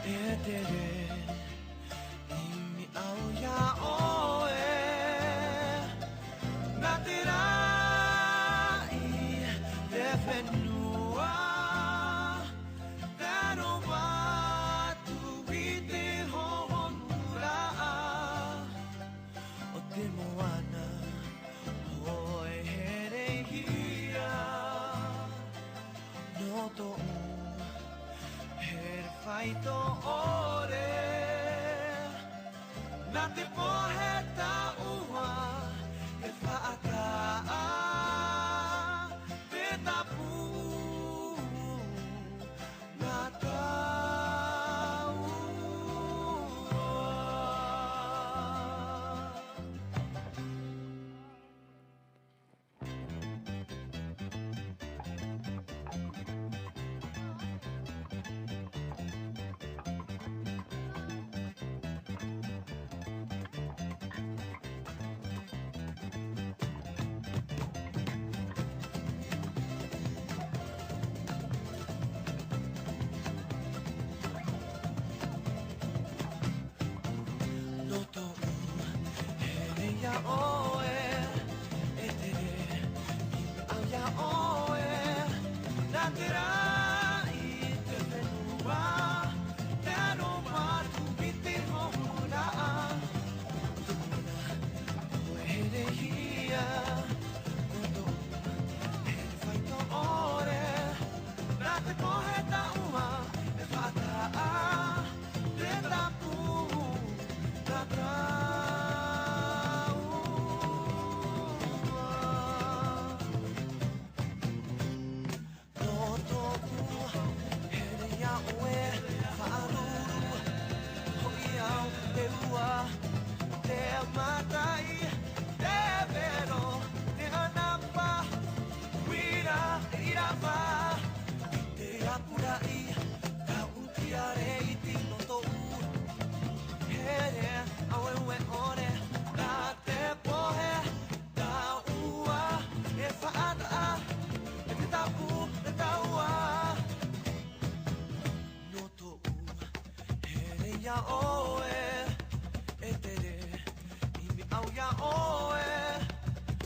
ʻEtele, ʻimi au ia ʻoe, naʻa te laʻi te fenua, te nofo atu ʻi te hohonu laʻa ʻo te moana, ʻoe hele hia, noto ʻu hele faitoʻole, naʻa te pohe taʻua, ʻe faʻataʻa te tapu. Noto ʻu hele ia ʻoe, ʻEtele, ʻimi au ia ʻoe, naʻa te laʻi te fenua, te nofo atu ʻi te hohonu laʻa ʻo te moana, ʻoe hele hia, noto ʻu hele faitoʻole, naʻa te pohe taʻua, ʻe faʻataʻa te tapu, naʻa te taʻua. Noto ʻu hele ia ʻoe, faʻalulu, hoʻi au ʻe ua, te mataʻi, te velo, te anapa, uira ʻi lava, te apulaʻi, tau tia lei ti noto ʻu hele, ʻaueue ʻole, naʻa te pohe taʻua, ʻe faʻataʻa, ʻe te tapu, te taua. Noto ʻu hele ia ʻoe, ʻEtele, ʻimi au ia ʻoe,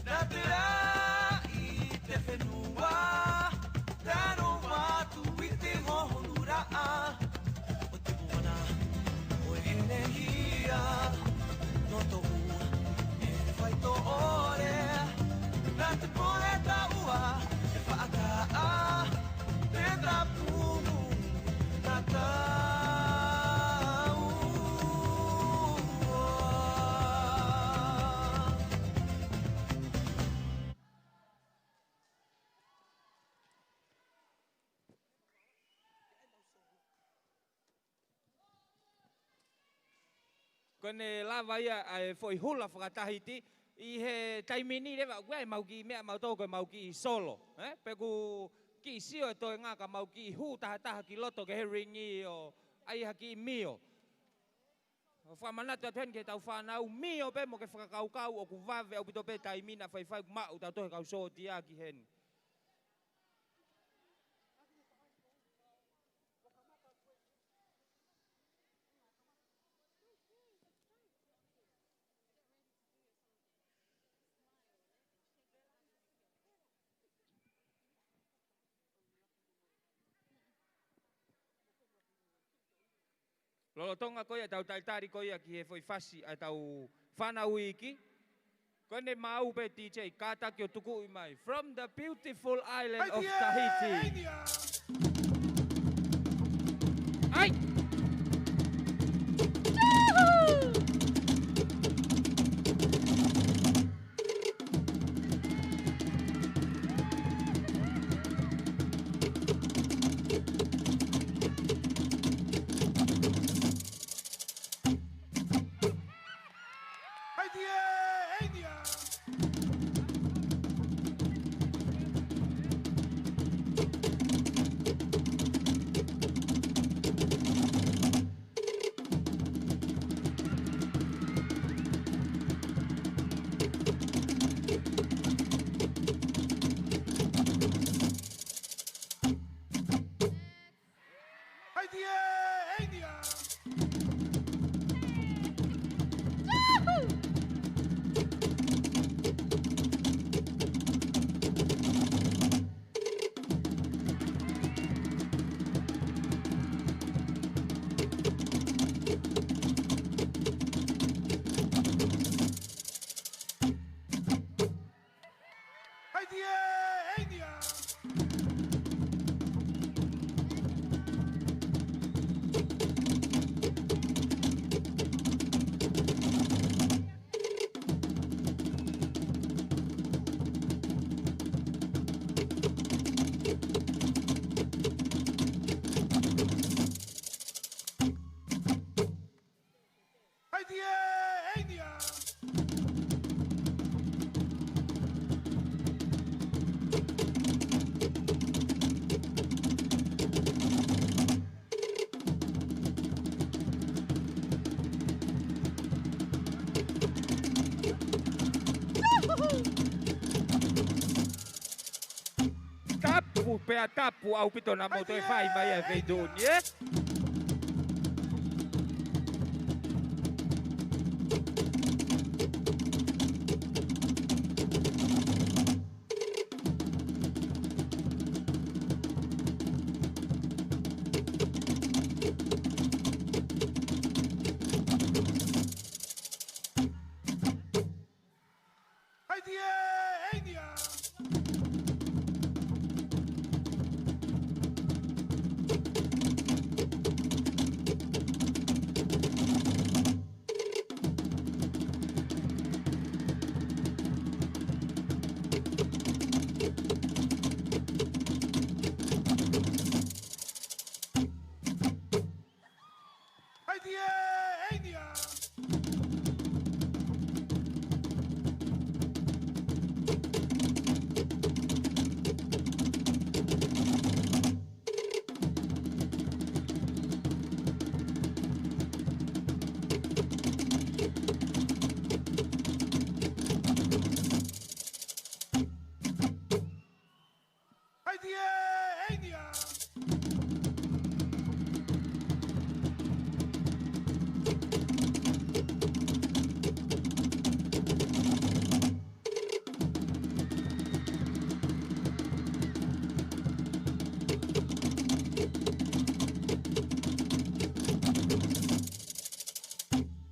naʻa te laʻi te fenua, te nofo atu ʻi te hohonu laʻa, ʻo te moana, Te poeta ua, e fakaʻatā, te tapu, na tau. Ko ʻene lava ia ʻa e foʻi hula fakatahiti ʻi he taimi ni leva, ʻoku ʻi ai e mau kiʻi meʻa mautolu ko e mau kiʻi solo, ē? Pe ʻoku kiʻi sio e toenga ka mau kiʻi hū tahataha ki loto ki he ringi ʻo ʻai ha kiʻi mio. ʻO fakamanatu atu heni ki heʻetau fānau, mio pē mo ke fakakaukau ʻoku vave ʻaupito pē taimi naʻa faifai ʻoku maʻu tautolu he kau sōtia ki heni. Lolotonga ko ia ʻetau talitali ko ia ki he foʻi fasi ʻa ʻetau fānau iiki. Ko ʻene maau pē D J, kātaki ʻo tukuʻi mai. From the beautiful island of Tahiti. ʻAi! Tapu, pea tapu ʻaupito naʻa mou toe fai mai ʻa e feituʻu ni, ē?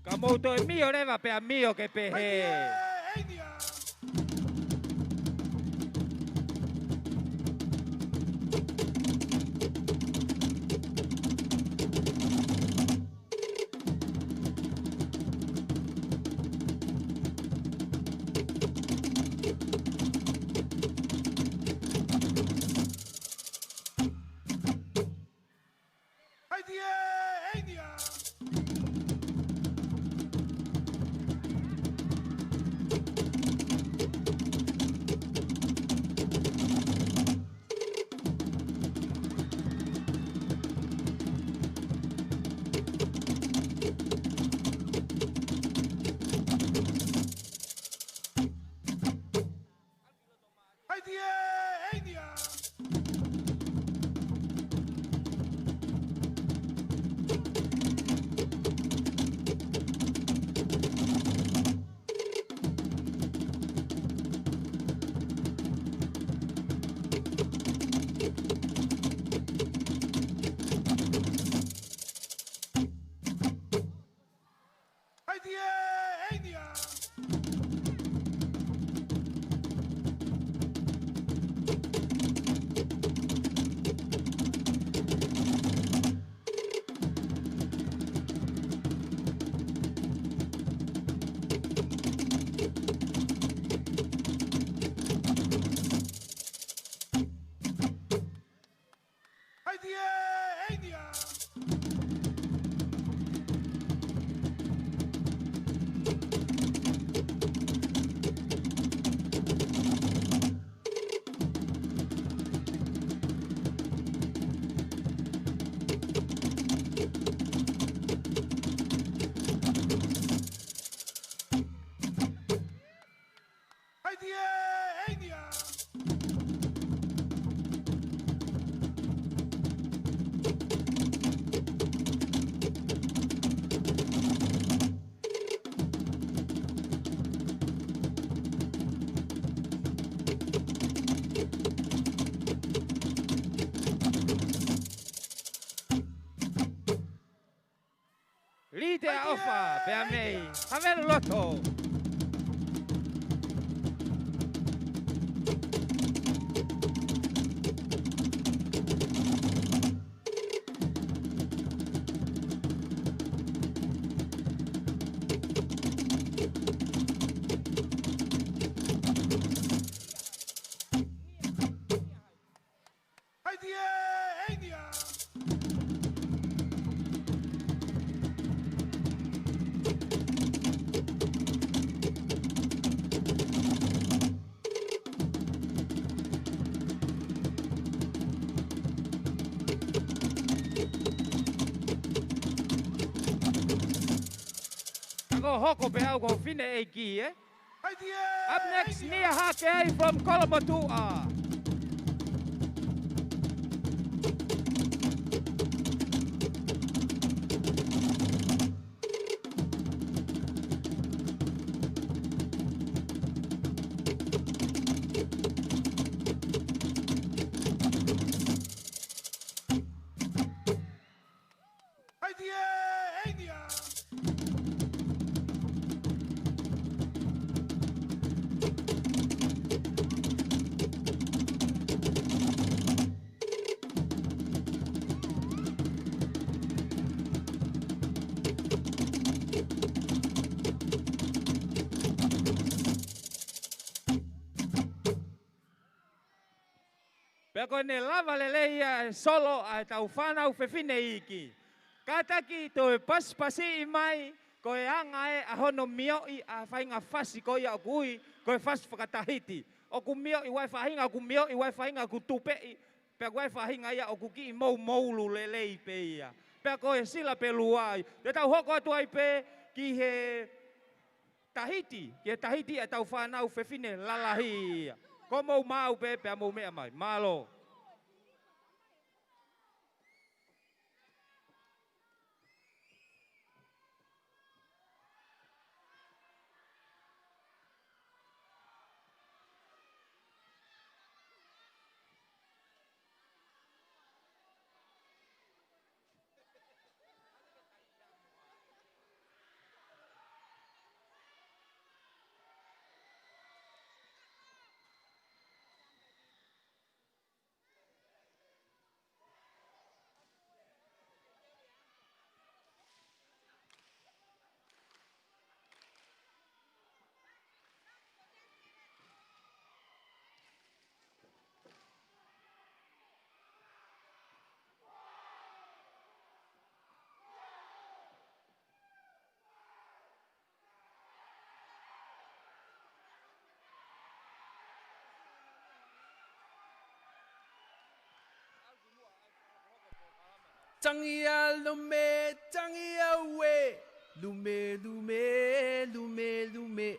Ka mou toe mio leva pea mio ke pehē. Hai dia, hai dia. Eini ia. Haiti ē, Eini ia. Haiti ē, Eini ia. Haiti ē, Eini ia. Lite ʻa ʻOfa, pea mei Haveluloto. Haiti ē, Eini ia. Ka ko e hoko pē ʻa e kau fineʻeiki, ē? Up next, Nia Hake ai from Kolomotuʻa. Haiti ē, Eini ia. Pea ko ʻene lava lelei ia e solo ʻa e tau fānau fefine iiki. Kātaki toe pasipasiʻi mai, ko e anga ē ʻa hono mioʻi ʻa e faʻahinga fasi ko ia ʻoku ui ko e fasi fakatahiti. ʻOku mioʻi ʻe he faʻahinga, ʻoku mioʻi ʻe he faʻahinga ʻoku tupeʻi, pea ko e faʻahinga ia ʻoku kiʻi moumoulu lelei pē ia. Pea ko e sila pē lua ia. Te tau hoko atu ai pē ki he Tahiti, ki he Tahiti ʻa e tau fānau fefine lalahi ia. Ko mou maʻu pē pea mou meʻa mai. Mālō. Tangi ā Lume, tangi ā ue. Lume, Lume, Lume, Lume.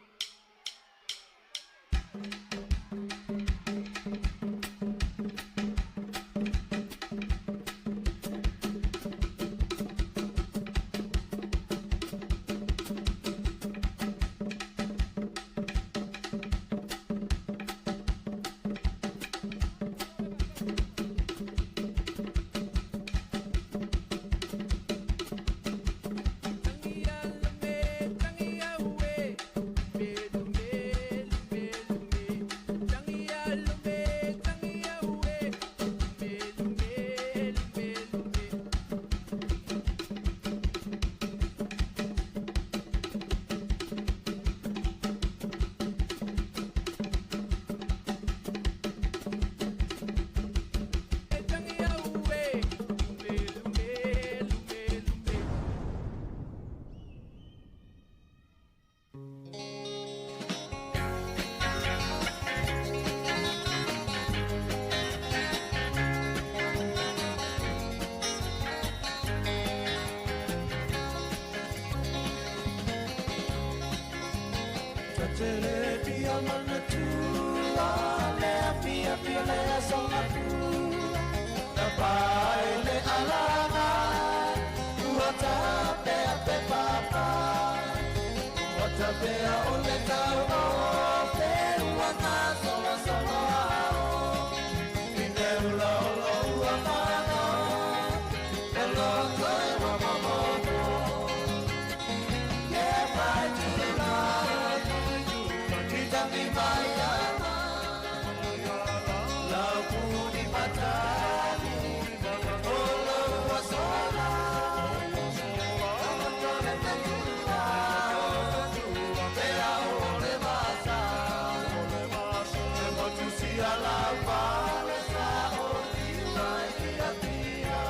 Telefia manatua, lea fiafia, lea songafua. Naʻe pā e lea alanga, ua tapea pē papa. Ua tapea ʻo e tau ʻo pē ua ka solosolo ao. Ine ula olo ua fana, e loto e ua momomo. Ke fai tula, ki tami mai ana. Lau puni patani, olo ua sola. Tama tole te tula, te au o le vasa. Te motu sia lau pale sa o tiu ai ki a tia.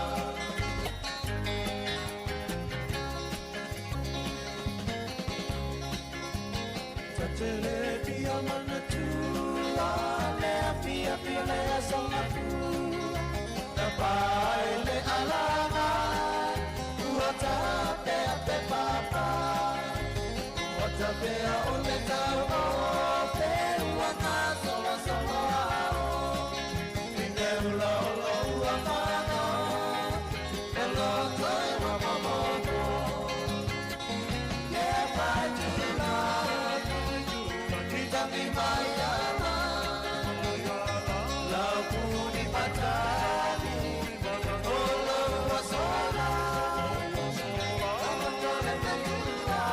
Tatele pia manatua, lea fiafia, lea songafua. Naʻe pā e lea alanga, ua tapea pē papa. Ua tapea ʻo e tau ʻo pē ua ka solosolo ao. Ine ula olo ua fana, e loto e ua momomo. Ke fai tula, ki tami mai ana. Lau puni patani, olo ua sola. Tama tole te tula,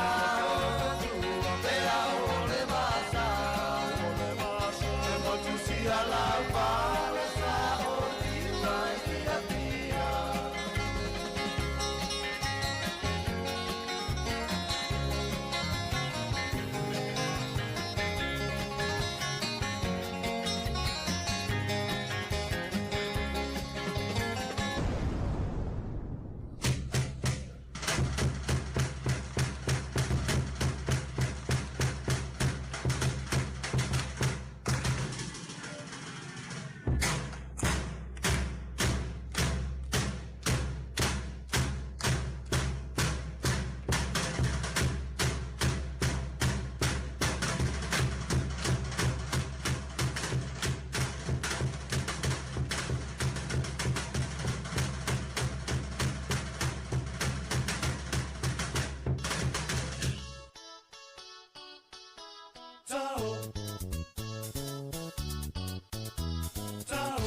te au o le vasa. Te motu sia lau pale sa o tiu ai ki a tia. Tao. Tao.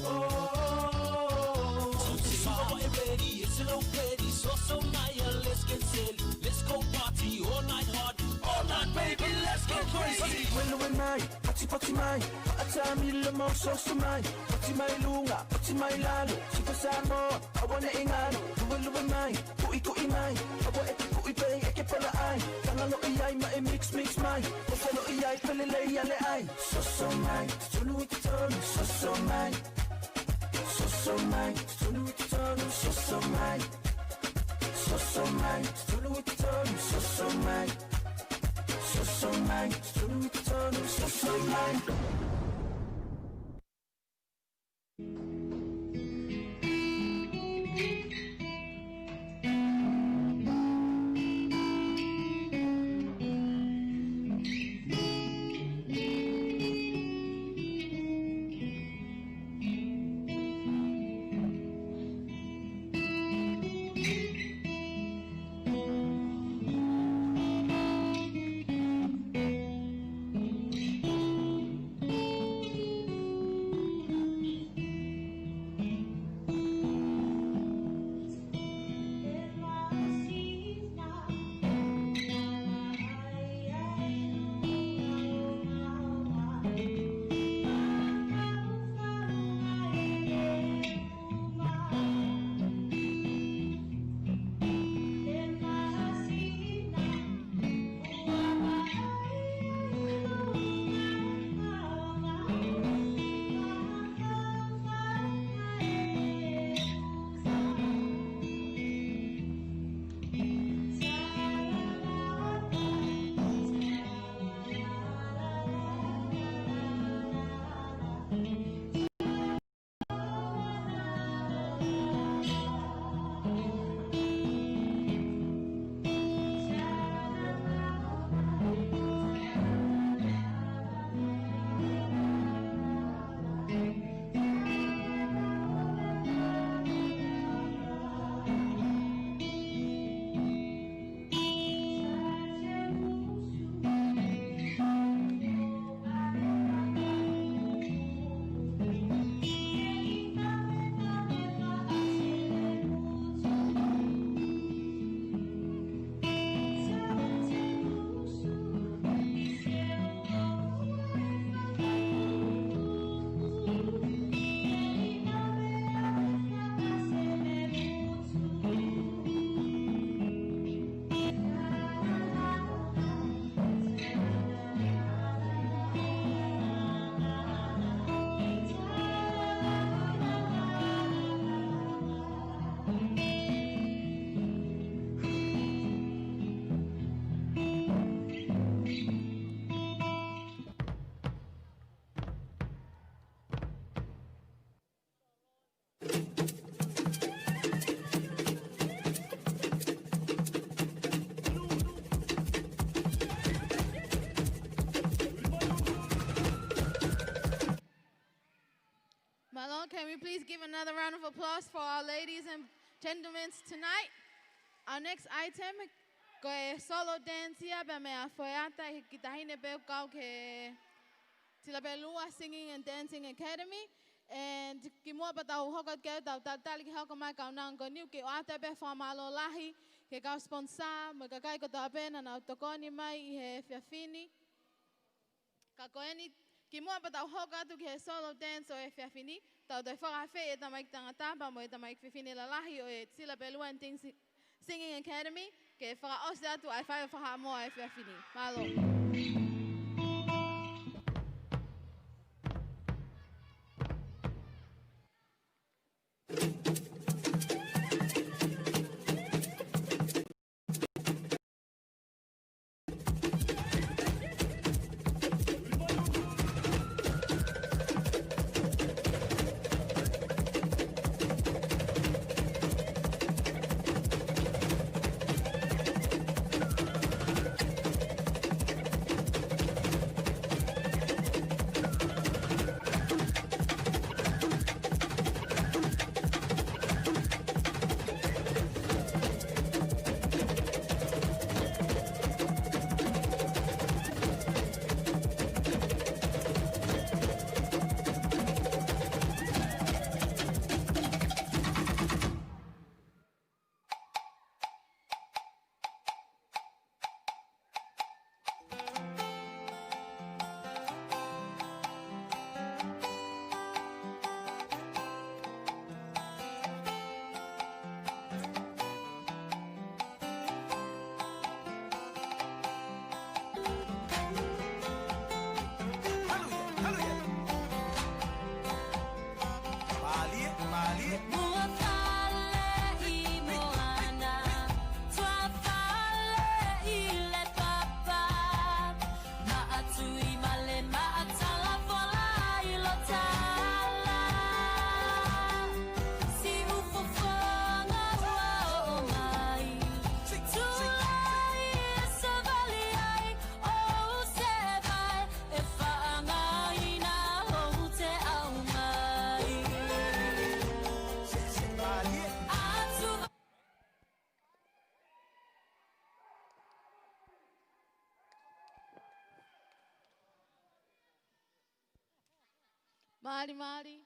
Oh, oh, oh, oh. Is it already? Is it already? So, so, Maya, let's get silly. Let's go party all night hard. All night, baby, let's get crazy. Luelue mai, potipoti mai, faʻa taimi lama ʻo soso mai. Poti mai luga, poti mai lalo, Super Samoa, ʻoua naʻa ngalo. Luelue mai, kuʻi kuʻi mai, ʻoua ʻe ke kuʻi pē ʻe ke pala ai. Tangaloʻi ai maʻe mix mix mai, ʻo foloʻi ai pē lelei ale ai. Soso mai, tonu i te tonu, soso mai. Soso mai, tonu i te tonu, soso mai. Soso mai, tonu i te tonu, soso mai. Soso mai, tonu i te tonu, soso mai. Can we please give another round of applause for our ladies and gentlemen tonight? Our next item, ko e solo dance ia pea mei a Foeata, ʻi he kiʻi taʻahine pē ʻoku kau ki he Silapelua Singing and Dancing Academy. And kimuʻa pea tau hoko atu ki ai, tau talitali ke hoko mai e kaunanga ko eni, ke ʻoatu pē e fakamālō lahi ki he kau sponsor mo e kakai kotoa pē naʻa nau tokoni mai ʻi he efiafi ni. Ka ko eni, kimuʻa pea tau hoko atu ki he solo dance ʻo e efiafi ni, tau toe fakaafeʻi e tamaiki tangata pea mo e tamaiki fefine lalahi ʻo e Silapelua and Dancing Singing Academy, ke fakaʻosi atu ʻa e fai ʻo e fakaʻamu ʻo e efiafi ni. Mālō. Mālie, mālie.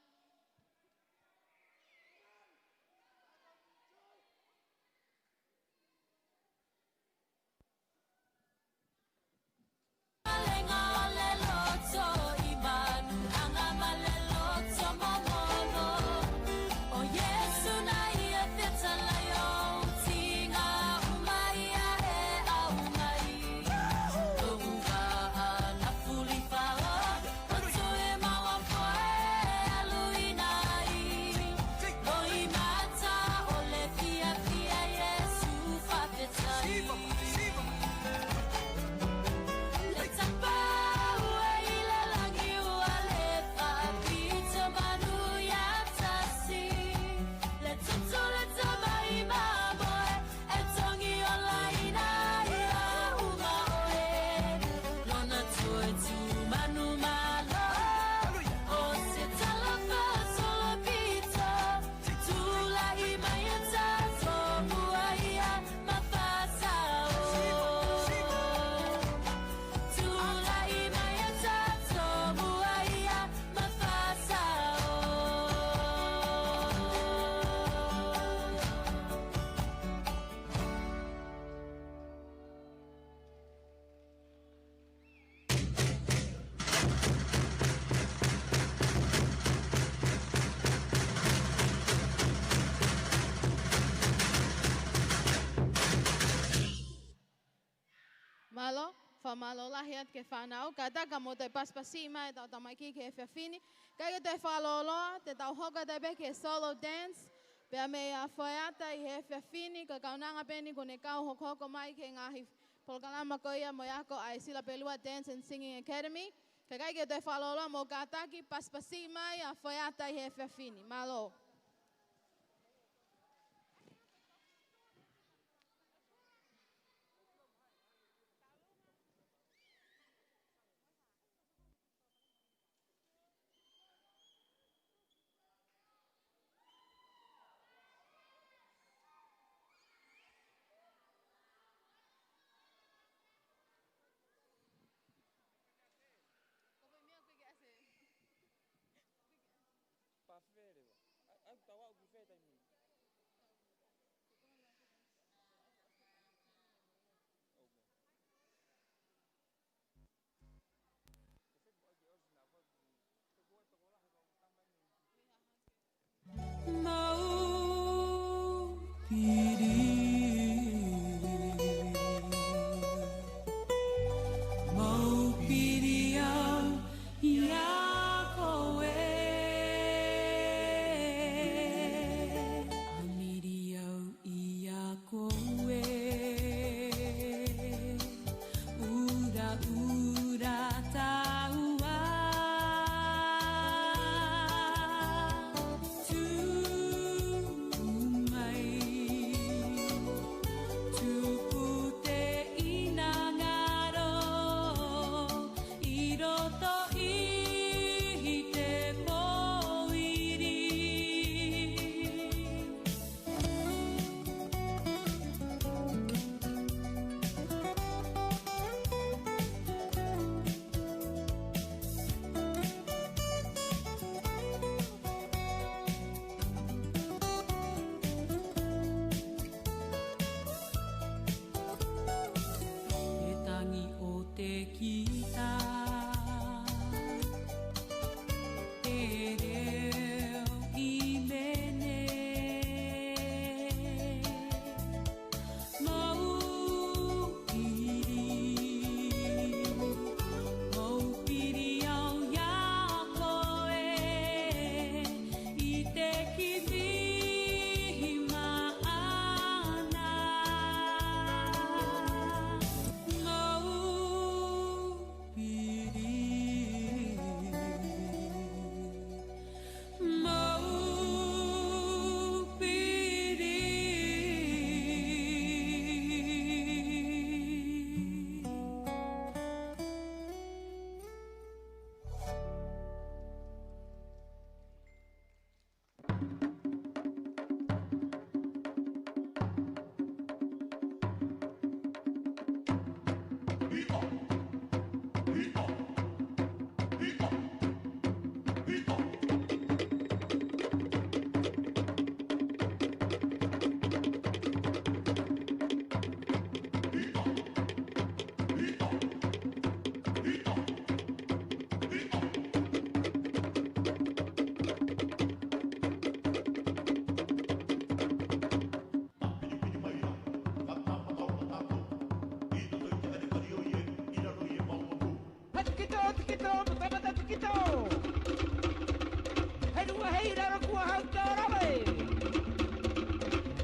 Mālō, fakamālō lahi atu ki he fānau, kātaki ke mou toe pasipasi mai ʻetau tamaiki ki he efiafi ni. Kae toe fakalōloa, te tau hoko atu pē ki he solo dance, pea mei a Foeata ʻi he efiafi ni, ko e kaunanga pē eni kuo ne kau hokohoko mai ki he ngaahi polokalama ko ia mo e ako ʻa e Silapelua Dance and Singing Academy. Kae ʻikai ke toe fakalōloa, mou kātaki pasipasi mai ʻa Foeata ʻi he efiafi ni. Mālō. Mau piri, mau piri au ʻia koe. ʻAmiri au ʻia koe, ʻuraʻura taua. Tuʻu mai, tuku te inangaro ʻi roto ʻi te pōiri. He tangi ʻo te kita, te leo ʻi mene. Mau piri, mau piri au ʻia koe ʻi te kiʻi maʻana. Mau piri, mau piri. He tukito, tukito, mo tangata tukito. He lua hei lalo kuo hau tō lave.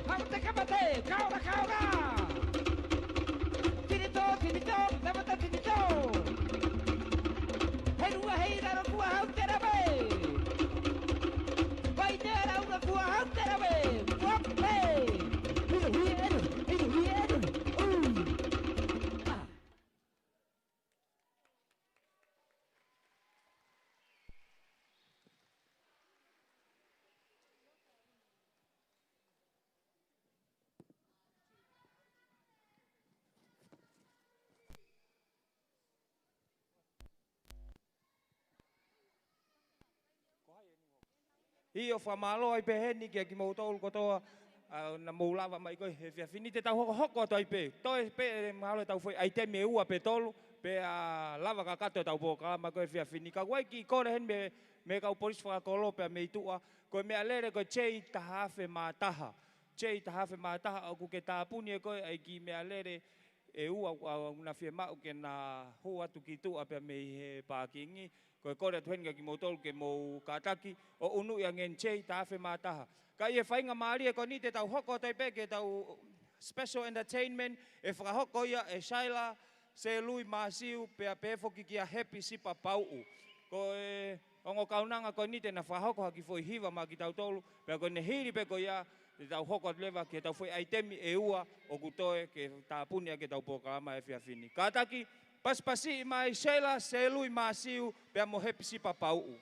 Hau te kamate, kaora, kaora. Tinito, tinito, mo tangata tinito. He lua hei lalo kuo hau te lave. Vai te ara ura kuo hau te lave. Kuo pe. Hiro hiro, hiro hiro. Ui. Ah. ʻIo, fakamālō ai pē heni kia kimoutolu kotoa, ā, naʻa mou lava mai ko ē he efiafi ni. Te tau hokohoko atu ai pē. Toe pē, ē, mahalo ʻetau foʻi ʻaitemi ʻe ua pe tolu, pea lava kakato ʻetau polokalama ko ē he efiafi ni. Ka ʻoku ʻi ai e kiʻi kole heni mei, mei he kau polisi fakakolo pea mei tuʻa. Ko e meʻalele ko e J taha afe mā taha. J taha afe mā taha, ʻoku ke tāpuni ʻe koe ʻa e kiʻi meʻalele ʻe ua, ʻa, ʻa, ʻoku na fiemaʻu ke na hū atu ki tuʻa pea mei he pākingi. Ko e kole atu heni kia kimoutolu ke mou kātaki ʻo ʻunuʻi ange J taha afe mā taha. Ka ʻi he faingamālie ko eni te tau hoko atu ai pē ki heʻetau special entertainment, ʻe fakahoko ia ʻe Saila Selui Masiu, pea pehē foki kia Hepi Sipa Pauʻu. Ko e ongo kaunanga ko eni te na fakahoko ha kiʻi foʻi hiva maʻa kitautolu, pea ko ʻene hili pē ko ia, te tau hoko atu leva ki heʻetau foʻi ʻaitemi ʻe ua ʻoku toe ke tāpuni ʻaki ʻetau polokalama he efiafi ni. Kātaki, pasipasiʻi mai Saila Selui Masiu, pea mo Hepi Sipa Pauʻu.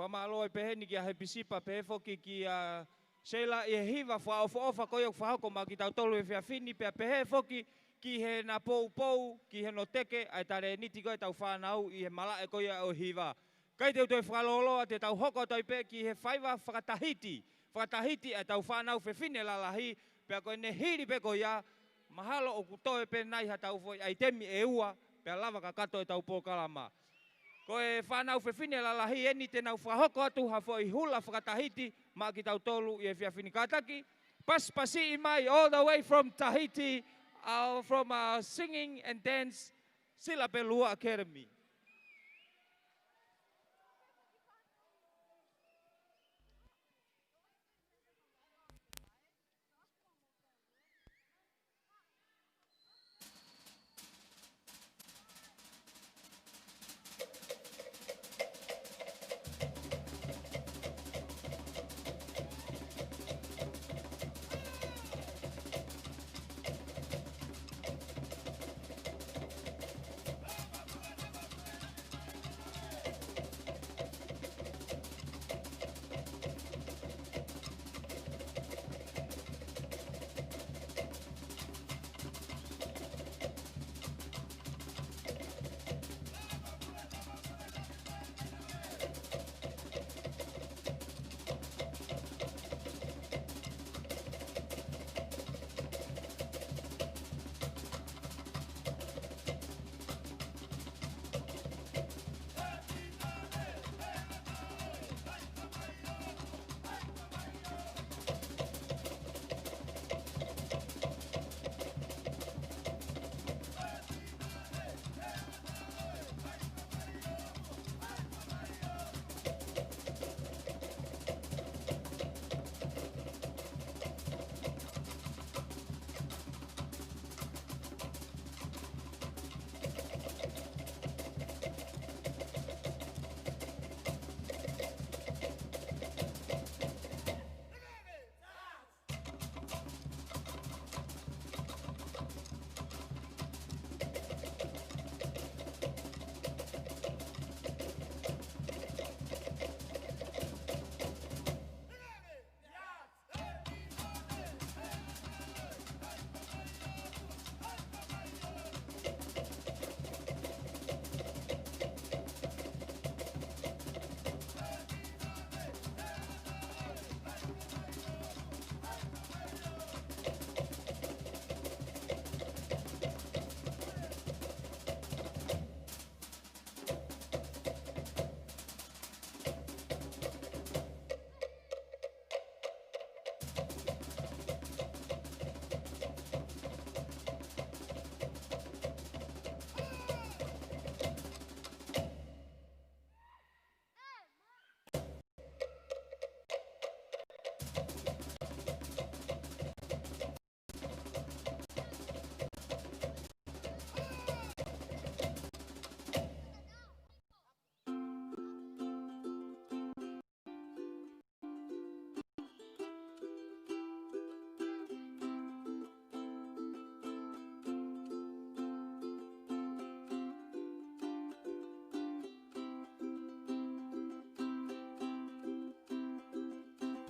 Fakamālō ʻi he pehē ni kia Hepisipa, pehē foki kia Sheila ʻi he hiva fakaʻofoʻofa ko ia ʻoku fakahoko maʻa kitautolu he efiafi ni, pea pehē foki ki heʻena poupou, ki hono teke ʻa e talēniti ko ia ʻetau fānau ʻi he malaʻe ko ia ʻo e hiva. Kae te u toe fakalōloa, te tau hoko atu ai pē ki he faiva fakatahiti, fakatahiti ʻetau fānau fefine lalahi, pea ko ʻene hili pē ko ia, mahalo ʻoku toe pē nai haʻatau foʻi ʻaitemi ʻe ua, pea lava kakato ʻetau polokalama. Ko e fānau fefine lalahi eni te nau fakahoko atu ha foʻi hula fakatahiti maʻa kitautolu ʻi he efiafi ni. Kātaki, pasipasiʻi mai all the way from Tahiti, uh, from, uh, Singing and Dance, Sila Pelua Academy.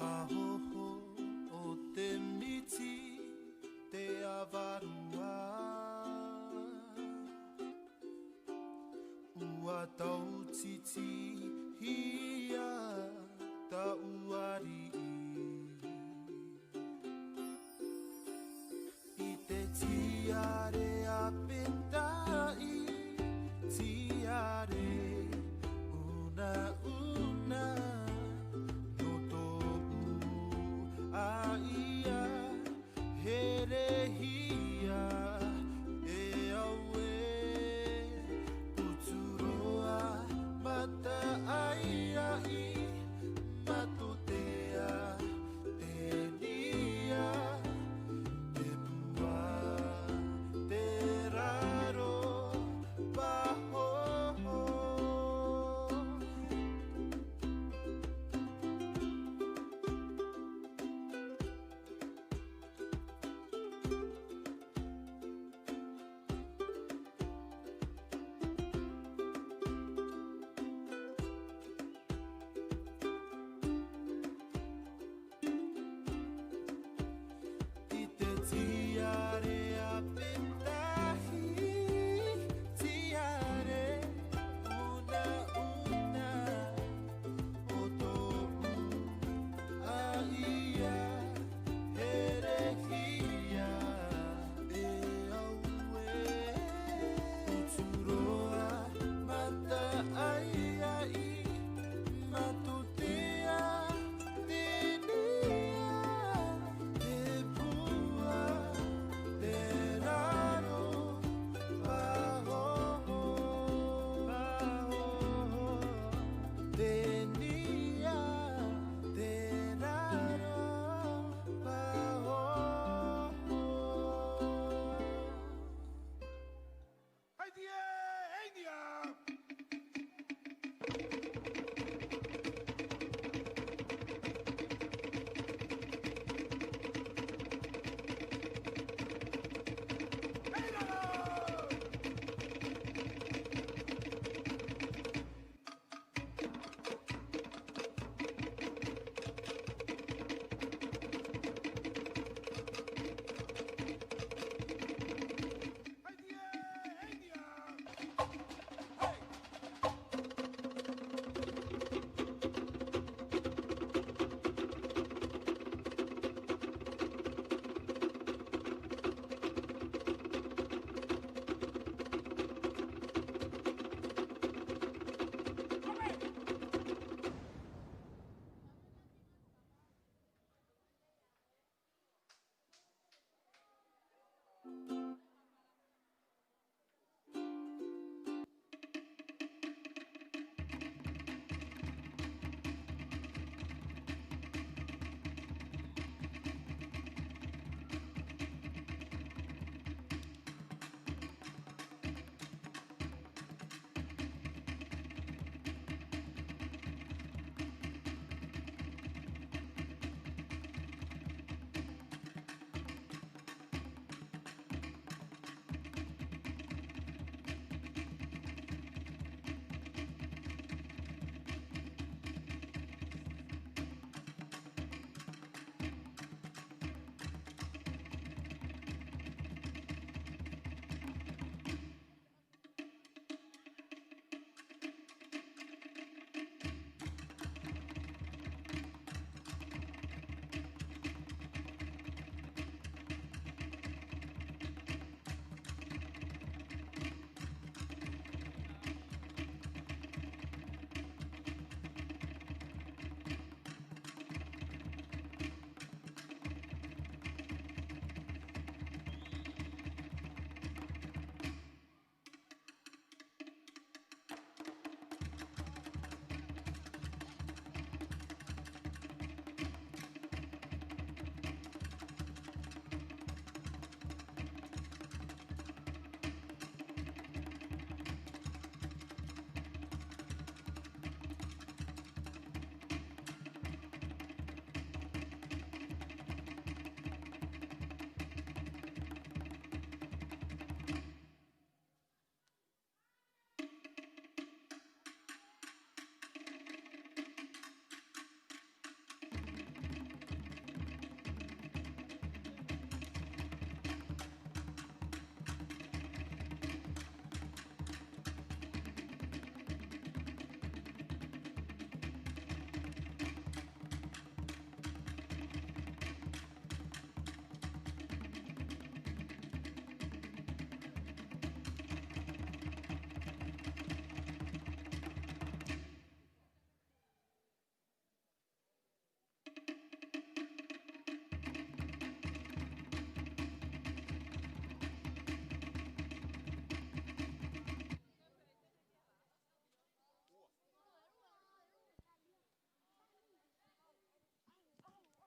Pahoho o te miti te avarua. Ua tau titi hia tau ari. I te tiare a pentaʻi, tiare una una, no toʻu a ia, here hia e au e, puturoa mata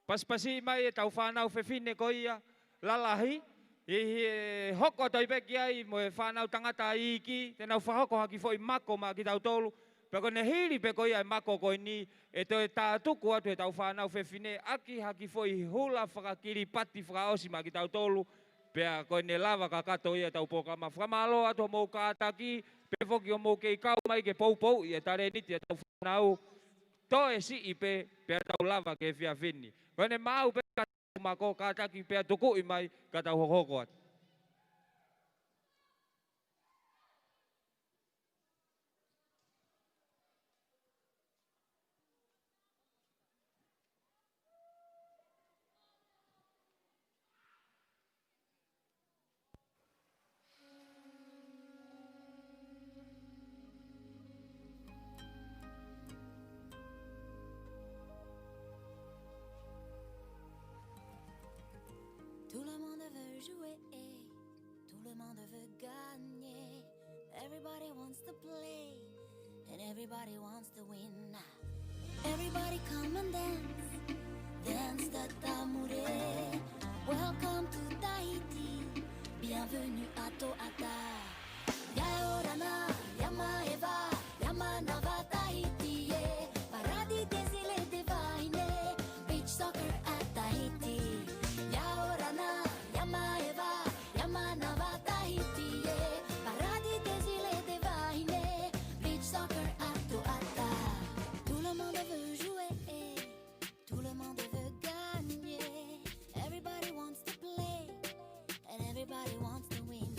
pasipasi mai ʻetau fānau fefine ko ia lalahi, ʻi he hoko atu ai pē ki ai mo e fānau tangata iiki, te nau fakahoko ha kiʻi foʻi mako maʻa kitautolu, pea ko ʻene hili pē ko ia e mako ko eni, ʻe toe tātuku atu ʻetau fānau fefine ʻaki ha kiʻi foʻi hula fakakilipati fakaʻosi maʻa kitautolu, pea ko ʻene lava kakato ia ʻetau polokalama. Fakamālō atu hoʻomou kātaki, pea foki hoʻomou kei kau mai ke poupouʻi e talēniti ʻetau fānau, toe siʻi pē, pea tau lava ki he efiafi ni. Ko ʻene maau pē ka tau mako, kātaki pea tukuʻi mai ka tau hokohoko atu. Tout le monde veut jouer, tout le monde veut gagner. Everybody wants to play, and everybody wants to win. Everybody come and dance, dance the tatamure. Welcome to Tahiti, bienvenue à Toʻata. Ya e ora na, ya maeva, ya manava Tahiti ē. Parade, défilé de vahine, beach soccer à Tahiti. Ya e ora na, ya maeva, ya manava Tahiti ē. Parade, défilé de vahine, beach soccer à Toʻata. Tout le monde veut jouer, tout le monde veut gagner. Everybody wants to play, and everybody wants to win.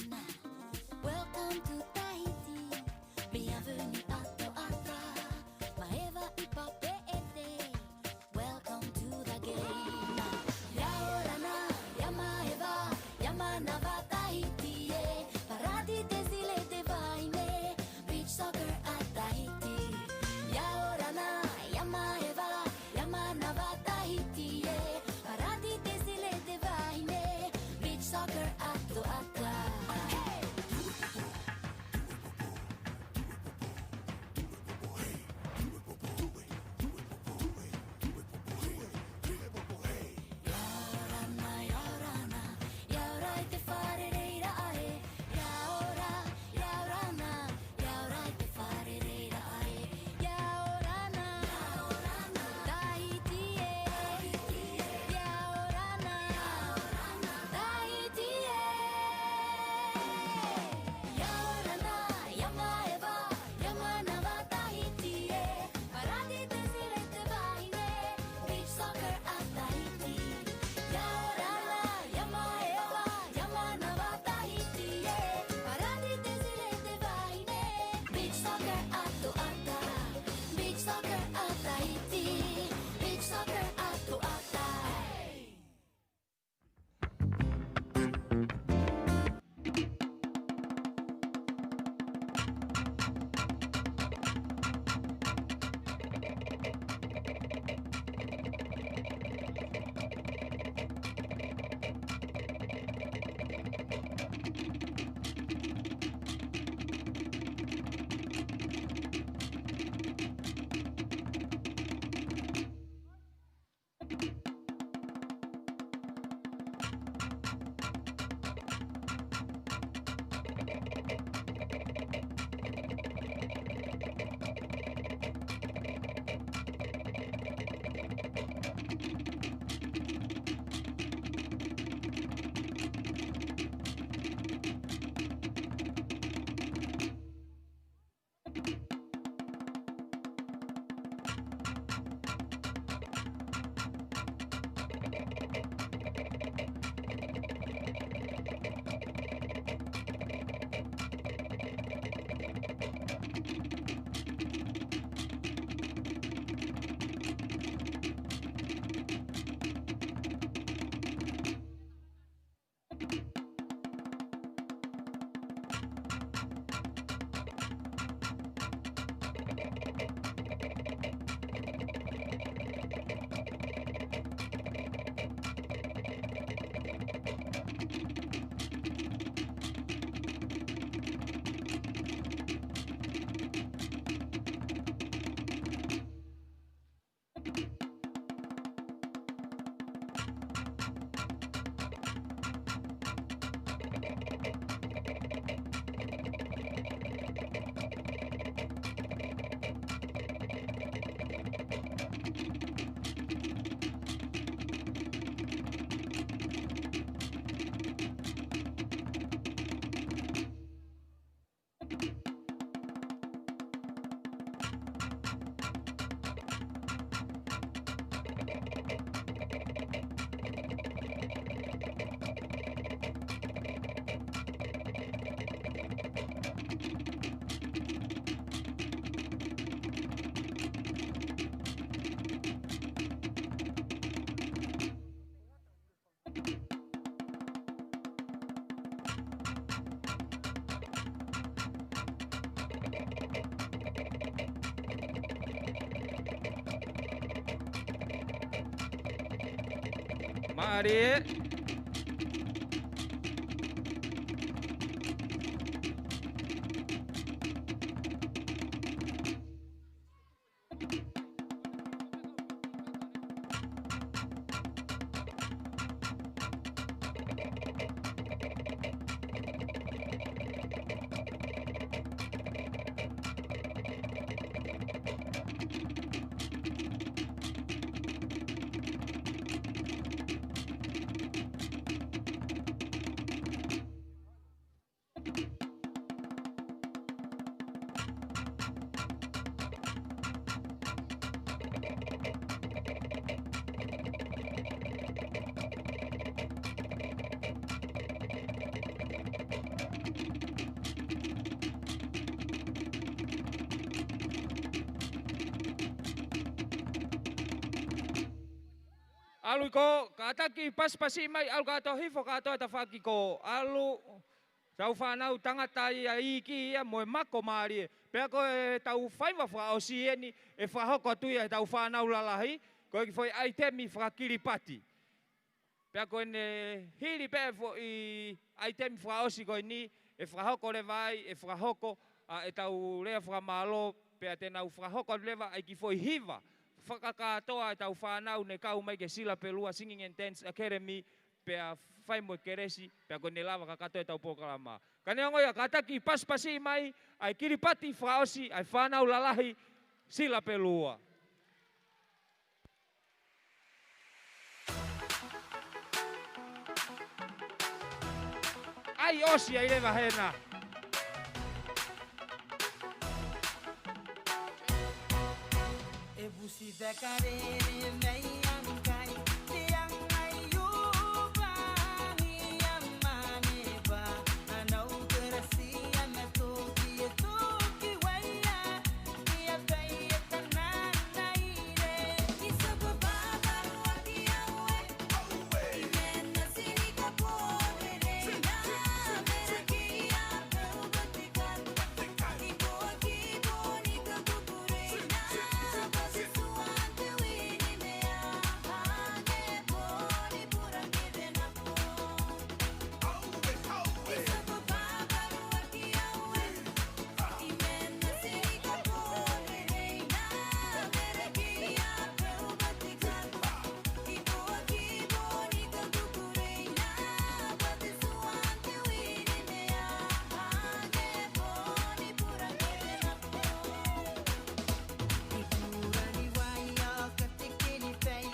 Mālie. ʻAlu ʻi kō, kātaki pasipasi mai, ʻalu kātoa, hifo kātoa e tafaʻaki kō, ʻalu. Tau fānau tangata ia, iiki ia mo e mako mālie. Pea ko ʻetau faiva fakaʻosi eni, ʻe fakahoko atu ia ʻe heʻetau fānau lalahi, ko e kiʻi foʻi ʻaitemi faka-Kiripati. Pea ko ʻene hili pē foʻi ʻaitemi fakaʻosi ko eni, ʻe fakahoko leva ai, ʻe fakahoko ʻa ʻetau lea fakamālō, pea te nau fakahoko leva ʻa e kiʻi foʻi hiva fakakātoa ʻetau fānau ne kau mai ki he Silapelua Singing and Dance Academy, pea fai mo e kelesi, pea ko ʻene lava kakato ʻetau polokalama. Ka neongo ia, kātaki pasipasi mai ʻa e Kiripati fakaʻosi ʻa e fānau lalahi Silapelua. ʻAi ʻosi ai leva hena.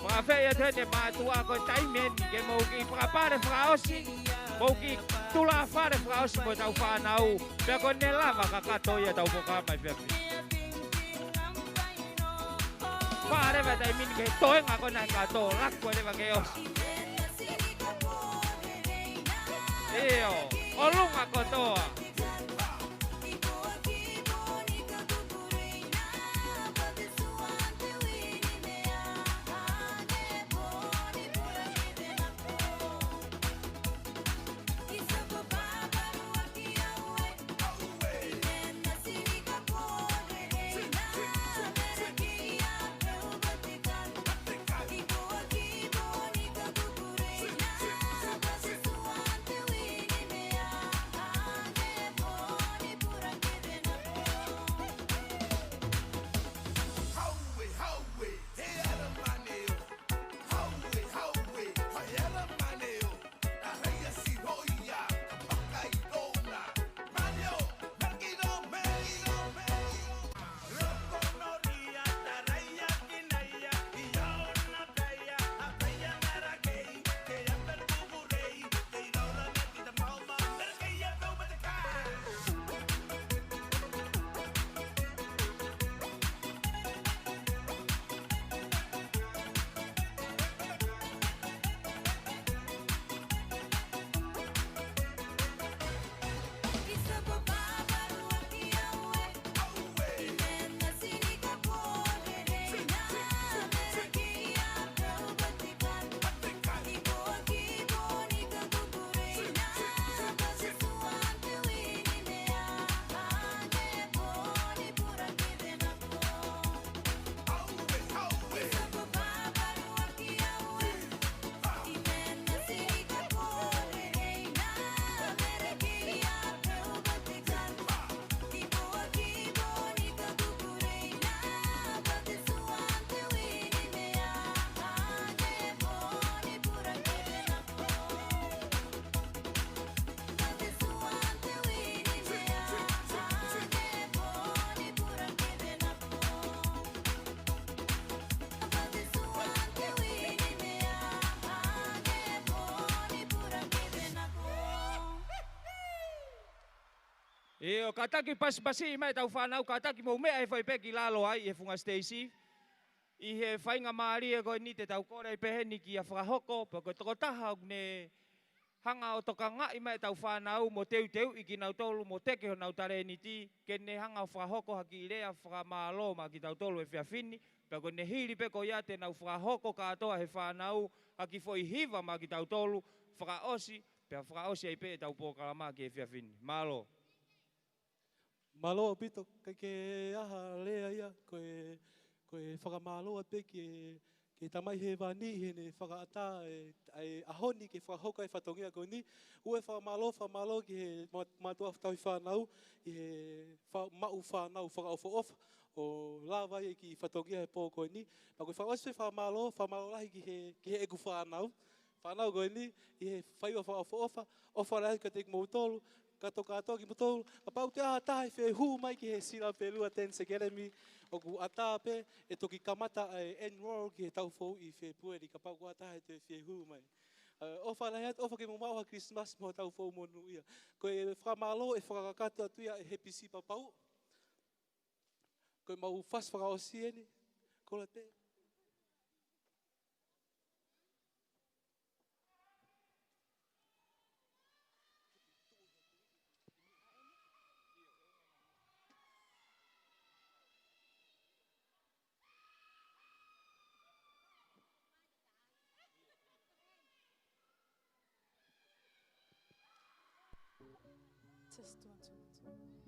Fakafeʻi atu heni e mātuʻa ko e taimi eni ke mou kiʻi fakapale fakaʻosi, mou kiʻi tulafale fakaʻosi mo ʻetau fānau, pea ko ʻene lava kakato ia ʻetau polokalama ʻi he efiafi ni. Pale leva taimi ni ki he toenga ko ena he kato, laku leva ke ʻosi. ʻIo, ʻolunga kotoa. ʻIo, kātaki pasipasi mai ʻetau fānau, kātaki mou meʻa he fai pē ki lalo ai he funga siteisi. ʻI he faingamālie ko eni te tau kole ai pē heni kia fakahoko, pea ko e tokotaha ʻoku ne hanga ʻo tokangaʻi mai ʻetau fānau mo teuteuʻi kinautolu mo teke honau talēniti, ke ne hanga ʻo fakahoko ha kiʻi lea fakamālō maʻa kitautolu he efiafi ni, pea ko ʻene hili pē ko ia te nau fakahoko kātoa he fānau ha kiʻi foʻi hiva maʻa kitautolu, fakaʻosi, pea fakaʻosi ai pē ʻetau polokalama ki he efiafi ni. Mālō. Mālō ʻaupito, ʻikai ke ʻi ai ha lea ia, ko e, ko e fakamālō atu pē ki he, ki he Tamai Hēvani ʻi heʻene fakaʻatā e, e ʻaho ni ke fakahoko e fatongia ko eni. Ua e fakamālō, fakamālō ki he ma-, mātuʻa tauhi fānau, ʻi he fa-, maʻu fānau fakaʻofoʻofa, ʻo lava ai e kiʻi fatongia he pō ko eni. Pea ko e fakaʻosi e fakamālō, fakamālō lahi ki he, ki heʻeku fānau. Fānau ko eni, ʻi he faiva fakaʻofoʻofa, ʻofa lahi kiate kimoutolu, kātoa kātoa kimoutolu, kapau ʻoku ʻi ai ha taha ʻe fie hū mai ki he Sila Pelua Dance Academy, ʻoku ʻatā pē ʻe toki kamata e enroll ki he taʻu foʻou ʻi Fēpueli, kapau ʻoku ʻi ai ha taha ʻe toe fie hū mai. ʻE, ʻofa lahi atu, ʻofa ke mou maʻu ha Christmas mo ha taʻu foʻou monūʻia. Ko e fakamālō ʻe fakakakato atu ia ʻe Happy Sipa Pau. Ko e mau fasi fakaʻosi eni, ko la te. Test one, two, one, two.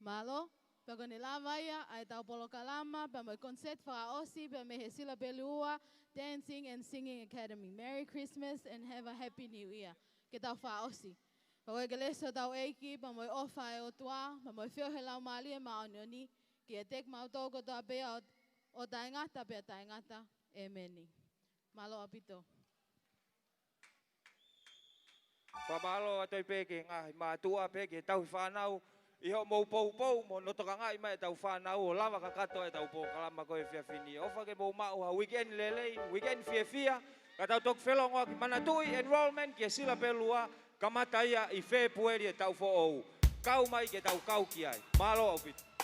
Mālō, pea ko ʻene lava ia ʻa ʻetau polokalama, pea mo e concert fakaʻosi, pea mei he Sila Pelua Dancing and Singing Academy. Merry Christmas and have a happy new year. Ke tau fakaʻosi. Pea ko e kelesi ʻa hotau ʻEiki, pea mo e ʻofa ʻa e ʻOtua, pea mo e feohi ʻa e Laumālie Māʻoniʻoni, ke ʻiate kimautolu kotoa pē ʻo, ʻo taʻengata pea taʻengata. ʻĒmeni. Mālō ʻaupito. Fakamālō atu ai pē ki he ngaahi mātuʻa pea ki he tauhi fānau ʻi hoʻomou poupou mo hono tokangaʻi mai ʻetau fānau ʻo lava kakato ʻetau polokalama ko e efiafi ni. ʻOfa ke mou maʻu ha weekend lelei, weekend fiefia, ka tau toki felongoaki. Manatuʻi enrollment ki he Sila Pelua, kamata ia ʻi Fēpueli ʻo e taʻu foʻou. Kau mai ke tau kau ki ai. Mālō ʻaupito.